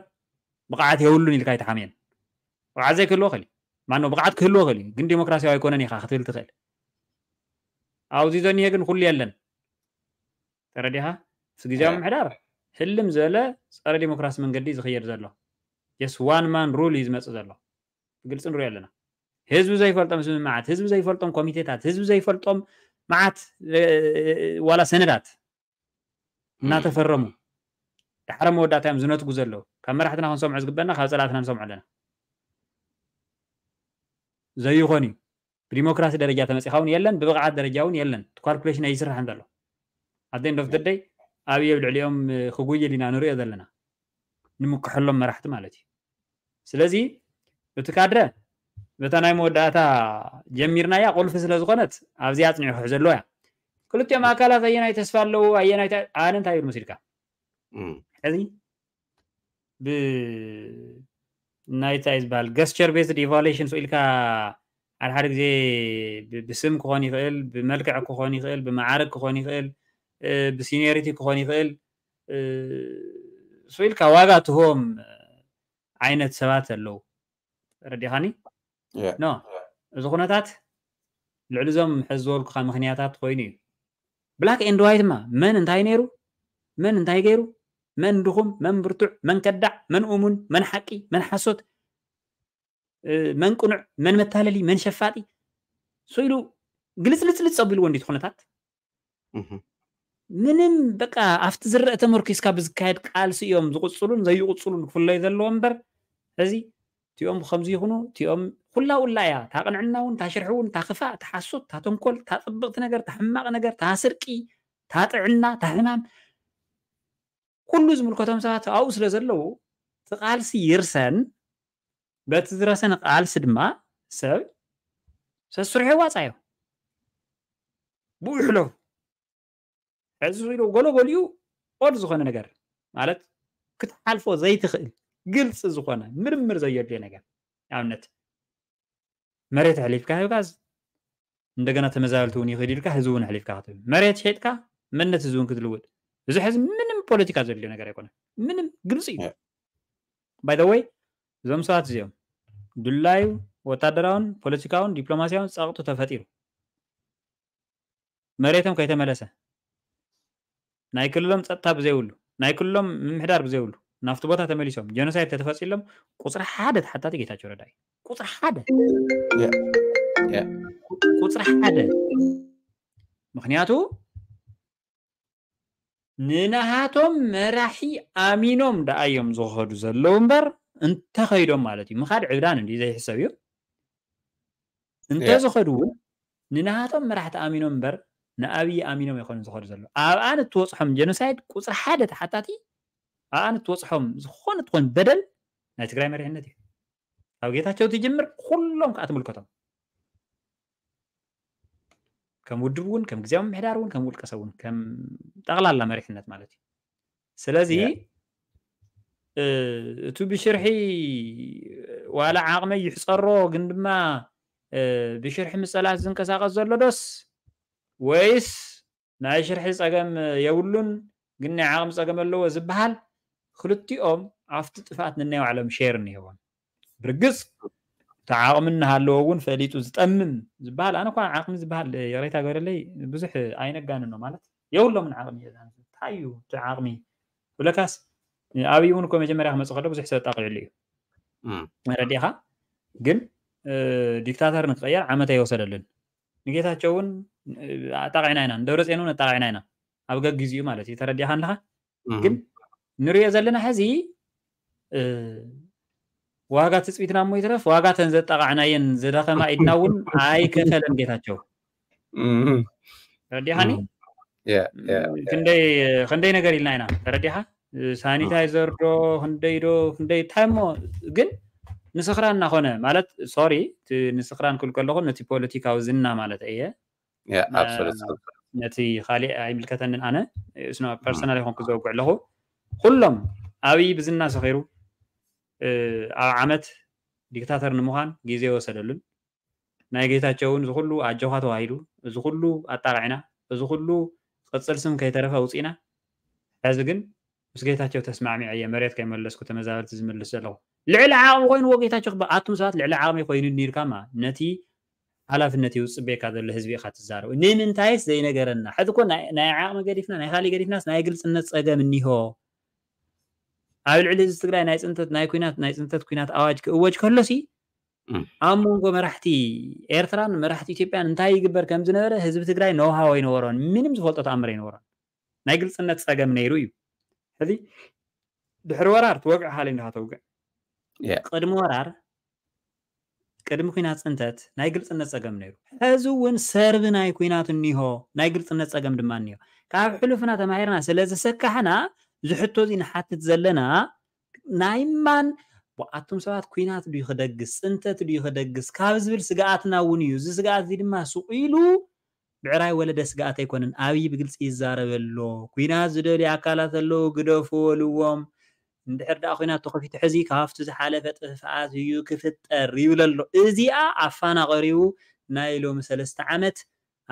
ብቕዓት የብሉን ኢልካ ኣይትሓምየን። ብቕዓት ዘይክህልዎ ክእል እዩ ማኖ ብቕዓት ክህልዎ ክእል እዩ ግን ዲሞክራሲያዊ ኣይኮነን ኢኻ ክትብል ትኽእል። ኣብዚ ዘኒሀ ግን ኩሉ የለን። ተረዲኻ? ግዜያዊ ምሕዳር ህልም ዝበለ ፀረ ዲሞክራሲ መንገዲ ዝኽየድ ዘሎ just one man rule እዩ ዝመፅእ ዘሎ። ብግልፂ ንሪኦ ኣለና። ህዝቢ ዘይፈልጦም ስምምዓት ህዝቢ ዘይፈልጦም ኮሚቴታት ህዝቢ ዘይፈልጦም መዓት ዋላ ሰነዳት እናተፈረሙ ዳሕረ መወዳእታ እዮም ዝነትጉ ዘለዉ። ካብ መራሕትና ክንሰምዖ ዝግበና ካብ ፀላእትና ንሰምዖ ኣለና። ዘይኾን እዩ። ብዲሞክራሲ ደረጃ ተመፂኻ እውን የለን ብብቕዓት ደረጃ እውን የለን። ካልኩሌሽን ኣይስራሕን ዘሎ። ኣደ እንዶ ፍትደይ ኣብየ ኣብ ልዕሊኦም ክጉይል ኢና ንሪኦ ዘለና። ንምክሐሎም መራሕቲ ማለት እዩ። ስለዚ እቲ ካድረ በታ ናይ መወዳእታ ጀሚርናያ ቁልፊ ስለ ዝኾነት ኣብዚኣ ኣፅኒዑ ክሕዘ ኣለዎ እያ። ክልቲኦም ኣካላት ኣየናይ ተስፋ ኣለዎ ኣየናይ ኣነ እንታይ ይብል መሲልካ? ሕዚ ብ ናይ እንታይ ዝበሃል gesture based evaluation ስኢልካ ሓደ ሓደ ግዜ ብስም ክኾን ይኽእል ብመልክዕ ክኾን ይኽእል ብመዓርግ ክኾን ይኽእል ብሲኒዮሪቲ ክኾን ይኽእል ስኢልካ ዋጋ ትህቦም ዓይነት ሰባት ኣለዉ። ተረዲኻኒ? ኖ እዚ ኩነታት ልዕሊ እዞም ሕዚ ዝበልኩኻ ምኽንያታት ኮይኑ እዩ። black and white ድማ መን እንታይ ነይሩ መን እንታይ ገይሩ መን ድኹም መን ብርቱዕ መን ከዳዕ መን እሙን መን ሓቂ መን ሓሶት መን ቅኑዕ መን መታለሊ መን ሸፋጢ ስኢሉ ግልፅልፅልፅ ኣቢልዎ እንዲት ኩነታት ምንም በቃ ኣብቲ ዝረአ ተመርኪስካ ብዝካየድ ቃልሲ እዮም ዝቕፅሉን ዘይቕፅሉን ክፍለዩ ዘለዎ እምበር ሕዚ እቲኦም ከምዚ ይኹኑ፣ እቲኦም ኩላ ውላ እያ። እታ ቅንዕና እውን፣ እታ ሽርሒ እውን፣ እታ ክፋእ፣ እታ ሓሶት፣ እታ ተንኮል፣ እታ ጽብቕቲ ነገር፣ እታ ሕማቕ ነገር፣ እታ ስርቂ፣ እታ ጥዕና፣ እታ ሕማም፣ ኩሉ ዝምልከቶም ሰባት ኣብኡ ስለ ዘለዉ፣ እቲ ቃልሲ ይርሰን፣ በቲ ዝረሰነ ቃልሲ ድማ ሰብ ሰስርሑ የዋጻዮ። ብኡ ይሕለፉ። ሕዚ ኢሉ ገሎ ገሊኡ ኦድ ዝኾነ ነገር ማለት ክትሓልፎ ዘይትኽእል ግልፂ ዝኾነ ምርምር ዘየድልዮ ነገር ኣብነት መሬት ኣሕሊፍካ ሂብካ እንደገና ተመዛበልቲ እውን ይኽእል ኢልካ ህዝቢ እውን ኣሕሊፍካ ክትህብ መሬት ሸጥካ መንነት ህዝቢ እውን ክትልውጥ እዚ ሕዚ ምንም ፖለቲካ ዘድልዮ ነገር ኣይኮነን ምንም ግልፂ እዩ by the way እዞም ሰባት እዚኦም ድላዩ ወታደራውን ፖለቲካውን ዲፕሎማሲያውን ፀቕጡ ተፈጢሩ መሬቶም ከይተመለሰ ናይ ክልሎም ፀጥታ ብዘይብሉ ናይ ክልሎም ምምሕዳር ብዘይብሉ ናብቲ ቦታ ተመሊሶም ጀኖሳይድ ተተፈፂሎም ቁፅሪ ሓደ ተሓታቲ ጌታቸው ረዳ እዩ ቁፅሪ ሓደ ቁፅሪ ሓደ ምክንያቱ ንናሃቶም መራሒ ኣሚኖም ደኣ እዮም ዝኸዱ ዘለዉ እምበር እንተኸይዶም ማለት እዩ ምኻድ ዕብዳን እንዲ ዘይሕሰብ እዩ እንተዝኸዱ እውን ንናሃቶም መራሕቲ ኣሚኖም እምበር ንኣብይ ኣሚኖም ይኾኑ ዝኸዱ ዘለዉ ኣብኣን እትወፅሖም ጀኖሳይድ ቁፅሪ ሓደ ተሓታቲ ኣብኣን እትወፅሖም ዝኾነ ትኾን በደል ናይ ትግራይ መሪሕነት እዩ ካብ ጌታቸው ትጅምር ኩሎም ከዓ ትምልከቶም ከም ውድብ እውን ከም ግዜያዊ ምምሕዳር እውን ከም ውልቀ ሰብ እውን ከም ጠቕላላ መሪሕነት ማለት እዩ ስለዚ እቲ ብሽርሒ ዋላ ዓቕመይ ይሕፀሮ ግን ድማ ብሽርሒ ምፀላት ዝንቀሳቀስ ዘሎ ዶስ ወይስ ናይ ሽርሒ ፀገም የብሉን ግን ናይ ዓቕሚ ፀገም ኣለዎ ዝበሃል ክልቲኦም ኣብቲ ጥፍኣት ነናይ ባዕሎም ሼር እኒሄዎም ብርግፅ እቲ ዓቕሚ እናሃለዎ እውን ፈሊጡ ዝጠምም ዝበሃል ኣነ እኳ ዓቕሚ ዝበሃል ይቕሬታ ገበረለይ ብዙሕ ኣይነጋንኖ ማለት የብሎምን ዓቕሚ እንታይ እዩ እቲ ዓቕሚ ብለካስ ኣብይ እውን እኮ መጀመርያ ክመፅእ ከሎ ብዙሕ ሰብ ኣጣቂዕሉ እዩ ረዲኻ ግን ዲክታተር ንክቀየር ዓመት ኣይወሰደሉን ንጌታቸው እውን ኣጣቂዕና ኢና ንደብረፅዮን እውን ኣጣቂዕና ኢና ኣብ ገጊዚኡ ማለት እዩ ተረዲኻ ኣለኻ ግን ንሪኦ ዘለና ሕዚ ዋጋ ትፅቢትና እሞ ይትረፍ ዋጋ ተን ዘጣቃዕናየን ዝደኸማ ኢድና እውን ኣይከፈለን ጌታቸው ረዲኻኒ ክንደይ ነገር ኢልና ኢና ተረዲኻ ሳኒታይዘር ዶ ክንደይ ዶ ክንደይ እንታይ እሞ ግን ንስኽራን እናኾነ ማለት ሶሪ ንስኽራን ክብል ከለኹ ነቲ ፖለቲካዊ ዝና ማለት እየ ነቲ ካሊእ ኣይምልከተንን ኣነ ስኖ ፐርሰናል ይኮንኩ ዘውግዕ ኣለኹ ኩሎም ኣብይ ብዝና ሰኺሩ ኣብ ዓመት ዲክታተር ንምዃን ግዜ ወሰደሉን ናይ ጌታቸውን እዚ ኩሉ ኣጆኻ ተባሂሉ እዚ ኩሉ ኣጣቃዕና እዚ ኩሉ ቅፅል ስም ከይተረፈ ኣውፂእና ሕዚ ግን ምስ ጌታቸው ተስማዕሚዐ እየ መሬት ከይመለስኩ ተመዛበልቲ ዝምልስ ዘለኹ ልዕሊ ዓቕሚ ኮይንዎ ጌታቸው ክበ ኣቱም ሰባት ልዕሊ ዓቕሚ ኮይኑ ኒርካማ ነቲ ሓላፍነት እዩ ዝፅበየካ ዘሎ ህዝቢ ኢካ ትዛረቡ ንምንታይስ ዘይነገረና ሕዚ ኮ ናይ ዓቕሚ ገዲፍና ናይ ካሊእ ገዲፍናስ ናይ ግልፅነት ፀገም እኒሆ ኣብ ልዕሊ ህዝቢ ትግራይ ናይ ፅንተት ናይ ኩናት ናይ ፅንተት ኩናት ኣዋጅ ክእወጅ ከሎሲ ኣብ መንጎ መራሕቲ ኤርትራን መራሕቲ ኢትዮጵያን እንታይ ይግበር ከም ዝነበረ ህዝቢ ትግራይ ነውሃው ኣይነበሮን ምንም ዝፈልጦ ተኣምር ኣይነበሮን ናይ ግልፅነት ፀገም ነይሩ እዩ ሕዚ ድሕሪ ወራር ትወግዕ ሃለ ኢንድኻ ተውግዕ ቅድሚ ወራር ቅድሚ ኩናት ፅንተት ናይ ግልፅነት ፀገም ነይሩ ሕዚ እውን ሰርቢ ናይ ኩናት እኒሆ ናይ ግልፅነት ፀገም ድማ እኒሆ ካብ ሕሉፍና ተማሂርና ስለ ዝሰካሕና ዝሕቶ እዚ ንሓትት ዘለና ናይ ማን ብኣቱም ሰባት ኩናት ድዩ ክደግስ ፅንተት ድዩ ክደግስ ካብ ዝብል ስግኣትና እውን እዩ እዚ ስግኣት እዚ ድማ ስቑ ኢሉ ብዕራይ ወለደ ስግኣት ኣይኮነን ኣብይ ብግልፂ ይዛረብ ኣሎ ኩናት ዝደልዩ ኣካላት ኣለዉ ግደፉ በልዎም እንድሕር ደኣ ኩናት ተኸፊቱ ሕዚ ካብቲ ዝሓለፈ ጥፍኣት እዩ ክፍጠር ይብል ኣሎ እዚኣ ኣፋና ቀሪቡ ናይ ሎሚ ሰለስተ ዓመት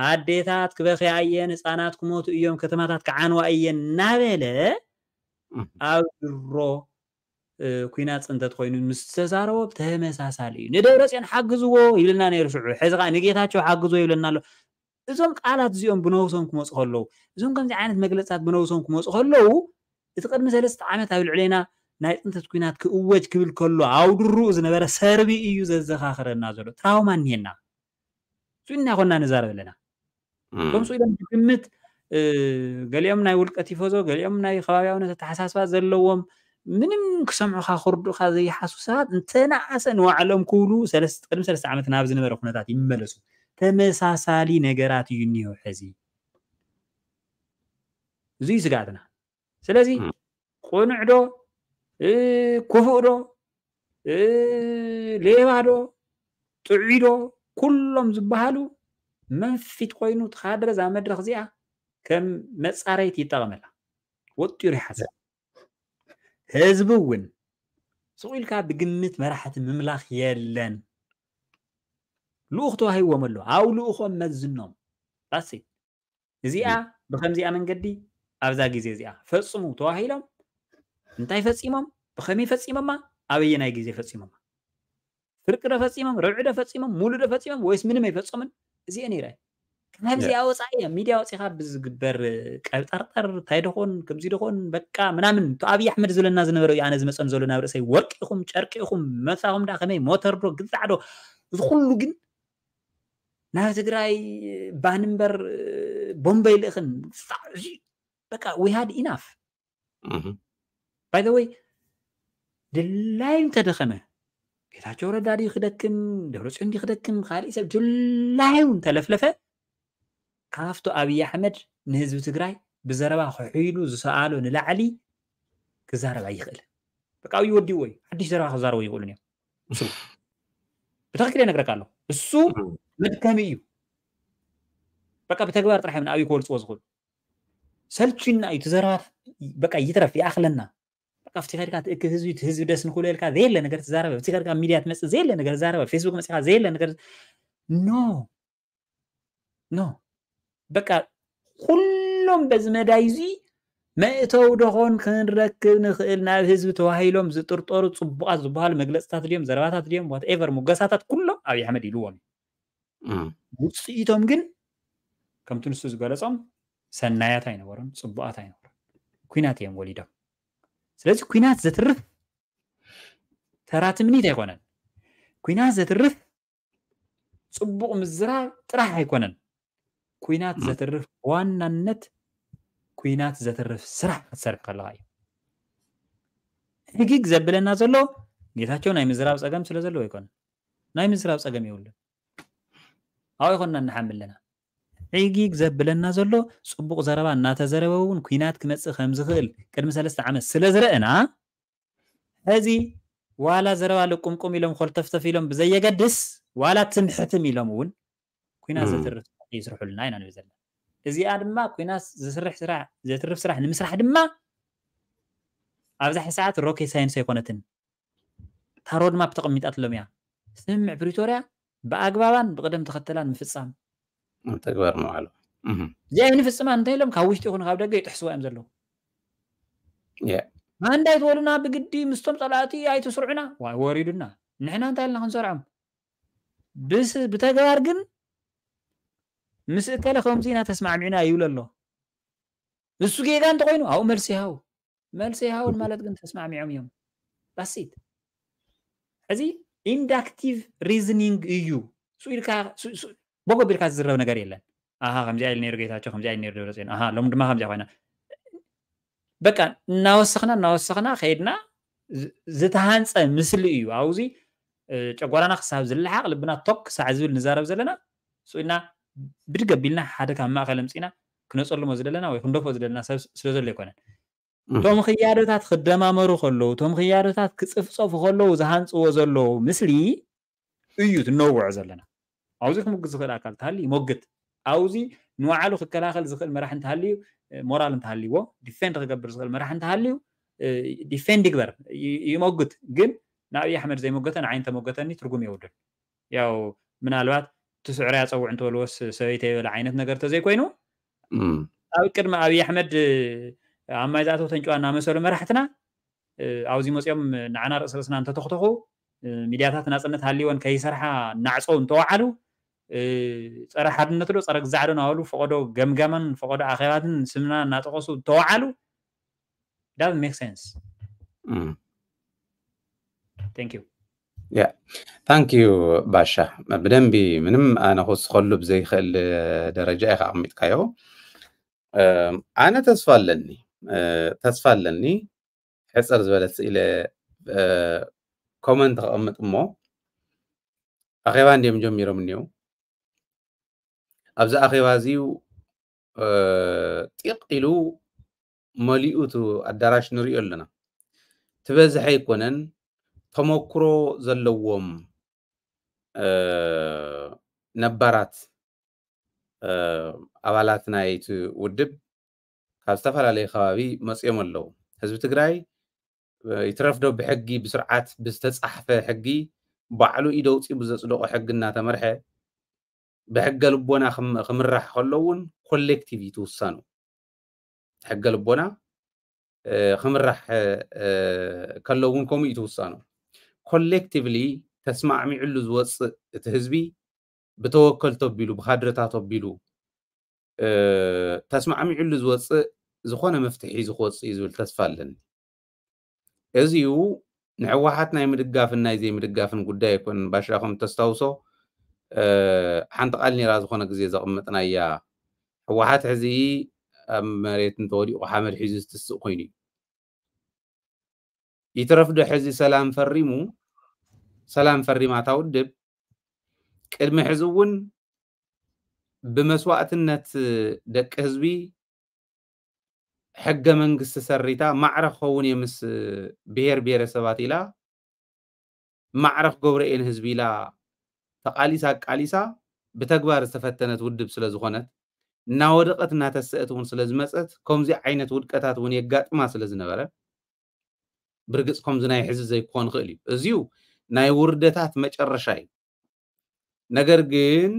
ኣዴታት ክበኽያ እየን ህፃናት ክሞቱ እዮም ከተማታት ክዓንዋ እየን እናበለ ኣብ ድሮ ኩናት ፅንተት ኮይኑ ምስ ዝተዛረቦ ተመሳሳሊ እዩ ንደብረፅዮን ሓግዝዎ ይብልና ነይሩ ሽዑ ሕዚ ከዓ ንጌታቸው ሓግዝዎ ይብለና ኣሎ እዞም ቃላት እዚኦም ብነውሶም ክመፁ ከለዉ እዞም ከምዚ ዓይነት መግለፅታት ብነውሶም ክመፁ ከለዉ እቲ ቅድሚ ሰለስተ ዓመት ኣብ ልዕሌና ናይ ፅንተት ኩናት ክእወጅ ክብል ከሎ ኣውድርኡ ዝነበረ ሰርቢ እዩ ዘዘኻኽረና ዘሎ ትራውማ እኒሄና እሱ እናኾና ንዛረብ ኣለና ከምሱ ኢሎም ብግምት ገሊኦም ናይ ውልቀ ቲፎዞ ገሊኦም ናይ ከባቢያውነት ኣተሓሳስባ ዘለዎም ምንም ክሰምዑኻ ክርዱእኻ ዘይሓስቡ ሰባት እንተነኣሰ ንባዕሎም ክብሉ ሰለስተ ቅድሚ ሰለስተ ዓመት ናብ ዝነበረ ኩነታት ይመለሱ። ተመሳሳሊ ነገራት እዩ እኒሆ ሕዚ። እዚ እዩ ስጋትና። ስለዚ እም። ቁኑዕ ዶ እ፣ ክፉእ ዶ እ፣ ሌባ ዶ ጥዑይ ዶ ኩሎም ዝበሃሉ መንፊት ኮይኑ እቲ ካድረ እዛ መድረኽ እዚኣ ከም መፃረይቲ ይጠቐመላ። ወጢሩ ይሓስብ። ህዝቢ እውን ስቕ ኢልካ ብግምት መራሕቲ ምምላኽ የለን። ልኡኽ ተዋሂዎም ኣሎ። ኣብ ልኡኾም መዝኖም። That's it። እዚኣ ብከምዚኣ መንገዲ ኣብዛ ግዜ እዚኣ ፈጽሙ ተዋሂሎም እንታይ ፈጺሞም? ብኸመይ ፈጺሞማ? ኣበየናይ ግዜ ፈጺሞማ? ፍርቂ ዶ ፈጺሞም? ርብዒ ዶ ፈጺሞም? ሙሉ ዶ ፈጺሞም? ወይስ ምንም ኣይፈጸሙን? እዚኤን ይርኣይ። ካብዚኣ ወፃኢ ኣብ ሚድያ ወፂኻ ብዝግበር ቀብጠርጠር እንታይ ደኾን ከምዚ ደኾን በቃ ምናምን እቲ ኣብይ ኣሕመድ ዝብለና ዝነበረ እዩ ኣነ ዝመፀን ዘሎ ናብ ርእሰይ ወርቂ ኢኹም ጨርቂ ኢኹም መሳኹም ዳ ከመይ ሞተር ዶ ግዛዕ ዶ እዚ ኩሉ ግን ናብ ትግራይ ባን እምበር ቦምበ ይልእኽን በቃ we had enough እህ። by the way ድላዩ እንተደኸመ ጌታቸው ረዳ ድዩ ክደክም ደብረፅዮን ድዩ ክደክም ካልእ ሰብ ድላዩ እንተለፍለፈ ካብቶ ኣብይ ኣሕመድ ንህዝቢ ትግራይ ብዘረባ ክሕይሉ ዝሰኣሎ ንላዕሊ ክዛረብ ኣይኽእልን። በቃ ኣብዩ ወዲእዎ እዩ። ሓድሽ ዘረባ ክዛረቡ ይኽእሉን እዮም። እሱ ብትኽክል ይነግረካ ኣሎ። እሱ እም። መድከሚ እዩ። በቃ ብተግባር ጥራሕ እዮም ንኣብዩ ክወልፅዎ ዝኽእሉ። ሰልችና እዩ እቲ ዘረባ በቃ ይትረፍ ይኣኽለና። በቃ ኣብቲ ከድካ ትእክብ ህዝቢ እቲ ህዝቢ ደስ ንክብሎ ኢልካ ዘየለ ነገር ትዛረበ ኣብቲ ከድካ ሚድያ ትመፅእ ዘየለ ነገር ትዛረበ ፌስቡክ መፅኻ ዘየለ ነገር no no በቃ ኩሎም በዚ መዳይ እዚ መእተው ደኾን ክንረክብ ንኽእል ናብ ህዝቢ ተዋሂሎም ዝጥርጠሩ ፅቡቃት ዝበሃሉ መግለፅታት ድዮም ዘረባታት ድዮም whatever ሙገሳታት ኩሎም ኣብይ ኣሕመድ ኢልዎም እዩ። እም። ውፅኢቶም ግን ከምቲ ንሱ ዝገለፆም ሰናያት ኣይነበሩን ፅቡቃት ኣይነበሩን። ኩናት እዮም ወሊዶም። ስለዚ ኩናት ዘትርፍ ተራ ትምኒት ኣይኮነን። ኩናት ዘትርፍ ፅቡቅ ምዝራብ ጥራሕ ኣይኮነን። ኩናት እም። ዘትርፍ ብዋናነት ኩናት ዘትርፍ ስራሕ ክትሰርሕ ከለካ እዩ። ሕጊግ ዘብለና ዘሎ ጌታቸው ናይ ምዝራብ ፀገም ስለ ዘለዎ ኣይኮነን። ናይ ምዝራብ ፀገም የብሉን። ኣብኡ ይኮንና ንሓምል ኣለና። ሕጊግ ዘብለና ዘሎ ፅቡቅ ዘረባ እናተዘረበ እውን ኩናት ክመፅእ ከም ዝኽእል ቅድሚ ሰለስተ ዓመት ስለ ዝረእና ሕዚ ዋላ ዘረባ ልቁምቁም ኢሎም ኮልተፍተፍ ኢሎም ብዘየገድስ ዋላ ትምሕትም ኢሎም እውን ኩናት እም። ዘትርፍ ስራሕ ይስርሑልና ኢና ንብል ዘለና። እዚኣ ድማ ኩናት ዝስርሕ ስራሕ ዘትርፍ ስራሕ ንምስራሕ ድማ ኣብዛ ሕዚ ሰዓት rocket science ኣይኮነትን። እታ road map ተቐሚጣትሎም እያ። ስምምዕ ፕሪቶርያ ብኣግባባን ብቅደም ተኸተላን ምፍፃም ኣብ ተግባር ምውዓሉ። እህ። እዚኣ ኣይንፍፅማ እንተኢሎም ካብ ውሽጢ ይኹን ካብ ደገ ይጥሕስዋ እዮም ዘለዉ። የ። ማንዳይት ወሉና ብግዲ ምስቶም ፀላእቲ ኣይትስርዑና ዋይ ወሪዱና። ንሕና እንታይ ኢልና ክንሰርዖም? ብስ ብተግባር ግን ምስ እከለ ከምዚ ኢና ተስማዕሚዕና ይብል ኣሎ። እሱ ጌጋ እንተኮይኑ ኣብኡ መልሲ ይሃው። መልሲ ይሃውን ማለት ግን ተስማዕሚዖም እዮም። That's it። ሕዚ inductive reasoning እዩ። ሱ ኢልካ ሱ- ሱ- በጎ ቢልካ ዝዝረብ ነገር የለን። ኣሃ ከምዚኣ ኢሉ ነይሩ ጌታቸው ከምዚኣ ኢሉ ነይሩ ደብረፅዮን ኣሃ ሎም ድማ ከምዚኣ ኮይና በቃ እናወሰኽና እናወሰኽና ከይድና ዝ- ዝተሃንፀ ምስሊ እዩ። ኣብዚ እ፣ ጨጓራና ክሳብ ዝለሓቕ ልብና ቶክ ክሳዕ ዝብል ንዛረብ ዘለና ስኢልና ብድግ ኣቢልና ሓደ ካብ ማእኸል ኣምፂና ክነፀልሞ ዝደለና ወይ ክንደፍኦ ዝደለና ሰብ ስለ ዘሎ ኣይኮነን። እም። እቶም ክያዶታት ክደማመሩ ከለዉ እቶም ክያዶታት ክፅፍፀፉ ከለዉ ዝሃንፅዎ ዘለዉ ምስሊ እዩ ትነውዖ ዘለና። ኣብዚ ክምግት ዝኽእል ኣካል ተሃልዩ ይሞግት። ኣብዚ ንባዕሉ ክከላኸል ዝኽእል መራሕ እንተሃልዩ እ፣ ሞራል እንተሃልይዎ ዲፌንድ ክገብር ዝኽእል መራሕ እንተሃልዩ እ፣ ዲፌንድ ይግበር ይ- ይሞግት። ግን ንኣብይ ኣሕመድ ዘይሞገተ ንዓይ እንተሞገተኒ ትርጉም የብሉን። ያው ምናልባት እቲ ስዕሪ ኣፀውዕ እንተበልዎስ ሰበይተይ በለ ዓይነት ነገር ተዘይኮይኑ እም። ኣብ ቅድሚ ኣብይ ኣሕመድ ኣብ ማይ ዝኣተው ተንጭዋ እናመሰሉ መራሕትና እ፣ ኣብዚ መፅኦም ንዓና ርእሲ ርእስና እንተተኽተኹ እ፣ ሚድያታት ናፅነት ሃልይወን ከይሰርሓ እናዕፀው እንተወዓሉ እ፣ ፀረ ሓድነት ዶ ፀረ ግዛዕ ዶ እናበሉ ፈቐዶ ገምጋማን ፈቐዶ ኣኼባትን ስምና እናጠቐሱ እንተወዓሉ doesn't make sense። እም። Thank you። ያ ታንክ ዩ ባሻ፣ ብደንቢ ምንም ኣነ ክውስኸሉ ብዘይክእል ደረጃ ኢኻ ኣቕሚጥካዮ። እም፣ ኣነ ተስፋ ኣለኒ እ፣ ተስፋ ኣለኒ ሕፅር ዝበለት ስኢለ ኮመንት ከቐምጥ እሞ፣ ኣኼባ እንዲዮም ጀሚሮም እኒው። ኣብዚ ኣኼባ እዚዩ ጢቕ ኢሉ መሊኡ እቲ ኣዳራሽ ንሪኦ ኣለና። ትበዝሐ ኣይኮነን፣ ተመክሮ ዘለዎም ነባራት ኣባላት ናይቲ ውድብ ካብ ዝተፈላለየ ከባቢ መፅኦም ኣለዉ። ህዝቢ ትግራይ ይትረፍዶ ብሕጊ ብስርዓት ብዝተፃሕፈ ሕጊ ባዕሉ ኢደ ኣውፂኡ ብዘፅደቆ ሕጊ እናተመርሐ ብሕገ ልቦና ክምራሕ ከሎ እውን ኮሌክቲቭ እዩ ትውሳኑ። ሕገ ልቦና ክምራሕ ከሎ እውን ከምኡ እዩ ትውሳኑ። ኮሌክቲቭሊ ተስማዕሚዕሉ ዝወፅእ እቲ ህዝቢ ብተወከልቶ ኣቢሉ ብካድረታት ኣቢሉ ተስማዕሚዕሉ ዝወፅእ ዝኾነ መፍትሒ ሒዙ ክወፅእ እዩ ዝብል ተስፋ ኣለኒ። እዚዩ ንሕወሓት ናይ ምድጋፍን ናይ ዘይምድጋፍን ጉዳይ ኣይኮነን። ባሻ ከም ተስታውሶ ሓንቲ ቃል ነራ ዝኾነ ግዜ ዘቕመጥናያ፣ ሕወሓት ሕዚ ኣብ መሬት እንተወዲቑ ሓመድ ሒዙ ዝትስእ ኮይኑ እዩ። ይትረፍዶ ሕዚ ሰላም ፈሪሙ፣ ሰላም ፈሪማ እታ ውድብ ቅድሚ ሕዚ እውን ብመስዋእትነት ደቂ ህዝቢ ሕገ መንግስቲ ሰሪታ ማዕረ ክኸውን እየ ምስ ብሄር ብሄረሰባት ኢላ ማዕረ ክገብሮ እየ ንህዝቢ ኢላ ተቓሊሳ ኣቃሊሳ ብተግባር ዝተፈተነት ውድብ ስለ ዝኾነት እናወደቐት እናተሰአት እውን ስለ ዝመፀት ከምዚ ዓይነት ውድቀታት እውን የጋጥማ ስለ ዝነበረ ብርግፅ ከምዚ ናይ ሕዚ ዘይክኾን ይኽእል እዩ። እዚዩ ናይ ውርደታት መጨረሻ እዩ። ነገር ግን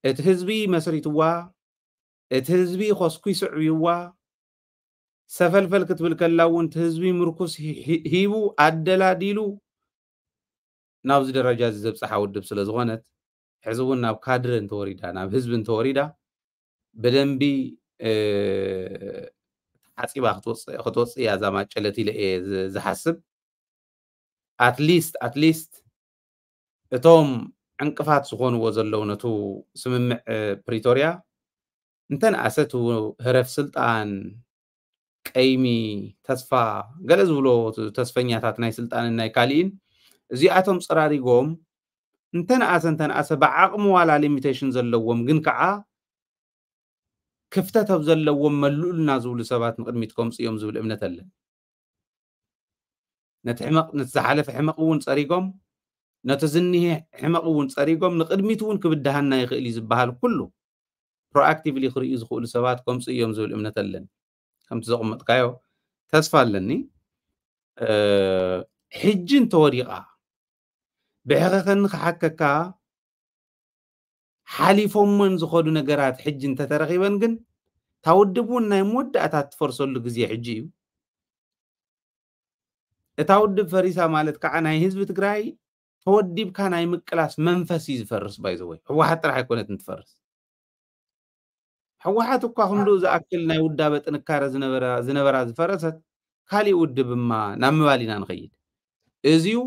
እቲ ህዝቢ መስሪትዋ፣ እቲ ህዝቢ ኮስኩሱ ዕብይዋ፣ ሰፈልፈል ክትብል ከላ እውን እቲ ህዝቢ ምርኩስ ሂቡ ኣደላዲሉ ናብዚ ደረጃ እዚ ዘብፅሓ ውድብ ስለ ዝኾነት ሕዚ እውን ናብ ካድረ እንተወሪዳ ናብ ህዝቢ እንተወሪዳ ብደንቢ ተሓፂባ ክትወፅእ እያ እዛ ማጨለት ኢለ እየ ዝሓስብ። ኣትሊስት ኣትሊስት እቶም ዕንቅፋት ዝኾንዎ ዘለዉ ነቱ ስምምዕ ፕሪቶርያ እንተንኣሰ እቲ ህረፍ ስልጣን ቀይሚ ተስፋ ገለ ዝብሎ ተስፈኛታት ናይ ስልጣንን ናይ ካሊእን እዚኣቶም ፀራሪጎም እንተንኣሰ እንተንኣሰ ብዓቕሚ ዋላ ሊሚቴሽን ዘለዎም ግን ከዓ ክፍተት ኣብ ዘለዎም መልኡልና ዝብሉ ሰባት ንቅድሚት ከምፁ እዮም ዝብል እምነት ኣለን። ነቲ ሕመቕ ነቲ ዝሓለፈ ሕመቕ እውን ፀሪጎም ነቲ ዝኒሄ ሕመቕ እውን ፀሪጎም ንቅድሚት እውን ክብድሃና ይኽእል እዩ ዝበሃል ኩሉ ፕሮኣክቲቭሊ ክርእዩ ዝኽእሉ ሰባት ከምፁ እዮም ዝብል እምነት ኣለኒ። ከምቲ ዘቕመጥካዮ ተስፋ ኣለኒ። ሕጂ እንተወዲቓ ብሕኸኸኒ ክሓከካ ሓሊፎመን ዝኸዱ ነገራት ሕጂ እንተተረኺበን ግን እታ ውድብ እውን ናይ መወዳእታ ትፈርሰሉ ግዜ ሕጂ እዩ። እታ ውድብ ፈሪሳ ማለት ከዓ ናይ ህዝቢ ትግራይ ተወዲብካ ናይ ምቅላስ መንፈስ እዩ ዝፈርስ። ባይዘወይ ህወሓት ጥራሕ ኣይኮነትን ትፈርስ። ህወሓት እኳ ክንድኡ ዝኣክል ናይ ውዳበ ጥንካረ ዝነበራ ዝፈረሰት ካሊእ ውድብ እማ ናብ ምባል ኢና ንኸይድ። እዚዩ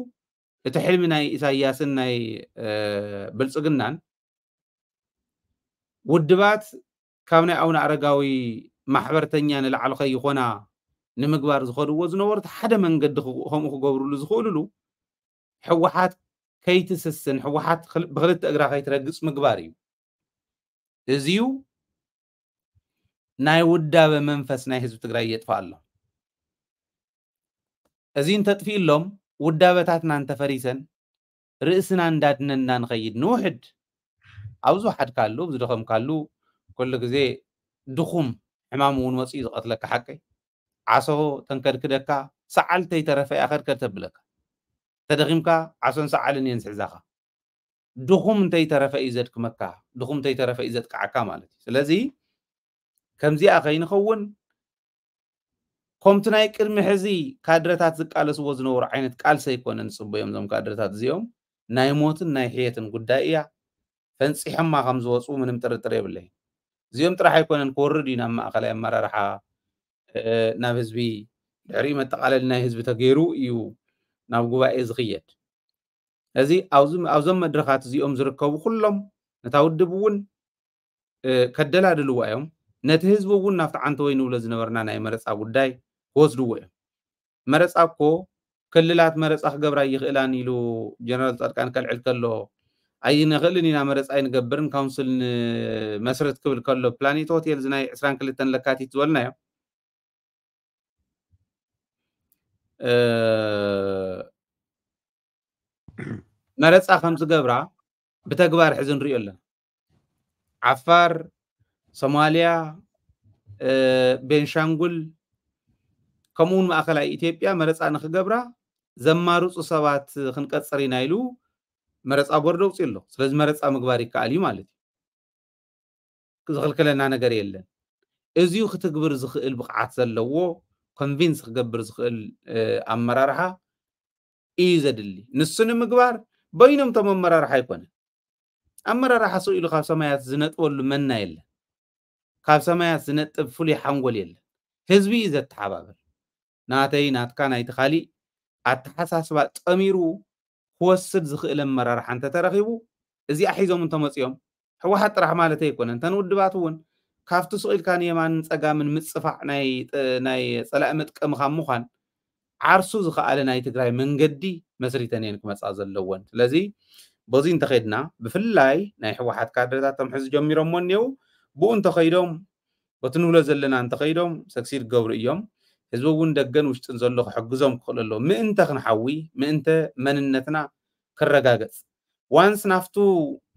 እቲ ሕልሚ ናይ ኢሳያስን ናይ ብልፅግናን ውድባት ካብ ናይ ኣቡነ ኣረጋዊ ማሕበርተኛ ንላዕሊ ከይኾና ንምግባር ዝኸድዎ ዝነበሩ ሓደ መንገዲ ከምኡ ክገብርሉ ዝኽእልሉ ህወሓት ከይትስስን ህወሓት ብክልተ እግራ ከይትረግፅ ምግባር እዩ። እዚዩ ናይ ውዳበ መንፈስ ናይ ህዝቢ ትግራይ የጥፋ ኣሎ። እዚ እንተጥፊእሎም ውዳበታትና እንተፈሪሰን ርእስና እንዳድነና ንኸይድ ንውሕድ ኣብ ዝወሓድካሉ ኣብ ዝደኸምካሉ ኩሉ ግዜ ድኹም ሕማም እውን መፅኡ ዝቐትለካ ሓቀይ ዓሶ ተንከድክደካ ሰዓል ተይተረፈ እያ ከድከድ ተብለካ ተደኺምካ ዓሶን ሰዓልን እየን ዝሕዛኻ ድኹም እንተይተረፈ እዩ ዘድክመካ ድኹም እንተይተረፈ እዩ ዘጥቃዓካ ማለት እዩ። ስለዚ ከምዚኣ ከይንኸውን ከምቲ ናይ ቅድሚ ሕዚ ካድረታት ዝቃለስዎ ዝነበሩ ዓይነት ቃልሲ ኣይኮነን ዝፅበዮም እዞም ካድረታት እዚኦም ናይ ሞትን ናይ ሕየትን ጉዳይ እያ። ፈንፂሖማ ከም ዝወፁ ምንም ጥርጥር የብለይ። እዚኦም ጥራሕ ኣይኮነን ክወርድ እዩ ናብ ማእኸላይ ኣመራርሓ ናብ ህዝቢ ድሕሪኡ መጠቓለሊ ናይ ህዝቢ ተገይሩ እዩ ናብ ጉባኤ ዝኽየድ። እዚ ኣብዞም መድረኻት እዚኦም ዝርከቡ ኩሎም ነታ ውድብ እውን ከደላድልዋ እዮም። ነቲ ህዝቢ እውን ናብቲ ዓንተወይ ንብሎ ዝነበርና ናይ መረፃ ጉዳይ ክወስድዎ እዮም። መረፃ እኮ ክልላት መረፃ ክገብራ ይኽእላን ኢሉ ጀነራል ፃድቃን ከልዕል ከሎ ኣይንኽእልን ኢና መረፃ ኣይንገብርን ካውንስል ንመስርት ክብል ከሎ ፕላኔት ሆቴል ዝናይ ዕስራን ክልተን ለካቲት ዝበልናዮ መረፃ ከም ዝገብራ ብተግባር ሕዚ ንሪኦ ኣለና። ዓፋር፣ ሶማልያ፣ ቤንሻንጉል ከምኡውን ማእኸላይ ኢትዮጵያ መረፃ ንክገብራ ዘማርፁ ሰባት ክንቀፅር ኢና ኢሉ መረፃ ቦርድ ኣውፅኡ ኣሎ። ስለዚ መረፃ ምግባር ይከኣል እዩ ማለት እዩ። ዝኽልክለና ነገር የለን። እዚዩ ክትግብር ዝኽእል ብቕዓት ዘለዎ ኮንቪንስ ክገብር ዝኽእል ኣመራርሓ እዩ ዘድሊ። ንሱ ንምግባር በይኖም ቶም ኣመራርሓ ኣይኮነን። ኣመራርሓ ስቕ ኢሉ ካብ ሰማያት ዝነጥበሉ መና የለን። ካብ ሰማያት ዝነጥብ ፍሉይ ሓንጎል የለን። ህዝቢ እዩ ዘተሓባበር። ናተይ ናትካ ናይቲ ካሊእ ኣተሓሳስባ ጠሚሩ ክወስድ ዝኽእል ኣመራርሓ እንተተረኺቡ እዚኣ ሒዞም እንተመፅኦም ህወሓት ጥራሕ ማለት ኣይኮነን። እተን ውድባት እውን ካብቲ ስቕ ኢልካ ንየማንን ፀጋምን ምፅፋዕ ናይ ፀላኢ መጥቀሚ ካብ ምዃን ዓርሱ ዝኸኣለ ናይ ትግራይ መንገዲ መስሪተን እየን ክመፃ ዘለወን። ስለዚ በዚ እንተኸድና ብፍላይ ናይ ህወሓት ካድረታት ቶም ሕዚ ጀሚሮሞ እኒው ብኡ እንተኸይዶም በቲ ንብሎ ዘለና እንተኸይዶም ሰክሲድ ክገብሩ እዮም። ህዝቢ እውን ደገን ውሽጥን ዘሎ ክሕግዞም ክኽእል ኣለዎ። ምእንተ ክንሓዊ ምእንተ መንነትና ክረጋገፅ ዋንስ ናፍቱ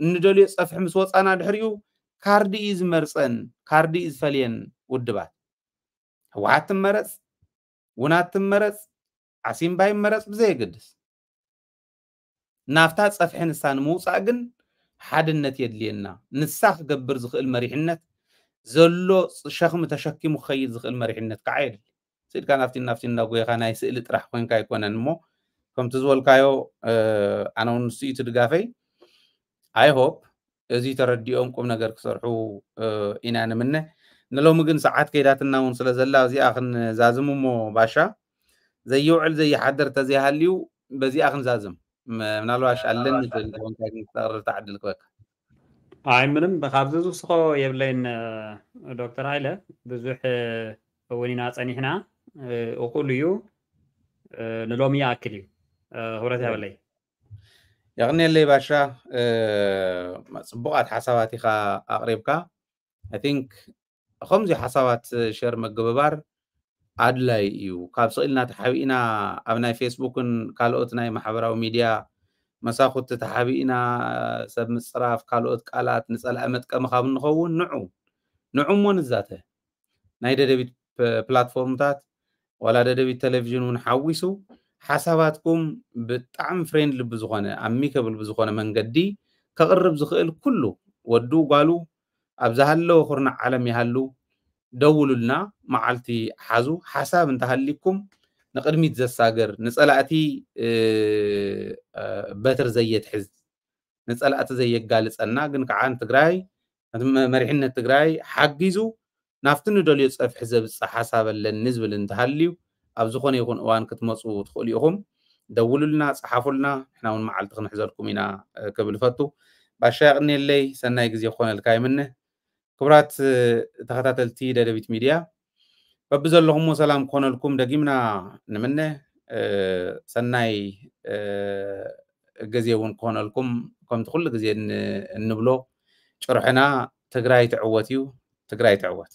እንደልዮ ፀፍሒ ምስ ወፃና ድሕሪኡ ካርዲ እዩ ዝመርፀን ካርዲ እዩ ዝፈልየን ውድባት ህወሓት ትመረፅ ውናት ትመረፅ ዓሲምባ ይመረፅ ብዘየገድስ ናብታ ፀፍሒ ንሳ ንምውፃእ ግን ሓድነት የድልየና። ንሳ ክገብር ዝኽእል መሪሕነት ዘሎ ሸኽሚ ተሸኪሙ ክኸይድ ዝኽእል መሪሕነት ከዓ የድሊ። ስኢልካ ናፍቲ ናፍቲ እናጎየኻ ናይ ስእሊ ጥራሕ ኮንካ ኣይኮነን እሞ ከምቲ ዝበልካዮ ኣነ እውን ንሱ እዩ ድጋፈይ። I hope እዚ ተረዲኦም ቁም ነገር ክሰርሑ ኢና ንምነ። ንሎሚ ግን ሰዓት ከይዳትና እውን ስለ ዘላ እዚኣ ክንዛዝም እሞ ባሻ ዘይውዕል ዘይሓድር ተዘይሃልዩ በዚኣ ክንዛዝም ምናልባሽ ኣለኒ ተልኮንካ ክተቕርብ ተዕድል ክበካ። ኣይ ምንም ካብዚ ዝውስኾ የብለይን ዶክተር ሃይለ ብዙሕ እውን ኢና ፀኒሕና። እኹል እዩ። ንሎሚ ይኣክል እዩ። ክብረት ያበለይ። የቕኔለይ ባሻ። ፅቡቓት ሓሳባት ኢኻ ኣቕሪብካ። I think ከምዚ ሓሳባት ሸር ምግብባር ኣድላይ እዩ። ካብ ስቕ ኢልና ተሓቢእና ኣብ ናይ ፌስቡክን ካልኦት ናይ ማሕበራዊ ሚድያ መሳኹቲ ተሓቢእና ሰብ ምፅራፍ ካልኦት ቃላት ንፀላኢ መጥቀሚ ካብ እንኸውን ንዑ ንዑ እሞ ንዛተ። ናይ ደደቢት ፕላትፎርምታት ዋላ ደደቢት ቴሌቪዥን እውን ሓዊሱ ሓሳባትኩም ብጣዕሚ ፍሬንድሊ ብዝኾነ ኣሚከብል ብዝኾነ መንገዲ ከቕርብ ዝኽእል ኩሉ ወዱ ጓሉ ኣብ ዝሃለወ ኩርናዕ ዓለም ይሃሉ ደውሉልና። መዓልቲ ሓዙ ሓሳብ እንተሃሊኩም ንቕድሚት ዘሳግር ንፀላእቲ በትር ዘየትሕዝ ንፀላእቲ ዘየጋልፀና ግን ከዓ ንትግራይ መሪሕነት ትግራይ ሓጊዙ ናብቲ ንደልዮ ፀፍሒ ዘብፅእ ሓሳብ ኣለኒ ዝብል እንተሃልዩ ኣብ ዝኾነ ይኹን እዋን ክትመፁ ትኽእሉ ኢኹም። ደውሉልና፣ ፀሓፉልና፣ ንሕና እውን መዓልቲ ክንሕዘልኩም ኢና ክብል ፈቱ። ባሻ የቕኔለይ፣ ሰናይ ግዜ ክኾነልካ ይምነ። ክቡራት ተኸታተልቲ ደደቢት ሚድያ በብዘለኹምዎ ሰላም ክኾነልኩም ደጊምና ንምነ። ሰናይ ግዜ እውን ክኾነልኩም። ከምቲ ኩሉ ግዜ እንብሎ ጭርሕና ትግራይ ትዕወት እዩ። ትግራይ ትዕወት።